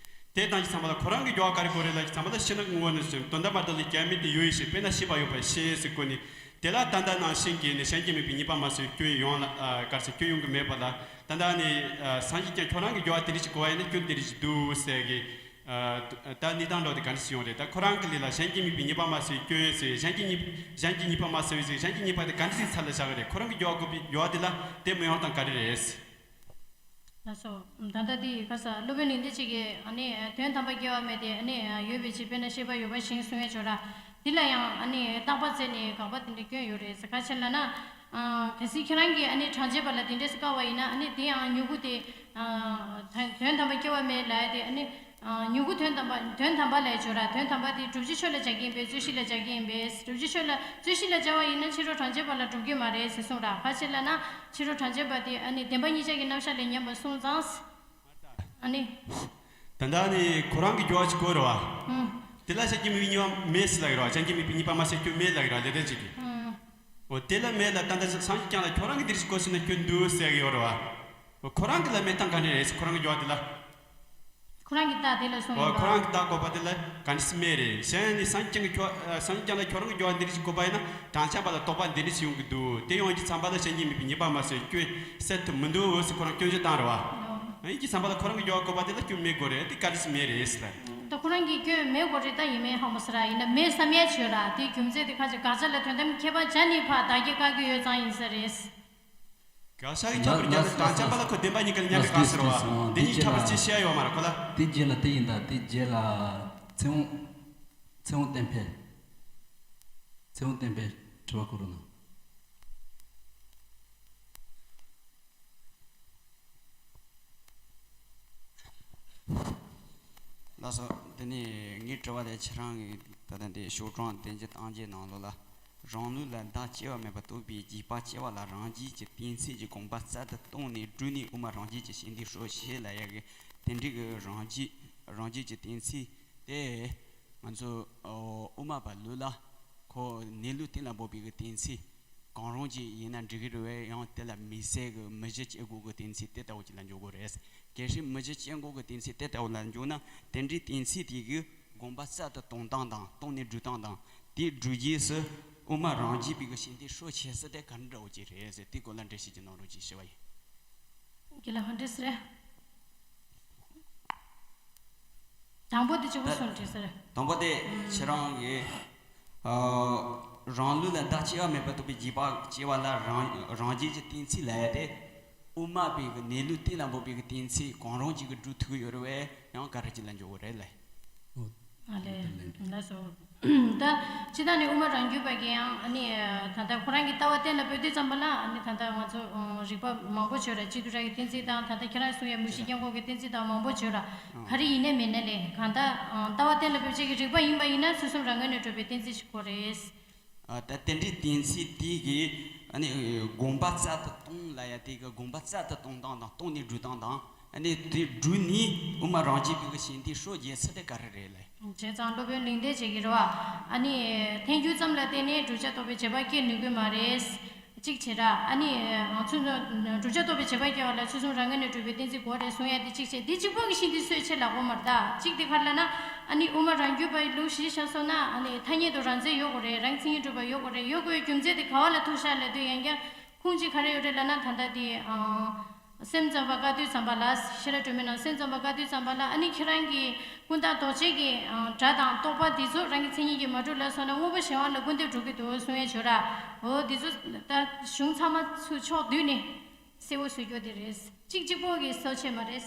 དེ་བཏང་གྱི་ཙམ་པ་ལ་ཁོ་རང་གི་སྦྱོར་བ་ག་རེ་དགོས་རེད་ལབ་ཀྱི་ཙམ་པ་ལ། ཕྱི་ནང་གི་དངོས་པོ་རྣམས་ཀྱི་དོན་དམ་པར་གདོད་ནས་ཁྱབ་མེད་དེ་ཡོད་པའི་ཕྱིར། དཔེར་ན་ཤེས་པ་ཡོད་པའི་ཕྱིར་ཟེར་དགོས་ནི། དེ་ལ་ད་ལྟ་ནང་བཞིན་གྱི་ནི་གཞན་སྐྱེ་མེད་པའི་ཉེས་པ་མ་བསལ་བའི་སྐྱོན་ཡོང་ལ། ཨ། ག་རེ་ཟེར། སྐྱོན་ཡོང་གི་མེད་པ་ལ། ད་ལྟ་ནི། ཨ། སངས་རྒྱས་བསྐྱངས་ཁྱོད་རང་གི་སྦྱོར་བ་དེ་རིགས་ཀྱིས་གོ་བ་ཡིན་ན་སྐྱོན་དེ་རིགས་ཀྱིས་འདུག་ཟེར་གི། ཨ། ད་གནས་སྟངས་འདྲ་བོ་དེ་ག་འདྲ་ཞིག་ཡོང་རེད། ད་ཁོ་རང་གི་ལུགས་ལ་གཞན་སྐྱེ་མེད་པའི་ཉེས་པ་མ་བསལ་བའི་སྐྱོན་ཟེར། གཞན་སྐྱེ་ཉེས། གཞན་གྱི་ཉེས་པ་མ་བསལ་བའི་ཟེར། གཞན་གྱི་ཉེས་པ་དེ་ག་འདྲ་ཞིག་ཚུར་ལ་བཞག་གི་རེད། ཁོ་རང་གི་སྦྱོར་བ་དགོས་པའི་སྦྱོར་བ་དེ་ལ་དེ་མི་ཡོང་སྟངས་ག་རེ་རེད། ལགས་སོ། ད་ལྟ་དེ་ག་ས་སློབ་དཔོན་ལེགས་ལྡན་འབྱེད་ཀྱིས་ཨ་ནི་དོན་དམ་པར་སྐྱེ་བ་མེད་དེ། ཨ་ནི་ཡོད་པའི་ཕྱིར། དཔེར་ན་ཤེས་པ་ཡོད་པ་བཞིན་གསུང་ཡས་ཅིག་ཡོད་ར། འདི་ལ་ཡང་ཨ་ནི་བརྟག་པ་མཛད་ནས་དགག་པ་དེ་འདྲ་སྐྱོན་ཡོད་རེད་ཟེར། ག་རེ་ལབ་ན། ཨ། གལ་སྲིད་ཁྱེད་རང་གིས་ཨ་ནི་གྲངས་ཅན་པ་ལ་དེ་འདྲས་སེ་བཀག་པ་ཡིན་ན། ཨ་ནི་དེ་ཡང་མྱུ་གུ་དེ། ཨ། དོན་དོན་དམ་པར་སྐྱེ་བ་མེད་ལབ་ཡ་དེ། ཨ་ནི། ཨ། མྱུ་གུ་དོན་དམ་པ། དོན་དམ་པ་ལབ་ཡ་ཅིག་ཡོད་ར། དོན་དམ་པ་དེ་བསྒྲུབ་བྱའི་ཆོས་ལ་སྦྱར་གྱི་ཡིན་པས། རྩོད་གཞི་ལ་སྦྱར་གྱི་ཡིན་པས། བསྒྲུབ་བྱའི་ཆོས་ལ། རྩོད་གཞི་ལ་སྦྱར་བ་ཡིན་ན་ཕྱི་རོལ་གྲངས་ཅན་པ་ལ་གྲུབ་ཀྱི་མ་རེད་ཟེར་གསུངས་ར། ག་རེ་ལབ་ན། ཕྱི་རོལ་གྲངས་ཅན་པ་དེ་ཨ་ནི་བདེན་པ་གཉིས་ཆར་གྱི་རྣམ་གཞག་ལས་ཉམས་པར་གསུངས་ཙང་། ཨ་ནི། ད་ལྟ་ནི་ཁོ་རང་གི་སྦྱོར་བ་ཅིག་དགོས་རེད་བ། ཨང་། དེ་ལ་གཞན་སྐྱེ་མེད་པའི་ཉེས་པ་མེད་ཟེར་ལབ་ཀྱི་རེད་བ། གཞན་སྐྱེ་མེད་པའི་ཉེས་པ་མ་བསལ་བའི་སྐྱོན་མེད་ལབ་ཀྱི་རེད་བ། ལེགས་ལྡན་འབྱེད་ཀྱིས། ཨང་། འོ་དེ་ལ་མེད་ལ། ད་ལྟ་སངས་རྒྱས་བསྐྱངས་ལ་ཁྱོད་རང་གིས་དེ་རིགས་གོ་ཟིན་ན་སྐྱོན་འདུག་ཟེར་གྱི་ཡོད་རེད་བ། འོ་ཁོ་རང་གི་ལ་མེད་སྟངས་ག་འདྲ་རེད་ཟེར། ཁོ་རང་གི་སྦྱོར་བ་དེ་ལ། ཁོ་རང་གི་རྟགས་དེ་ལ་སོང་ཡོད་པ། ཁོ་རང་གི་རྟགས་བཀོད་པ་དེ་ལ་ག་འདྲ་སེ་མེད་རེད། གཞན་ནི་སངས་རྒྱས་བསྐྱངས་ཀྱི་ཁྱོད། སངས་རྒྱས་བསྐྱངས་ལ་ཁྱོད་རང་གི་སྦྱོར་བ་འདི་འདྲ་ཞིག་བཀོད་པ་ཡིན་ན། གྲངས་ཅན་པ་ལ་དོགས་པ་འདི་འདྲ་ཞིག་ཡོང་གི་འདུག་དེ་ཡོང་གི་ཙམ་པ་ལ་གཞན་སྐྱེ་མེད་པའི་ཉེས་པ་མ་བསལ་བའི་སྐྱོན་སེལ་ཐུབ་མི་འདུག་ཟེར་ཁོ་རང་སྐྱོན་བརྗོད་བཏང་རེད་བ། ཡིན་གྱི་ཙམ་པ་ལ་ཁོ་རང་གི་སྦྱོར་བ་བཀོད་པ་དེ་ལ་སྐྱོན་མེད་དགོས་རེད། དེ་ག་འདྲ་སེ་མེད་རེད་ཟེར་ལ། ད་ཁོ་རང་གི་སྐྱོན་མེད་དགོས་རེད། ད་ཡིན་མིན་ཧ་མ་ཟེར་ར། ཡིན་ན་མེད་བསམ་ཡ་ཅིག་ཡོད་ར། དེའི་རྒྱུ་མཚན་དེ་ག་ཅིག་དགག་བྱ་ལ་དོན་དམ་ཁྱད་པར་སྦྱར་ནས་ཕར་བདག་སྐྱེ་བཀག་གི་ཡོད་ཙང་ཡིན་ས་རེད། དགག་བྱ་གི་ཁྱད་པར་སྦྱར་ན། གྲངས་ཅན་པ་ལ་ཁོ་བདེན་པ་གཉིས་ཀ་ལ་མཉམ་པའི་བཀག་ཟེར་བ། དེ་གཉིས་ཁྱད་པར་ཅི་བཤད་ཡོད་མ་རེད་ཁོ་ལ། དེ་རྗེས་ལ་དེ་ཡིན། ད་དེ་རྗེས་ལ་ཚེ་དབང་། ཚེ་དབང་བསྟན་འཕེལ། ཚེ་དབང་བསྟན་པས་དྲི་བ་བསྐོར་རོགས་གནང་། ལགས་སོ། དེ་ནས་ངའི་དྲི་བ་དེ་ཁྱེད་རང་གིས་ད་ལྟ་འདི་ཤོག་གྲངས་བདུན་ཅུ་དང་བརྒྱད་ནང་ལོགས་ལ། རང་ལུགས་ལ་བདག་སྐྱེ་བ་མེད་པར་རྟོགས་པའི་རྗེས་དཔག་སྐྱེ་བ་ལ་རང་རྒྱུད་ཀྱི་གཏན་ཚིགས་ཀྱི་དགོངས་པ་རྩལ་དུ་བཏོན་ནས་བསྒྲུབས་ནས་དབུ་མ་རང་རྒྱུད་ཀྱི་ཞིང་དུ་སྲོག་བཅད་ལབ་ཡག་གི་དེ་འདྲའི་གི་རང་རྒྱུད་རང་རྒྱུད་ཀྱི་གཏན་ཚིགས་དེ། ང་ཚོ་ཨོ་དབུ་མ་པ་ལུགས་ལ་ཁོ་གནས་ལུགས་གཏན་ལ་འབེབས་པའི་གི་གཏན་ཚིགས་གང་རུང་ཅིག་ཡིན་ན་འགྲིག་གི་རེད་བས། ཡང་དེ་ལ་དམིགས་བསལ་གི་མི་གཞི་བཅད་དགོས་གི་གཏན་ཚིགས་དེ་ལྟ་བུ་ཅིག་ལ་འཇོག་དགོས་རེད། གལ་སྲིད་མི་གཞི་བཅད་དགོས་གི་གཏན་ཚིགས་དེ་ལྟ་བུ་ལ་འཇོག་ན་དེ་འདྲའི་གཏན་ཚིགས་དེ་གི་དགོངས་པ་རྩལ་དུ་བཏོན་སྟངས་དང་བཏོན་ནས་བསྒྲུབས་སྟངས་དང་དེ་བསྒྲུབས་རྗེས་སུ་དབུ་མ་རང་རྒྱུད་པའི་གི་ཞིང་དེ་སྲོག་བཅད་ས་དེ་ག་འདྲ་བོ་ཅིག་རེད་ཟེར། དེའི་སྐོར་ལ་འགྲེལ་བཤད་ཅིག་གནང་རོགས་ཅེས་ཞུ་བ་ཡིན། རྒན་ལགས་འདི་ཟེར། དང་པོ་དེ་གཅིག་པུ་ད་གསུངས་དྲིས་ཟེར། དང་པོ་དེ་ཁྱེད་རང་གིས་ཨ་རང་ལུགས་ལ་བདག་སྐྱེ་བ་མེད་པར་རྟོགས་པའི་རྗེས་དཔག་སྐྱེ་བ་ལ་རང་རང་རྒྱུད་ཀྱི་གཏན་ཚིགས་ལབ་ཡ་དེ་དབུ་མ་པའི་གི་གནས་ལུགས་གཏན་ལ་འབེབས་པའི་གི་གཏན་ཚིགས་གང་རུང་ཅིག་གིས་སྒྲུབ་ཐུབ་ཀྱི་ཡོད་རེད་བས། ཡང་ག་རེ་ཅིག་ལ་འཇོག་གི་རེད་ལབ། ཨ་ལས། ལགས་སོ། ད་སྤྱིར་བཏང་ནས་དབུ་མ་རང་རྒྱུད་པ་གིས་ཡང་ཨ་ནི་ད་ལྟ་ཁོ་རང་གི་ལྟ་བ་གཏན་ལ་ཕབ་དུས་ཙམ་པ་ལ་ཨ་ནི་ད་ལྟ་ང་ཚོ་རིགས་པ་མང་པོ་བརྗོད་ར། སྤྱི་ལྡོག་ར་གི་གཏན་ཚིགས་དང་། ད་ལྟ་ཁྱེད་རང་གསུང་ཡ་མུ་བཞི་སྐྱེ་འགོག་གི་གཏན་ཚིགས་དང་མང་པོ་བརྗོད་ར། ག་རེ་ཡིན་ནའི་མིན་ནའི་ལས་གང་ལྟར་ལྟ་བ་གཏན་ལ་ཕབ་བྱེད་ཀྱི་རིགས་པ་ཡིན་པ་ཡིན་ན་ཚུལ་གསུམ་རང་ངོས་ནས་གྲུབ་པའི་གཏན་ཚིགས་ཤིག་དགོས་རེད། ཨ་ད་དེ་འདྲའི་གཏན་ཚིགས་དེ་གི་ཨ་ནི་དགོངས་པ་རྩལ་དུ་བཏོན་ལབ་ཡ་དེ་གི་དགོངས་པ་རྩལ་དུ་བཏོན་སྟངས་དང་བཏོན་ནས་བསྒྲུབས་སྟངས་དང་། ཨ་ནི་དེ་བསྒྲུབས་ནས་དབུ་མ་རང་རྒྱུད་པའི་གི་ཞིང་དེ་སྲོག་བཅད་ས་དེ་ག་རེ་རེད་ལབ། བྱས་ཙང་སློབ་དཔོན་གླེང་སྟེགས་བྱེད་ཀྱི་རེད་བ། ཨ་ནི་ཐལ་འགྱུར་ཙམ་ལ་བརྟེན་ནས་བསྒྲུབ་བྱ་རྟོགས་པའི་བྱེད་པ་སྐྱེ་ནུས་ཀྱི་མ་རེད། གཅིག་བྱས་ར། ཨ་ནི་ང་ཚོ་བསྒྲུབ་བྱ་རྟོགས་པའི་བྱེད་པ་སྐྱེ་བ་ལ་ཚུལ་གསུམ་རང་ངོས་ནས་གྲུབ་པའི་གཏན་ཚིགས་དགོས་རེད་གསུང་ཡ་དེ་གཅིག་བྱས། དེ་གཅིག་པོ་གི་ཞིང་དེ་སྲོག་བཅད་ལབ་དགོས་མ་རེད་ད། གཅིག་དེ་ག་རེ་ལབ་ན། ཨ་ནི་དབུ་མ་རང་རྒྱུད་པའི་ལུགས་གཞིར་བཞག་སོང་ན་ཨ་ནི་ཐ་སྙད་དུ་རང་མཚན་ཡོད་དགོས་རེད། རང་མཚན་ཉིད་གྲུབ་པ་ཡོད་དགོས་རེད། ཡོད་དགོས་རྒྱུ་མཚན་དེ་ག་བ་ལ་ཐུག་ཤག་ལབ་དུས་ཡང་བསྐྱར། ཁུངས་གཅིག་ག་རེ་ཡོད་རེད་ལབ་ན། ད་ལྟ་དེ་ཨ་སེམས་ཙམ་པ་བཀའ་སྡོད་ཙམ་པ་ལ། ཤེས་རབ་སྒྲོན་མེ་ནང་སེམས་ཙམ་པ་བཀའ་སྡོད་ཙམ་པ་ལ། ཨ་ནི་ཁྱེད་རང་གི་ཀུན་བརྟགས་ལྡོག་ཆེན་གྱི་ཨ་སྒྲ་དང་རྟོག་པ་འདི་ཚོ་རང་གི་མཚན་ཉིད་ཀྱིས་མ་གྲུབ་ལབ་སོང་ན་དངོས་པོ་གཞན་དབང་ལ་སྐུར་འདེབས་འགྲོ་གི་འདུག་གསུང་ཡས་བྱོས་ར། འོ་འདི་ཚོ་ད་གཞུང་ཚང་མ་ཚུར་ཕྱོགས་བསྡུས་ནས་གསལ་པོ་བཟོ་རྒྱུ་དེ་རེད། གཅིག་གཅིག་པོ་གི་སྲོག་བཅད་མ་རེད།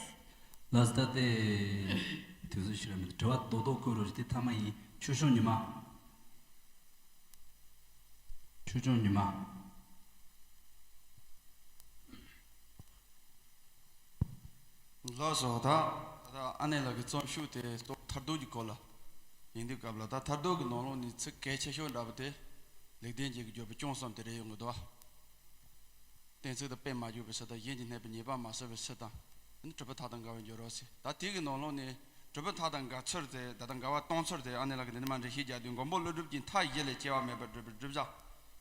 ལགས་སོ། ད་དེ་དུས་ཚོད་ཞིག་ར་མེད། དྲི་བ་རྡོག་རྡོག་བཀོད་རོགས་ཞེས། དེ་མཐའ་མ་ཡིན། ཆོས་སྐྱོང་ཉི་མ། ཆོས་སྐྱོང་ཉི་མ། ལགས་སོ། ད་ད་ཨ་ནེ་ལགས་ཀྱི་རྩོམ་ཤོག་དེ་གཙོ་བོ་མཐར་ཐུག་གི་སྐོར་ལ་ཡིན་དུས་སྐབས་ལ། ད་མཐར་ཐུག་གི་ནང་ལོགས་ནས་ཚིག་གལ་ཆེ་ཤོས་འདྲ་པོ་དེ་ལེགས་ལྡན་འབྱེད་ཀྱི་བརྗོད་པ་སྐྱོང་གསུམ་དེ་རེད་ཡོང་གི་འདུག་བ། གཏན་ཚིགས་དང་དཔེ་མ་འཇོག་པའི་ཕྱིར་དང་། གཞན་གྱི་གནས་པའི་ཉེས་པ་མ་བསལ་བའི་ཕྱིར་དང་། ཨ་ནི་གྲུབ་པའི་མཐའ་དང་འགལ་བར་འགྱུར་རོ་ཟེར། ད་དེ་གི་ནང་ལོགས་ནས་གྲུབ་པའི་མཐའ་དང་འགལ་ཚུལ་དེ། ད་ལྟ་འགལ་བ་སྟོན་ཚུལ་དེ་ཨ་ནེ་ལགས་ཀྱིས་འདི་ནས་མར་འགྲེལ་བཤད་རྒྱག་དུས། མགོན་པོ་ཀླུ་སྒྲུབ་ཀྱིས་མཐའ་བཞི་ལས་སྐྱེ་བ་མེད་པར་སྒྲུབ་པའི་བསྒྲུབ་བྱ་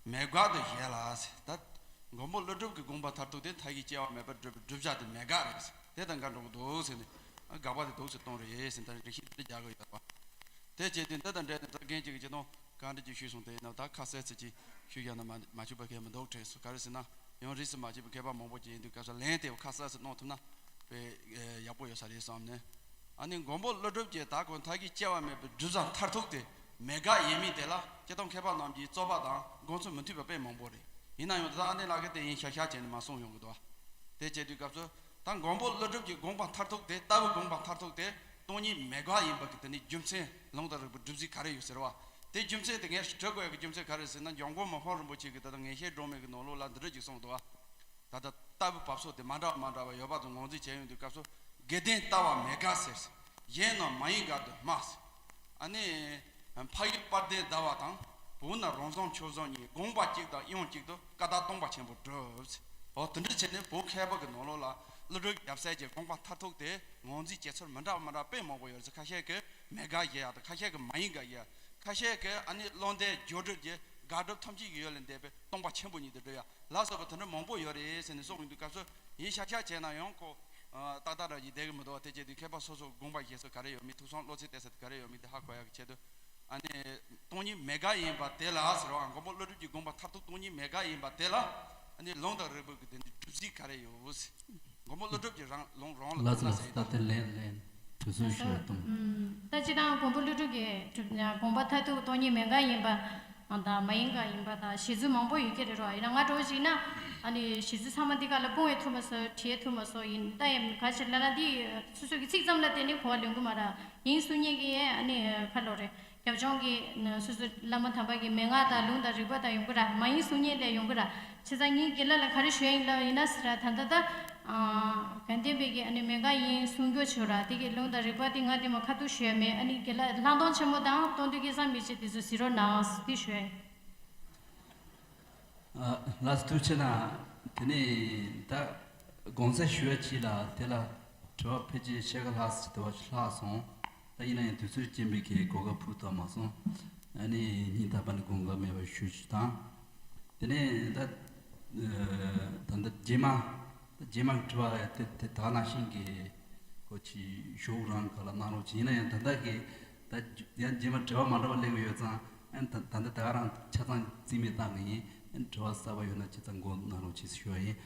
མེད་དགག་ཏུ་བཞེད་ལ་ཟེར། ད་མགོན་པོ་ཀླུ་སྒྲུབ་ཀྱི་དགོངས་པ་མཐར་ཐུག་དེ་མཐའ་བཞི་སྐྱེ་བ་མེད་པར་སྒྲུབ་པའི་བསྒྲུབ་བྱ་དེ་མེད་དགག་རེད་ཟེར། དེ་དང་འགལ་འགྲོ་གི་འདུག་ཟེར་ནས། ཨ་དགག་པ་དེ་འདུག་ཟེར་གཏོང་རེད་ཟེར། ད་འགྲེལ་བཤད་དེ་རྒྱག་གི་ཡོད་པ། དེ་བྱས་དུས་འདི་དང་འབྲེལ་ནས་ད་རྒན་གཅིག་གིས་སྤྱིར་བཏང་གང་འདྲ་ཅིག་ཞུས་སོང་། དེ་ཡིན་ན་ད་ཁ་གསལ་ཚིག་ཅིག་ཞུས་བཞག་ན་མ་མ་ཆོག་པ་གང་ཡང་མི་འདུག་དྲན་སོང་། ག་རེ་ཟེར་ན། ཡང་རིས་སུ་མ་ཆད་པའི་མཁས་པ་མང་པོ་ཅིག་ཡིན་དུས་སྐབས་སུ་ལན་དེ་ཁ་གསལ་ཚིག་གནང་ཐུབ་ན་དཔེ་ཡག་པོ་ཡོད་ས་རེད་བསམ་ནས། ཨ་ནི་མགོན་པོ་ཀླུ་སྒྲུབ་ཀྱིས་ད་ཁོ་མཐའ་བཞི་སྐྱེ་བ་མེད་པའི་བསྒྲུབ་བྱ་མཐར་ཐུག་དེ་མེད་དགག་ཡིན་མིན་དེ་ལ་སྤྱིར་བཏང་མཁས་པ་རྣམས་ཀྱི་རྩོད་པ་དང་དགོངས་ཚུལ་མི་མཐུན་པ་དཔེ་མང་པོ་རེད། ཡིན་ན་ཡང་ད་ལྟ་ཨ་ནེ་ལགས་ཀྱིས་དེ་ཡིན་ཤག་ཤག་བྱས་ནས་མར་གསུངས་ཡོང་གི་འདུག་བ། དེ་བྱས་དུས་སྐབས་སུ་ད་མགོན་པོ་ཀླུ་སྒྲུབ་ཀྱི་དགོངས་པ་མཐར་ཐུག་དེ། ལྟ་བུའི་དགོངས་པ་མཐར་ཐུག་དེ་སྟོང་ཉིད་མེད་དགག་ཡིན་པ་གི་དེ་ནི་རྒྱུ་མཚན་ལུང་དང་རིགས་པའི་སྒྲུབ་ཚུལ་ག་རེ་ཡོད་ཟེར་བ། དེ་རྒྱུ་མཚན་དེ་ངས་དྲི་དགོས་ཡག་གི་རྒྱུ་མཚན་ག་རེ་ཟེར་ན། འཇམ་མགོན་མི་ཕམ་རིན་པོ་ཆེ་གིས་ད་ལྟ་ངེས་ཤེས་སྒྲོན་མེ་གི་ནང་ལོགས་ལ་འདི་འདྲ་ཅིག་གསུངས་འདུག་བ། ད་ལྟ་ལྟ་བུའི་བབ་སོ་དེ་མ་འདྲ་བ་མ་འདྲ་བ་ཡོད་པ་དང་ངོས་འཛིན་བྱས་ཡོང་དུས་སྐབས་སུ། དགེ་ལྡན་ལྟ་བ་མེད་དགག་ཟེར། གཞན་རྣམས་མ་ཡིན་དགག་ཏུ་སྨྲ་ཟེར། ཨ་ནི་འཕགས་ཡུལ་དཔལ་ལྡན་ཟླ་བ་དང་། བོད་ན་རང་བྱུང་ཆོས་བཟང་གཉིས། དགོངས་པ་གཅིག་དང་དབྱིངས་གཅིག་ཏུ། ཀ་དག་སྟོང་པ་ཆེན་པོར་གྲུབ་ཟེར། འོ་དེ་འདྲ་བྱས་ནས་བོད་མཁས་པ་གི་ནང་ལོགས་ལ་ཀླུ་སྒྲུབ་ཡབ་སྲས་ཀྱི་དགོངས་པ་མཐར་ཐུག་དེ་ངོས་འཛིན་བྱེད་ཚུལ་མི་འདྲ་བ་མི་འདྲ་བ་དཔེ་མང་པོ་ཡོད་ཟེར། ཁ་ཤས་ཀྱིས་མེད་དགག་བཞེད་ཡག་དང་། ཁ་ཤས་ཀྱིས་མ་ཡིན་དགག་བཞེད་ཡག། ཁ་ཤས་ཀྱིས་ཨ་ནི་བློ་ལྡན་སྦྱོར་སྒྲོལ་གྱིས་དགག་སྒྲུབ་ཐམས་ཅད་ཀྱི་ཡུལ་ལས་འདས་པའི་སྟོང་པ་ཆེན་པོ་ཉིད་དུ་འགྲོ་ཡ། ལ་སོགས་པ་དེ་འདྲ་མང་པོ་ཡོད་རེད་ཟེར་ནས་གསུངས་ཡོང་དུས་སྐབས་སུ་ཡིན་ཤག་ཤག་བྱས་ན་ཡང་ཁོ་ཏག་ཏག་འདྲ་ཅིག་བསྡད་ཀྱི་མི་འདུག་བ། དེ་བྱས་དུས་མཁས་པ་སོ་སོ་དགོངས་པ་བཞེས་ས་ག་རེ་ཡོད་མེད། ཐུགས་བསམ་བློ་ཚིག་གཏད་ས་དེ་ག་རེ་ཡོད་མེད་དེ་ཧ་གོ་ཡག་གི་ཆེད་དུ། ཨ་ནི་སྟོང་ཉིད་མེད་དགག་ཡིན་པ་དེ་ལ་ཟེར་བ། མགོན་པོ་ཀླུ་སྒྲུབ་ཀྱི་དགོངས་པ་མཐར་ཐུག་སྟོང་ཉིད་མེད་དགག་ཡིན་པ་དེ་ལ་ཨ་ནི་ལུང་དང་རིགས་པའི་གི་དེ་འདྲའི་སྒྲུབ་ཚུལ་ག་རེ་ཡོད་ཟེར། མགོན་པོ་ཀླུ་སྒྲུབ་ཀྱི་རང་ལུང་རང་ལ་ལགས་སོ། ལགས་སོ། ད་ལྟ་ལན་ལན་དུས་ཚོད་ཞིག་ལ་གཏོང་། ད་སྤྱིར་བཏང་མགོན་པོ་ཀླུ་སྒྲུབ་ཀྱི་དགོངས་པ་མཐར་ཐུག་སྟོང་ཉིད་མེད་དགག་ཡིན་པ་དང་མ་ཡིན་དགག་ཡིན་པ་དང་བཞེད་ཚུལ་མང་པོ་ཡོད་ཀྱི་རེད་རོ། ཡིན་ན་ང་འདྲ་བོ་ཞིག་ན་ཨ་ནི་བཞེད་ཚུལ་ཚང་མ་འདི་ག་ལ་སྤུངས་ཡས་ཐུབ་མ་སོང་། བྲིས་ཡས་ཐུབ་མ་སོང་། ཡིན་ད་ཡང་ག་ཅིག་ལབ་ན་འདི་སོ་སོ་གི་ཚིག་ཙམ་ལ་བརྟེན་ནས་གོ་བ་ལོན་གི་མ་རེད། ཡིན་གསུང་མཁན་གྱི་ཨ་ནི་ཁ་ལོ་རེད། རྒྱབ་ལྗོངས་ཀྱི་ན་སོ་སོ་བླ་མ་དམ་པ་གི་མན་ངག་དང་ལུང་དང་རིགས་པ་དང་ཡོང་གི་ར། མ་ཡིན་གསུང་མཁན་ལས་ཡོང་གི་ར། བྱས་ཙང་ངས་དགེ་ལགས་ལ་ག་རེ་ཞུ་ཡ་ཡིན་ལབ་ཡིན་ན་ཟེར་ར། ད་ལྟ་ད་ཨ་དགའ་ལྡན་པའི་གི་ཨ་ནི་མན་ངག་ཡིན་གསུང་རྒྱུ་བྱོས་ར། དེ་གི་ལུང་དང་རིགས་པ་དེ་ང་དེ་མ་ཁ་ཐུག་ཞུ་ཡ་མེད། ཨ་ནི་དགེ་ལགས་ལྷག་མཐོང་ཆེན་མོ་དང་སྟོང་ཐུན་སྐལ་བཟང་མི་ཕྱེད་དེ་ཚོ་གཟིགས་རོགས་གནང་ཟེར་དེ་ཞུ་ཡ་ཡིན། ཨ། ལགས་སོ། ཐུགས་རྗེ་གནང་། དེ་ནས་ད་དགོངས་སེལ་ཞུ་ཡ་ཅིག་ལ་དེ་ལ་དྲི་བ་ཕལ་ཆེར་ཕྱེད་ཀ་ལྷག་ཙམ་དེ་བ་ལྷག་སོང་། ད་ཡིན་ན་ཡང་དུས་ཚོད་རྐྱེན་པས་ཁྱེད་གོ་སྐབས་ཕུལ་ཐུབ་མ་སོང་། ཨ་ནི་སྙིང་ཐག་པ་ནས་དགོངས་འགལ་མེད་པར་ཞུ་རྒྱུ་དང་། དེ་ནས་ད་ད་ལྟ་རྗེས་མ་ད་རྗེས་མ་དྲི་བ་དེ་དེ་ད་ག་ནང་བཞིན་གྱི་གོ་ཅི་ཞོགས་རང་ག་ལ་གནང་རོགས་བྱེད། ཡིན་ན་ཡང་ད་ལྟ་གི་ད་ཡང་རྗེས་མ་དྲི་བ་མ་འདྲ་བ་སླེབས་ཡོད་ཙང་། ཨན་ད་ད་ལྟ་ད་ག་རང་ཆ་ཚང་རྩིས་མེད་བཏང་གི་ཡིན། ཨན་དྲི་བ་གསར་པ་ཡོད་ན་ཆ་ཚང་མགོ་གནང་རོགས་བྱེད་ཞུ་བ་ཡིན།